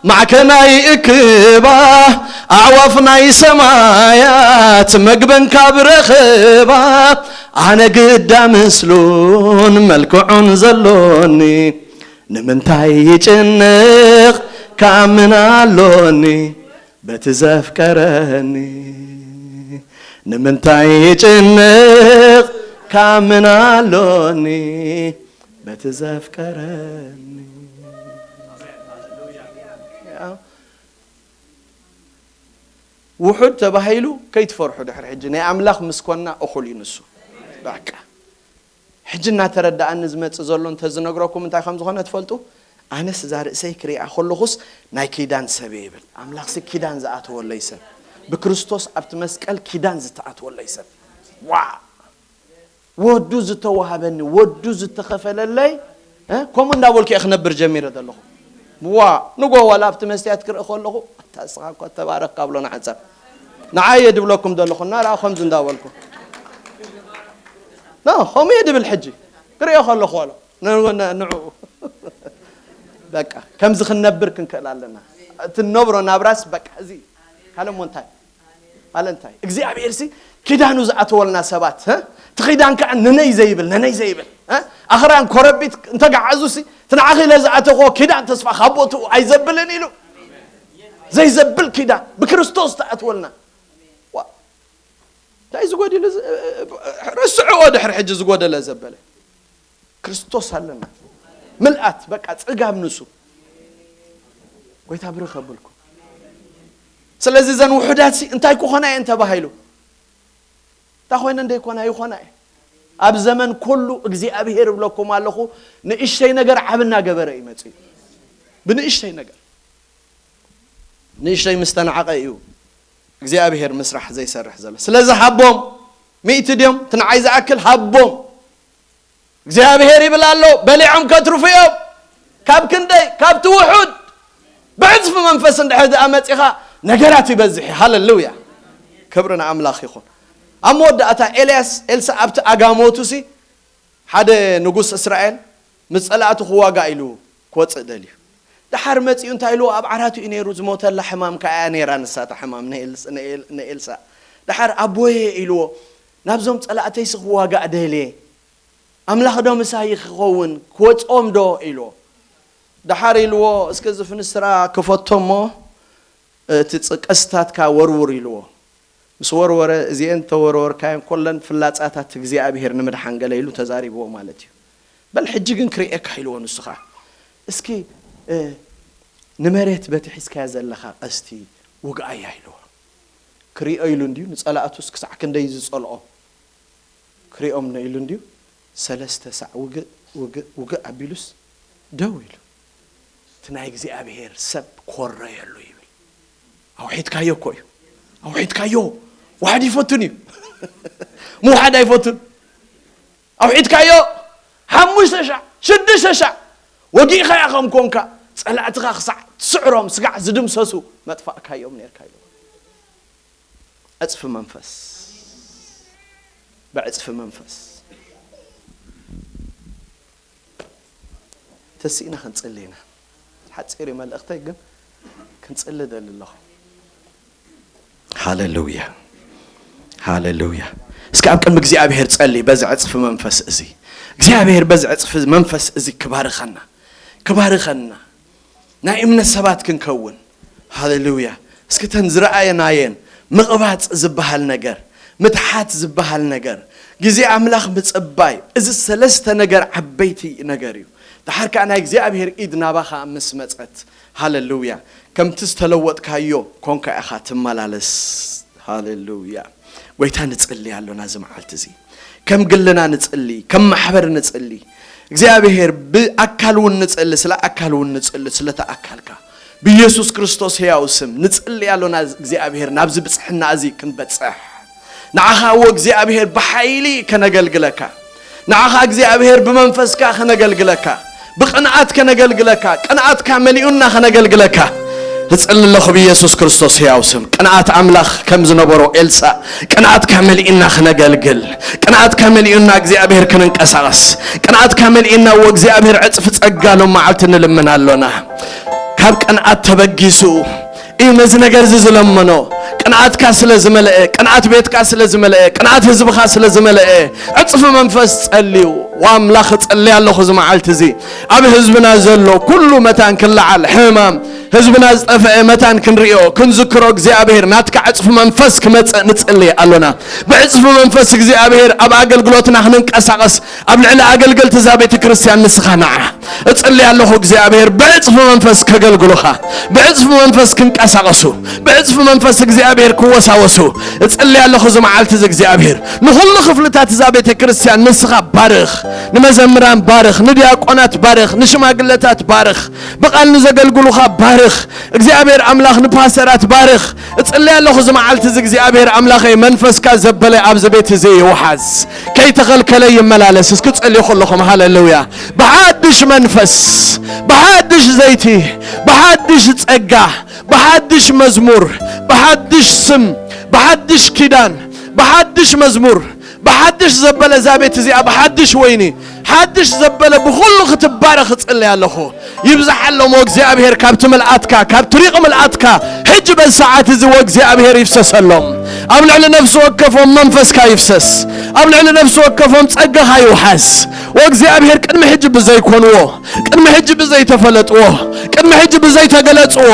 ማዕከናይ እክባ ኣዕዋፍ ናይ ሰማያት መግበን ካብ ረኽባ ኣነ ግዳ ምስሉን መልክዑን ዘሎኒ ንምንታይ ይጭንቕ ካምን ኣሎኒ በቲ ዘፍቀረኒ ንምንታይ ይጭንቕ ካምን ኣሎኒ በቲ ዘፍቀረኒ። ውሑድ ተባሂሉ ከይትፈርሑ ድሕሪ ሕጂ ናይ ኣምላኽ ምስ ኮና እኹል እዩ ንሱ። በቃ ሕጂ እናተረዳኣኒ ዝመጽእ ዘሎ እንተዝነግረኩም እንታይ ከም ዝኾነ ትፈልጡ? ኣነስ እዛ ርእሰይ ክሪኣ ከለኹስ ናይ ኪዳን ሰብ እየ ይብል። ኣምላኽሲ ኪዳን ዝኣተወለይ ሰብ፣ ብክርስቶስ ኣብቲ መስቀል ኪዳን ዝተኣተወለይ ሰብ። ዋ! ወዱ ዝተዋሃበኒ፣ ወዱ ዝተኸፈለለይ፣ እ? ከምኡ እንዳበልኩ እየ ክነብር ጀሚረ ዘለኹ። ዋ! ንጎ ዋላ ኣብቲ መስትያት ክርኢ ከለኹ፣ "ኣታ እስኻ እኮ ተባረኽካ" ብሎ ንሓንሳብ። ንዓይ እየ ድብለኩም ዘለኹ፣ እና ደኣ ከምዚ እንዳበልኩ። ኖ፣ ከምኡ እየ ድብል ሕጂ። ክሪኦ ከለኹ ዋላ። ን-፣ ን-፣ ንዕኡ። በቃ፣ ከምዚ ክንነብር ክንክእል ኣለና። እቲ ንነብሮ ናብራስ፣ በቃ፣ እዚ። ካልእ እሞ እንታይ? ካልእ እንታይ? እግዚኣብሔር ሲ ኪዳኑ ዝኣተወልና ሰባት፣ እ? እቲ ኪዳን ከዓ ነነይ ዘይብል፣ ነነይ ዘይብል፣ እ? ኣኽራን ኮረቢት እንተገዓዙ ሲ፣ እቲ ንዓኺ ኢለ ዝኣተኽዎ ኪዳን ተስፋ ካብ ቦትኡ ኣይዘብልን ኢሉ። ዘይዘብል ኪዳን ብክርስቶስ ተኣትወልና። ዋ፣ እንታይ ዝጎድል እዚ? ረስዕዎ ድሕሪ ሕጂ ዝጎደለ ዘበለ። ክርስቶስ ኣለና። ምልኣት፣ በቃ ጽጋብ ንሱ። ጎይታ ብርኽ የብልኩም። ስለዚ እዘን ውሑዳት ሲ እንታይ ክኾና እየን ተባሂሉ? እንታይ ኮይነ እንደይኮና ይኾና እየ። ኣብ ዘመን ኩሉ እግዚኣብሔር እብለኩም ኣለኹ፣ ንእሽተይ ነገር ዓብ እናገበረ እዩ መጺኡ። ብንእሽተይ ነገር። ንእሽተይ ምስ ተናዕቐ እዩ እግዚኣብሔር ምስራሕ ዘይሰርሕ ዘሎ። ስለዚ ሃቦም፣ ሚእቲ ድዮም? እቲ ንዓይ ዝኣክል ሃቦም። እግዚኣብሔር ይብል ኣሎ፣ በሊዖም ከትርፉ እዮም። ካብ ክንደይ? ካብቲ ውሑድ። ብዕጽፊ መንፈስ እንድሕር ደኣ መጺኻ፣ ነገራት ይበዝሕ እዩ። ሃሌሉያ። ክብሪ ንኣምላኽ ይኹን። ኣብ መወዳእታ ኤልያስ፣ ኤልሳ ኣብቲ ኣጋሞቱ ሲ፣ ሓደ ንጉስ እስራኤል ምስ ጸላእቱ ክዋጋእ ኢሉ ክወጽእ ደልዩ። ደሓር መጺኡ እንታይ ኢልዎ? ኣብ ዓራቱ እዩ ነይሩ፣ ዝሞተላ ሕማም ከኣ እያ ነይራ ንሳ እታ ሕማም ንኤልስ-፣ ንኤል-፣ ንኤልሳ። ደሓር ኣቦየ ኢልዎ፣ ናብዞም ጸላእተይሲ ክዋጋእ ደልየ፣ ኣምላኽ ዶ ምሳይ ክኸውን ክወጽኦም ዶ ኢልዎ። ደሓር ኢልዎ፣ እስከ እዚ ፍንስራ ክፈቶ እሞ እቲ ጽ-፣ ቀስታትካ ወርውር ኢልዎ። ምስ ወርወረ፣ እዚኤን ተወርወርካየን ኮለን ፍላጻታት እግዚኣብሔር ንምድሓን ገለ ኢሉ ተዛሪብዎ ማለት እዩ። በል ሕጂ ግን ክርእየካ ኢልዎ ንሱ ኸዓ። እስኪ፣ እ፣ ንመሬት በቲ ሒዝካያ ዘለኻ ቀስቲ ውግኣያ ኢልዎ። ክሪኦ ኢሉ እንድዩ ንጸላእቱስ ክሳዕ ክንደይ ዝጸልኦ ክሪኦም ነ ኢሉ እንድዩ ሰለስተ ሳዕ ውግእ ውግእ ውግእ ኣቢሉስ ደው ኢሉ። እቲ ናይ እግዚኣብሔር ሰብ ኮረየሉ ይብል። ኣውሒድካዮ እኮ እዩ። ኣውሒድካዮ። ዋሕድ ይፈቱን እዩ። ምውሓድ ኣይፈቱን። ኣውሒድካዮ። ሓሙሽተ ሻዕ ሽዱሽተ ሻዕ ወጊእኻ ኢኻ ከም ኮንካ ጸላእትኻ ክሳዕ ትስዕሮም ስጋዕ ዝድምሰሱ መጥፋእካዮም ነርካ ኢሉ። ዕጽፊ መንፈስ። ብዕጽፊ መንፈስ ተስኢና ክንጽሊ ኢና። ሓጺር እዩ መልእኽተይ፣ ግን ክንጽሊ ደሊ ኣለኹ። ሃሌሉያ፣ ሃሌሉያ። እስኪ ኣብ ቅድሚ እግዚኣብሔር ጸሊ። በዚ ዕጽፊ መንፈስ እዚ እግዚኣብሔር በዚ ዕጽፊ መንፈስ እዚ ክባርኸና፣ ክባርኸና፣ ናይ እምነት ሰባት ክንከውን። ሃሌሉያ። እስኪ ተን ዝረኣየናየን ምቕባጽ ዝበሃል ነገር፣ ምትሓት ዝበሃል ነገር፣ ግዜ ኣምላኽ ምጽባይ፣ እዚ ሰለስተ ነገር ዓበይቲ ነገር እዩ። ደሓር ከኣ ናይ እግዚኣብሔር ኢድ ናባኻ ምስ መጸት፣ ሃሌሉያ፣ ከምቲ ዝተለወጥካዮ ኮንካ ኢኻ ትመላለስ። ሃሌሉያ። ጎይታ ንጽሊ ኣሎና እዚ መዓልቲ እዚ። ከም ግልና ንጽሊ፣ ከም ማሕበር ንጽሊ። እግዚኣብሔር ብኣካል እውን ንጽሊ፣ ስለ ኣካል እውን ንጽሊ፣ ስለቲ ኣካልካ። ብኢየሱስ ክርስቶስ ሕያው ስም ንጽሊ ኣሎና። እግዚኣብሔር ናብዚ ብጽሕና እዚ ክንበጽሕ። ንዓኻ እዎ እግዚኣብሔር ብሓይሊ ከነገልግለካ። ንዓኻ እግዚኣብሔር ብመንፈስካ ከነገልግለካ። ብቕንኣት ከነገልግለካ። ቅንኣትካ መሊኡና ከነገልግለካ። እጽሊ ኣለኹ ብኢየሱስ ክርስቶስ ሕያው ስም። ቅንኣት ኣምላኽ ከም ዝነበሮ ኤልሳዕ፣ ቅንኣትካ መሊኡና ክነገልግል፣ ቅንኣትካ መሊኡና እግዚኣብሔር ክንንቀሳቐስ፣ ቅንኣትካ መሊኡና እዎ እግዚኣብሔር ዕጽፊ ጸጋ ሎም መዓልቲ ንልምን ኣሎና። ካብ ቅንኣት ተበጊሱ እዩ ነዚ ነገር እዚ ዝለመኖ። ቅንኣትካ ስለ ዝመልአ፣ ቅንኣት ቤትካ ስለ ዝመልአ፣ ቅንኣት ህዝብኻ ስለ ዝመልአ፣ ዕጽፊ መንፈስ ጸልዩ። "ዋምላኽ እጽሊ ኣለኹ እዚ መዓልቲ እዚ ኣብ ህዝብና ዘሎ ኩሉ መታን ክለዓል፣ ሕማም ህዝብና ዝጠፍአ መታን ክንርእዮ፣ ክንዝክሮ እግዚኣብሔር ናትካ ዕጽፊ መንፈስ ክመጽእ ንጽሊ ኣሎና። ብዕጽፊ መንፈስ እግዚኣብሔር ኣብ ኣገልግሎትና ክንንቀሳቐስ ኣብ ልዕሊ ኣገልገልቲ እዛ ቤተ ክርስቲያን ንስኻ ንዓ። እጽሊ ኣለኹ እግዚኣብሔር ብዕጽፊ መንፈስ ከገልግሉኻ፣ ብዕጽፊ መንፈስ ክንቀሳቐሱ፣ ብዕጽፊ መንፈስ እግዚኣብሔር ክወሳወሱ እጽሊ ኣለኹ። እዚ መዓልቲ እዚ እግዚኣብሔር ንኹሉ ክፍልታት እዛ ቤተ ክርስቲያን ንስኻ ባርኽ፣ ንመዘምራን ባርኽ፣ ንዲያቆናት ባርኽ፣ ንሽማግለታት ባርኽ፣ ብቓል ንዘገልግሉኻ ባርኽ። እግዚኣብሔር ኣምላኽ ንፓስተራት ባርኽ። እጽሊ ኣለኹ እዚ መዓልቲ እዚ እግዚኣብሔር ኣምላኸይ መንፈስካ ዘበለ ኣብዚ ቤት እዚ ይውሓዝ፣ ከይተኸልከለ ይመላለስ። እስኪ ጸልዩ ከለኹም ሃሌሉያ። ብሓድሽ መንፈስ፣ ብሓድሽ ዘይቲ፣ ብሓድሽ ጸጋ፣ ብሓድሽ መዝሙር፣ ብሓድሽ ስም፣ ብሓድሽ ኪዳን፣ ብሓድሽ መዝሙር፣ ብሓድሽ ዘበለ እዛ ቤት እዚኣ ብሓድሽ ወይኒ፣ ሓድሽ ዘበለ ብኹሉ ክትባረኽ እጽሊ ኣለኹ። ይብዝሓሎም ወእግዚኣብሔር ካብቲ ምልኣትካ፣ ካብቲ ሪቕ ምልኣትካ ሕጂ በዚ ሰዓት እዚ ወእግዚኣብሔር ይፍሰሰሎም። ኣብ ልዕሊ ነፍሲ ወከፎም መንፈስካ ይፍሰስ። ኣብ ልዕሊ ነፍሲ ወከፎም ጸጋኻ ይውሓስ። ወእግዚኣብሔር ቅድሚ ሕጂ ብዘይኮንዎ፣ ቅድሚ ሕጂ ብዘይተፈለጥዎ፣ ቅድሚ ሕጂ ብዘይተገለጽዎ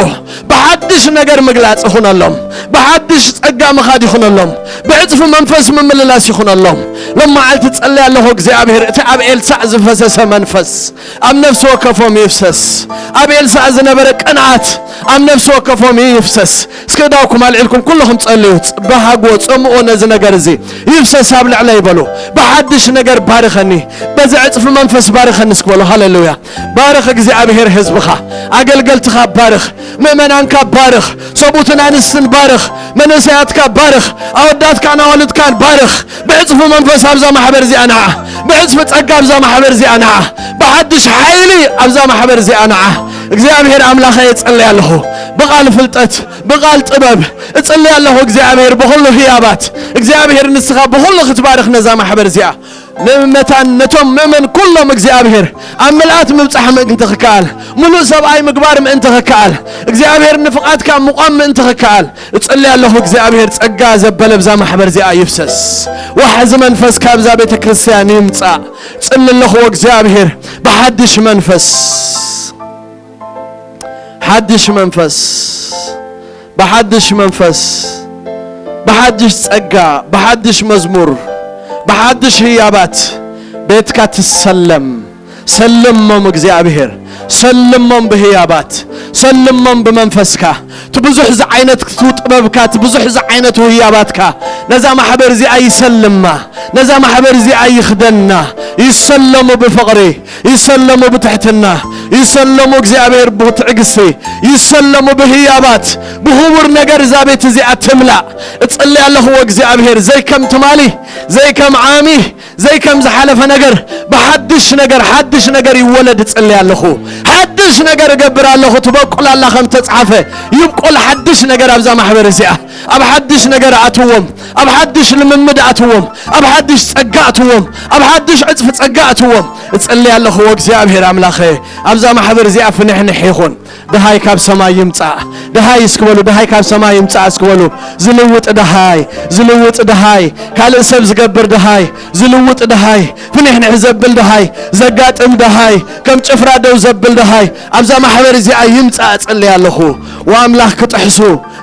ብሓድሽ ነገር ምግላጽ ይኹነሎም። ብሓድሽ ጸጋ ምኻድ ይኹነሎም። ብዕጽፊ መንፈስ ምምልላስ ይኹነሎም። ሎም መዓልቲ ጸልይ ኣለኹ እግዚኣብሔር እቲ ኣብ ኤልሳዕ ዝፈሰሰ መንፈስ ኣብ ነፍሲ ወከፎም ይፍሰስ። ኣብ ኤልሳዕ ዝነበረ ቅንኣት ኣብ ነፍሲ ወከፎም ይፍሰስ። እስከ እዳውኩም ኣልዒልኩም ኩልኹም ጸልዩ። ጽ-፣ በሃግዎ፣ ጸምኦ ነዚ ነገር እዚ ይፍሰስ ኣብ ልዕለይ በሉ። ብሓድሽ ነገር ባርኸኒ፣ በዚ ዕጽፊ መንፈስ ባርኸኒ እስኪ በሉ። ሃሌሉያ። ባርኽ እግዚኣብሔር ህዝብኻ፣ ኣገልገልትኻ ባርኽ፣ ምእመናንካ ባርኽ፣ ሰብኡትን ኣንስትን ባርኽ፣ መንእሰያትካ ባርኽ፣ ኣወዳትካን ኣዋልድካን ባርኽ። ብዕጽፊ መንፈስ ኣብዛ ማሕበር እዚኣ ንዓ፣ ብዕጽፊ ጸጋ ኣብዛ ማሕበር እዚኣ ንዓ፣ ብሓድሽ ሓይሊ ኣብዛ ማሕበር እዚኣ ንዓ። እግዚኣብሔር ኣምላኸ እጽሊ ኣለኹ፣ ብቓል ፍልጠት፣ ብቓል ጥበብ እጽሊ ኣለኹ። እግዚኣብሔር ብኹሉ ህያባት፣ እግዚኣብሔር ንስኻ ብኹሉ ክትባርኽ ነዛ ማሕበር እዚኣ። ንመታን ነቶም ምእመን ኩሎም እግዚኣብሔር ኣብ ምልኣት ምብጻሕ ምእንቲ ክከኣል፣ ምሉእ ሰብኣይ ምግባር ምእንቲ ክከኣል፣ እግዚኣብሔር ንፍቓድካ ምቋም ምእንቲ ክከኣል እጽሊ ኣለኹ። እግዚኣብሔር ጸጋ ዘበለ ብዛ ማሕበር እዚኣ ይፍሰስ። ዋሕዚ መንፈስ ካብዛ ቤተ ክርስቲያን ይምጻእ። ጽሊ ኣለኹ እግዚኣብሔር ብሓድሽ መንፈስ፣ ሓድሽ መንፈስ፣ ብሓድሽ መንፈስ፣ ብሓድሽ ጸጋ፣ ብሓድሽ መዝሙር፣ ብሓድሽ ህያባት ቤትካ ትሰለም። ሰልሞም እግዚኣብሔር፣ ሰልሞም ብህያባት፣ ሰልሞም ብመንፈስካ። እቲ ብዙሕ ዝዓይነቱ ጥበብካ፣ እቲ ብዙሕ ዝዓይነቱ ህያባትካ፣ ነዛ ማሕበር እዚኣ ይሰልማ፣ ነዛ ማሕበር እዚኣ ይኽደና። ይሰለሙ ብፍቕሪ፣ ይሰለሙ ብትሕትና፣ ይሰለሙ እግዚኣብሔር ብትዕግስቲ፣ ይሰለሙ ብህያባት። ብኽቡር ነገር እዛ ቤት እዚኣ ትምላእ። እጽሊ ኣለኹ እግዚኣብሔር፣ ዘይከም ትማሊ፣ ዘይከም ዓሚ፣ ዘይከም ዝሓለፈ ነገር፣ ብሓድሽ ነገር፣ ሓድሽ ነገር ይወለድ እጽሊ ኣለኹ። ሓድሽ ነገር እገብር ኣለኹ፣ ትበቁል ኣላ ከም ተጻሓፈ። ይብቁል ሓድሽ ነገር ኣብዛ ማሕበር እዚኣ። ኣብ ሓድሽ ነገር ኣትዎም፣ ኣብ ሓድሽ ልምምድ ኣትዎም፣ ኣብ ሓድሽ ጸጋ ኣትዎም፣ ኣብ ሓድሽ ዕጽፊ ጸጋ ኣትዎም። እጽሊ ኣለኹ እግዚኣብሔር ኣምላኸ፣ ኣብዛ ማሕበር እዚኣ ፍንሕንሕ ይኹን። ደሃይ ካብ ሰማይ ይምጻእ። ደሃይ እስኪ በሉ፣ ደሃይ ካብ ሰማይ ይምጻእ እስኪ በሉ። ዝልውጥ ደሃይ፣ ዝልውጥ ደሃይ፣ ካልእ ሰብ ዝገብር ደሃይ፣ ዝልውጥ ደሃይ፣ ፍንሕንሕ ዘብል ደሃይ፣ ዘጋጥም ደሃይ፣ ከም ጭፍራ ደው ዘብል ደሃይ ኣብዛ ማሕበር እዚኣ ይምጻእ እጽሊ ኣለኹ። ወኣምላኽ ክጥሕሱ፣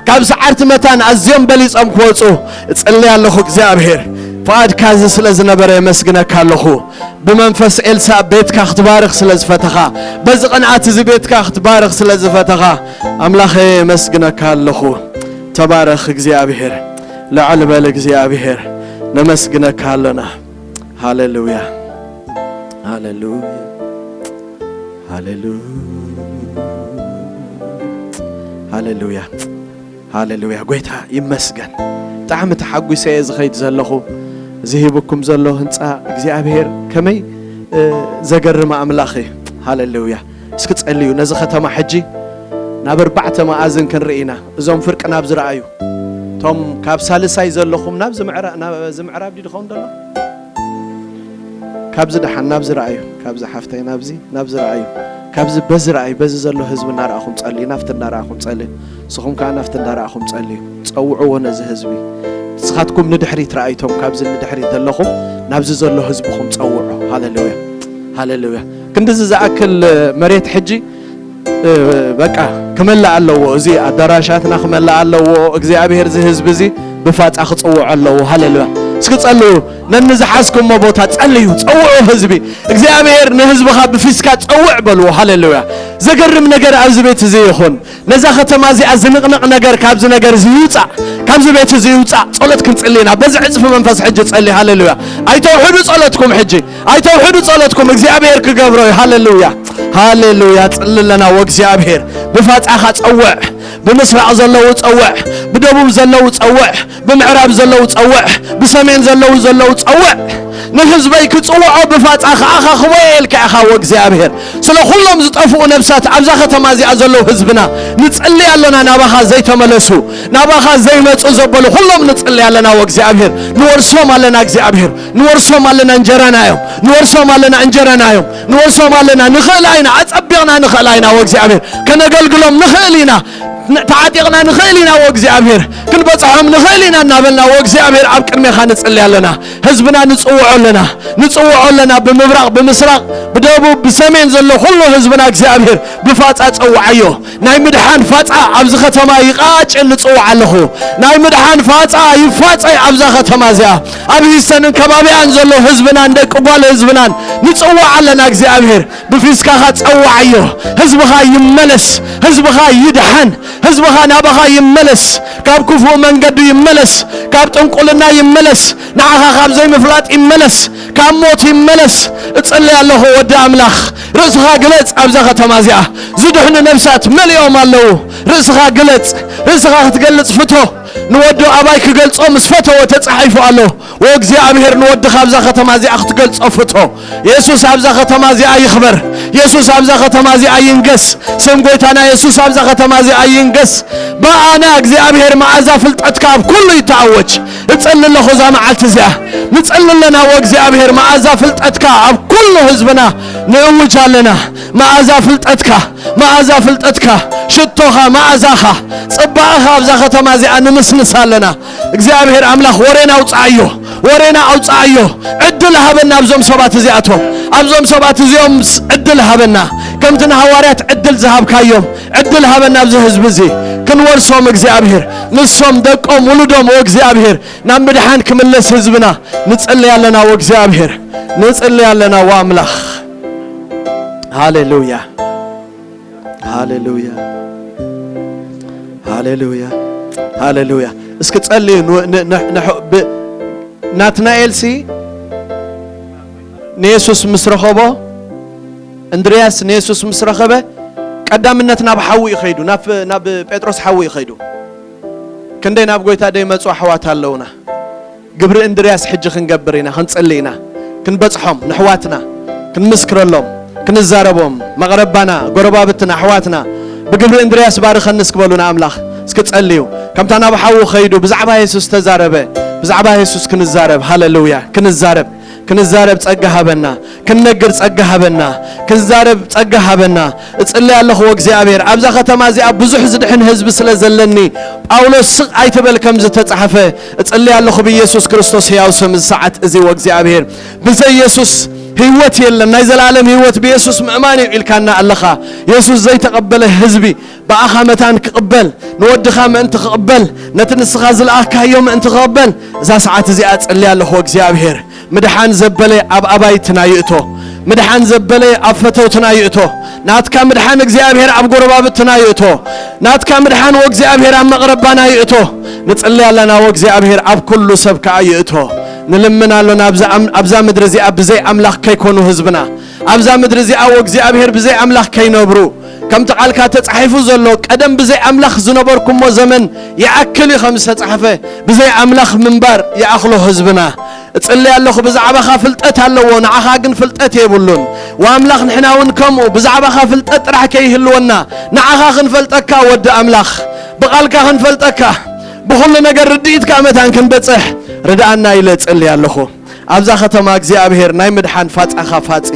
ካብ ሰዓርቲ መታን ኣዝዮም በሊጾም ክወጹ እጽሊ ኣለኹ። እግዚኣብሔር ፍቓድካ እዚ ስለ ዝነበረ የመስግነካ ኣለኹ። ብመንፈስ ኤልሳዕ ቤትካ ክትባርኽ ስለ ዝፈተኻ፣ በዚ ቅንኣት እዚ ቤትካ ክትባርኽ ስለ ዝፈተኻ፣ ኣምላኸ የመስግነካ ኣለኹ። ተባረኽ እግዚኣብሔር፣ ልዕል በል እግዚኣብሔር፣ ነመስግነካ ኣለና። ሃሌሉያ፣ ሃሌሉያ፣ ሃሌሉያ፣ ሃሌሉያ፣ ሃሌሉያ። ጎይታ ይመስገን። ብጣዕሚ ተሓጒሰ እየ ዝኸይድ ዘለኹ። እዚ ሂብኩም ዘሎ ህንፃ እግዚኣብሔር ከመይ፣ እ፣ ዘገርም ኣምላኽ እዩ። ሃሌሉያ። እስኪ ጸልዩ። ነዚ ከተማ ሕጂ ናብ ኣርባዕተ መኣዝን ክንርኢ ኢና። እዞም ፍርቂ ናብ ዝረኣዩ፣ እቶም ካብ ሳልሳይ ዘለኹም ናብዚ ምዕራ-፣ ናብዚ ምዕራብ ድዩ ድኸውን ዘሎ? ካብዚ ደሓን ናብዚ ረኣዩ። ካብዚ ሓፍታይ ናብዚ፣ ናብዚ ረኣዩ። ካብዚ በዚ ረኣዩ። በዚ ዘሎ ህዝቢ እናረኣኹም ጸልዩ፣ ናብቲ እናረኣኹም ጸልዩ። ንስኹም ከኣ ናብቲ እናረኣኹም ጸልዩ። ጸውዕዎ ነዚ ህዝቢ። ንስኻትኩም ንድሕሪት ረኣዩ፣ እቶም ካብዚ ንድሕሪት ዘለኹም ናብዚ ዘሎ ህዝብኹም ጸውዑ። ሃሌሉያ፣ ሃሌሉያ። ክንድዚ ዝኣክል መሬት ሕጂ፣ እ፣ በቃ ክመልእ ኣለዎ። እዚ ኣዳራሻትና ክመልእ ኣለዎ። እግዚኣብሔር እዚ ህዝቢ እዚ ብፋጻ ክጽውዖ ኣለዎ። ሃሌሉያ። እስኪ ጸልዩ። ነንዝሓዝኩሞ ቦታ ጸልዩ። ጸውዑ ህዝቢ። እግዚኣብሔር ንህዝብኻ ብፊስካ ጸውዕ በልዎ። ሃሌሉያ። ዘገርም ነገር ኣብዚ ቤት እዚ ይኹን። ነዛ ከተማ እዚኣ ዝንቕንቕ ነገር ካብዚ ነገር እዚ ይውጻእ። ካብዚ ቤት እዚ ይውጻእ። ጸሎት ክንጽሊ ኢና። በዚ ዕጽፊ መንፈስ ሕጂ ጸሊ። ሃሌሉያ። ኣይተውሕዱ ጸሎትኩም ሕጂ። ኣይተውሕዱ ጸሎትኩም። እግዚኣብሔር ክገብሮ እዩ። ሃሌሉያ። ሃሌሉያ። ጽሊ ኣለና ወእግዚኣብሔር። ብፋጻኻ ጸውዕ። ብምስራቕ ዘለዉ ጸውዕ። ብደቡብ ዘለዉ ጸውዕ። ብምዕራብ ዘለዉ ጸውዕ። ብሰሜን ዘለዉ ዘለዉ ጸውዕ። ንህዝበይ ክጽውዖ ብፋጻ ከኣ ከኽቦ እየ ኢልካ ኢኻ ወእግዚኣብሔር። ስለ ኩሎም ዝጠፍኡ ነብሳት ኣብዛ ከተማ እዚኣ ዘለዉ ህዝብና ንጽሊ ኣለና፣ ናባኻ ዘይተመለሱ፣ ናባኻ ዘይመጹ ዘበሉ ኩሎም ንጽሊ ኣለና ወእግዚኣብሔር። ንወርሶም ኣለና እግዚኣብሔር፣ ንወርሶም ኣለና እንጀራና እዮም፣ ንወርሶም ኣለና እንጀራና እዮም፣ ንወርሶም ኣለና፣ ንኽእል ኣይና፣ ኣጸቢቕና ንኽእል ኣይና ወእግዚኣብሔር። ከነገልግሎም ንኽእል ኢና፣ ን-፣ ተዓጢቕና ንኽእል ኢና ወእግዚኣብሔር፣ ክንበጽሖም ንኽእል ኢና እናበልና ወእግዚኣብሔር ኣብ ቅድሜኻ ንጽሊ ኣለና። ህዝብና ንጽውዖ ኣለና፣ ንጽውዖ ኣለና። ብምብራቕ፣ ብምስራቕ፣ ብደቡብ፣ ብሰሜን ዘሎ ኩሉ ህዝብና እግዚኣብሔር ብፋጻ ጸውዓዮ። ናይ ምድሓን ፋጻ ኣብዚ ከተማ ይቓጭል ንጽውዕ ኣለኹ። ናይ ምድሓን ፋጻ ይፋጸ ኣብዛ ከተማ እዚኣ። ኣብ ሂስተንን ከባቢኣን ዘሎ ህዝብናን ደቂ ጓል ህዝብናን ንጽውዕ ኣለና። እግዚኣብሔር ብፊስካኻ ጸውዓዮ። ህዝብኻ ይመለስ፣ ህዝብኻ ይድሓን፣ ህዝብኻ ናባኻ ይመለስ፣ ካብ ክፉእ መንገዱ ይመለስ፣ ካብ ጥንቁልና ይመለስ፣ ንዓኻ ካብ ዘይምፍላጥ ይመለስ፣ ካብ ሞት ይመለስ። እጽሊ ኣለኹ ወዲ ኣምላኽ፣ ርእስኻ ግለጽ። ኣብዛ ከተማ እዚኣ ዝድሕኑ ነብሳት መሊኦም ኣለዉ። ርእስኻ ግለጽ። ርእስኻ ክትገልጽ ፍቶ። ንወዱ ኣባይ ክገልጾ ምስ ፈተወ ተጻሒፉ ኣሎ። ወእግዚኣብሔር ንወድኻ ኣብዛ ከተማ እዚኣ ክትገልጾ ፍቶ። የሱስ ኣብዛ ከተማ እዚኣ ይኽበር። የሱስ ኣብዛ ከተማ እዚኣ ይንገስ። ስም ጎይታና የሱስ ኣብዛ ከተማ እዚኣ ይንገስ። ብኣና እግዚኣብሔር መኣዛ ፍልጠትካ ኣብ ኩሉ ይተኣወጅ። እጸሊ ኣለኹ እዛ መዓልቲ እዚኣ። ንጸሊ ኣለና ወእግዚኣብሔር መኣዛ ፍልጠትካ ኣብ ኩሉ ህዝብና ንእውጅ ኣለና። መኣዛ ፍልጠትካ፣ መኣዛ ፍልጠትካ፣ ሽቶኻ፣ መኣዛኻ፣ ጽባቐኻ ኣብዛ ከተማ እዚኣ ንምስምስ ኣለና። እግዚኣብሔር ኣምላኽ ወሬና ኣውጽኣዮ፣ ወሬና ኣውጽኣዮ። ዕድል ሃበና ኣብዞም ሰባት እዚኣቶም፣ ኣብዞም ሰባት እዚኦም ስ-፣ ዕድል ሃበና። ከምቲ ንሃዋርያት ዕድል ዝሃብካዮም ዕድል ሃበና ኣብዚ ህዝቢ እዚ ክንወርሶም እግዚኣብሔር፣ ንሶም ደቆም ውሉዶም ወእግዚኣብሔር ናብ ምድሓን ክምለስ ህዝብና ንጽሊ ኣለና ወእግዚኣብሔር፣ ንጽሊ ኣለና ወኣምላኽ። ሃሌሉያ። ሃሌሉያ፣ ሃሌሉያ፣ ሃሌሉያ። እስኪ ጸልዩ። ን- ን- ን- ንሕ- ብ- ናትናኤል ሲ ንየሱስ ምስ ረኸቦ፣ እንድርያስ ንየሱስ ምስ ረኸበ፣ ቀዳምነት ናብ ሓዊ እዩ ኸይዱ፣ ናብ ናብ ጴጥሮስ ሓዊ እዩ ኸይዱ። ክንደይ ናብ ጎይታ ደይመጹ ኣሕዋት ኣለውና። ግብሪ እንድርያስ ሕጂ ክንገብር ኢና፣ ክንጽሊ ኢና። ክንበጽሖም ንሕዋትና፣ ክንምስክረሎም፣ ክንዛረቦም፣ መቕረባና፣ ጎረባብትና፣ ኣሕዋትና፣ ብግብሪ እንድርያስ ባርኸኒ እስክበሉ ንኣምላኽ እስኪ ጸልዩ። ከምታ ናብ ሓዊ ኸይዱ ብዛዕባ የሱስ ተዛረበ፣ ብዛዕባ የሱስ ክንዛረብ። ሃሌሉያ። ክንዛረብ፣ ክንዛረብ ጸጋ ሃበና። ክንነግር ጸጋ ሃበና። ክንዛረብ ጸጋ ሃበና። እጽሊ ኣለኹ እግዚኣብሔር፣ ኣብዛ ከተማ እዚኣ ብዙሕ ዝድሕን ህዝቢ ስለ ዘለኒ፣ ጳውሎስ ስቕ ኣይትበል ከም ዝተጻሕፈ፣ እጽሊ ኣለኹ ብኢየሱስ ክርስቶስ ሕያው ስም። እዚ ሰዓት እዚ ወእግዚኣብሔር፣ ብዘይ የሱስ ህይወት የለን፣ ናይ ዘላለም ህይወት ብየሱስ ምእማን እዩ ኢልካና ኣለኻ። የሱስ ዘይተቐበለ ህዝቢ ብኣኻ መታን ክቕበል፣ ንወድኻ ምእንቲ ክቕበል፣ ነቲ ንስኻ ዝለኣኽካዮ ምእንቲ ክቕበል፣ እዛ ሰዓት እዚኣ እጽሊ ኣለኹ እግዚኣብሔር። ምድሓን ዘበለ ኣብ ኣባይትና ይእቶ። ምድሓን ዘበለ ኣብ ፈተውትና ይእቶ። ናትካ ምድሓን እግዚኣብሔር ኣብ ጎረባብትና ይእቶ። ናትካ ምድሓን ወእግዚኣብሔር ኣብ መቕረባና ይእቶ። ንጽሊ ኣለና ወእግዚኣብሔር ኣብ ኩሉ ሰብ ከኣ ይእቶ። ንልምን ኣሎና ኣብዛ ኣም- ኣብዛ ምድሪ እዚኣ ብዘይ ኣምላኽ ከይኮኑ ህዝብና። ኣብዛ ምድሪ እዚኣ ወእግዚኣብሔር ብዘይ ኣምላኽ ከይነብሩ። ከምቲ ቃልካ ተጻሒፉ ዘሎ፣ ቀደም ብዘይ ኣምላኽ ዝነበርኩሞ ዘመን ይኣክል እዩ ከም ዝተጻሕፈ፣ ብዘይ ኣምላኽ ምንባር ይኣኽሎ ህዝብና። እጽሊ ኣለኹ፣ ብዛዕባኻ ፍልጠት ኣለዎ፣ ንዓኻ ግን ፍልጠት የብሉን። ወኣምላኽ ንሕና እውን ከምኡ፣ ብዛዕባኻ ፍልጠት ጥራሕ ከይህልወና፣ ንዓኻ ክንፈልጠካ ወዲ ኣምላኽ፣ ብቓልካ ክንፈልጠካ፣ ብኹሉ ነገር ርድኢትካ መታን ክንበጽሕ ርድኣና ኢለ እጽሊ ኣለኹ። ኣብዛ ከተማ እግዚኣብሔር ናይ ምድሓን ፋጻኻ ፋጺ፣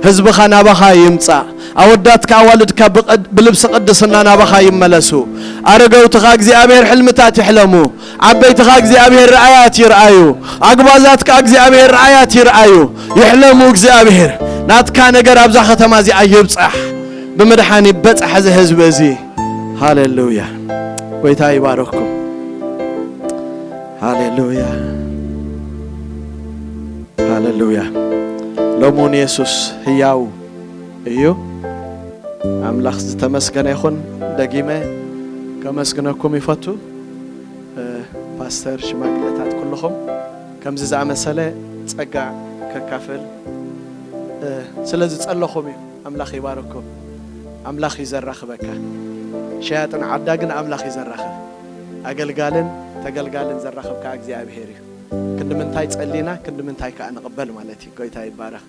ህዝብኻ ናባኻ ይምጻእ። ኣወዳትካ ኣዋልድካ ብቕድ- ብልብሲ ቅድስና ናባኻ ይመለሱ። ኣረገውትኻ እግዚኣብሔር ሕልምታት ይሕለሙ። ዓበይትኻ እግዚኣብሔር ራእያት ይርኣዩ። ኣግባዛትካ እግዚኣብሔር ራእያት ይርኣዩ። ይሕለሙ እግዚኣብሔር። ናትካ ነገር ኣብዛ ከተማ እዚኣ ይብጻሕ። ብምድሓን ይበጻሕ እዚ ህዝቢ እዚ። ሃሌሉያ። ጎይታ ይባረኽኩም። ሃሌሉያ። ሃሌሉያ። ሎሚ እውን የሱስ ህያው እዩ። ኣምላኽ ዝተመስገነ ይኹን። ደጊመ ከመስግነኩም ይፈቱ። እ፣ ፓስተር፣ ሽማግለታት ኩልኹም ከምዚ ዝኣመሰለ ጸጋ ከካፍል፣ እ፣ ስለ ዝጸለኹም እዩ። ኣምላኽ ይባርኩም። ኣምላኽ እዩ ዘራኽበካ። ሸያጥን ዓዳግን ኣምላኽ እዩ ዘራኽብ። ኣገልጋልን ተገልጋልን ዘራኽብ ከኣ እግዚኣብሔር እዩ። ክንዲ ምንታይ ጸሊና፣ ክንዲ ምንታይ ከኣ ንቕበል ማለት እዩ። ጎይታ ይባረኽ።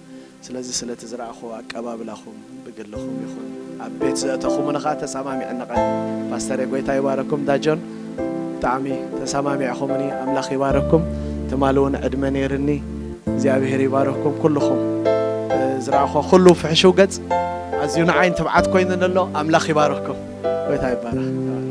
ስለዚ ስለቲ ዝረኣኹዎ ኣቀባብላኹም ብግልኹም ይኹን ኣብ ቤት ዘእተኹምኒ ኸኣ ተሰማሚዕኒ ቐን ፓስተር ጎይታ ይባረኩም ዳጆን ብጣዕሚ ተሰማሚዕኹምኒ ኣምላኽ ይባረኩም። ትማሊ እውን ዕድመ ነይርኒ እግዚኣብሔር ይባረኩም ኩልኹም። እ፣ ዝረኣኹዎ ኩሉ ፍሕሽው ገጽ ኣዝዩ ንዓይን ትብዓት ኮይኑኒ ኣሎ። ኣምላኽ ይባረኩም። ጎይታ ይባረኽ።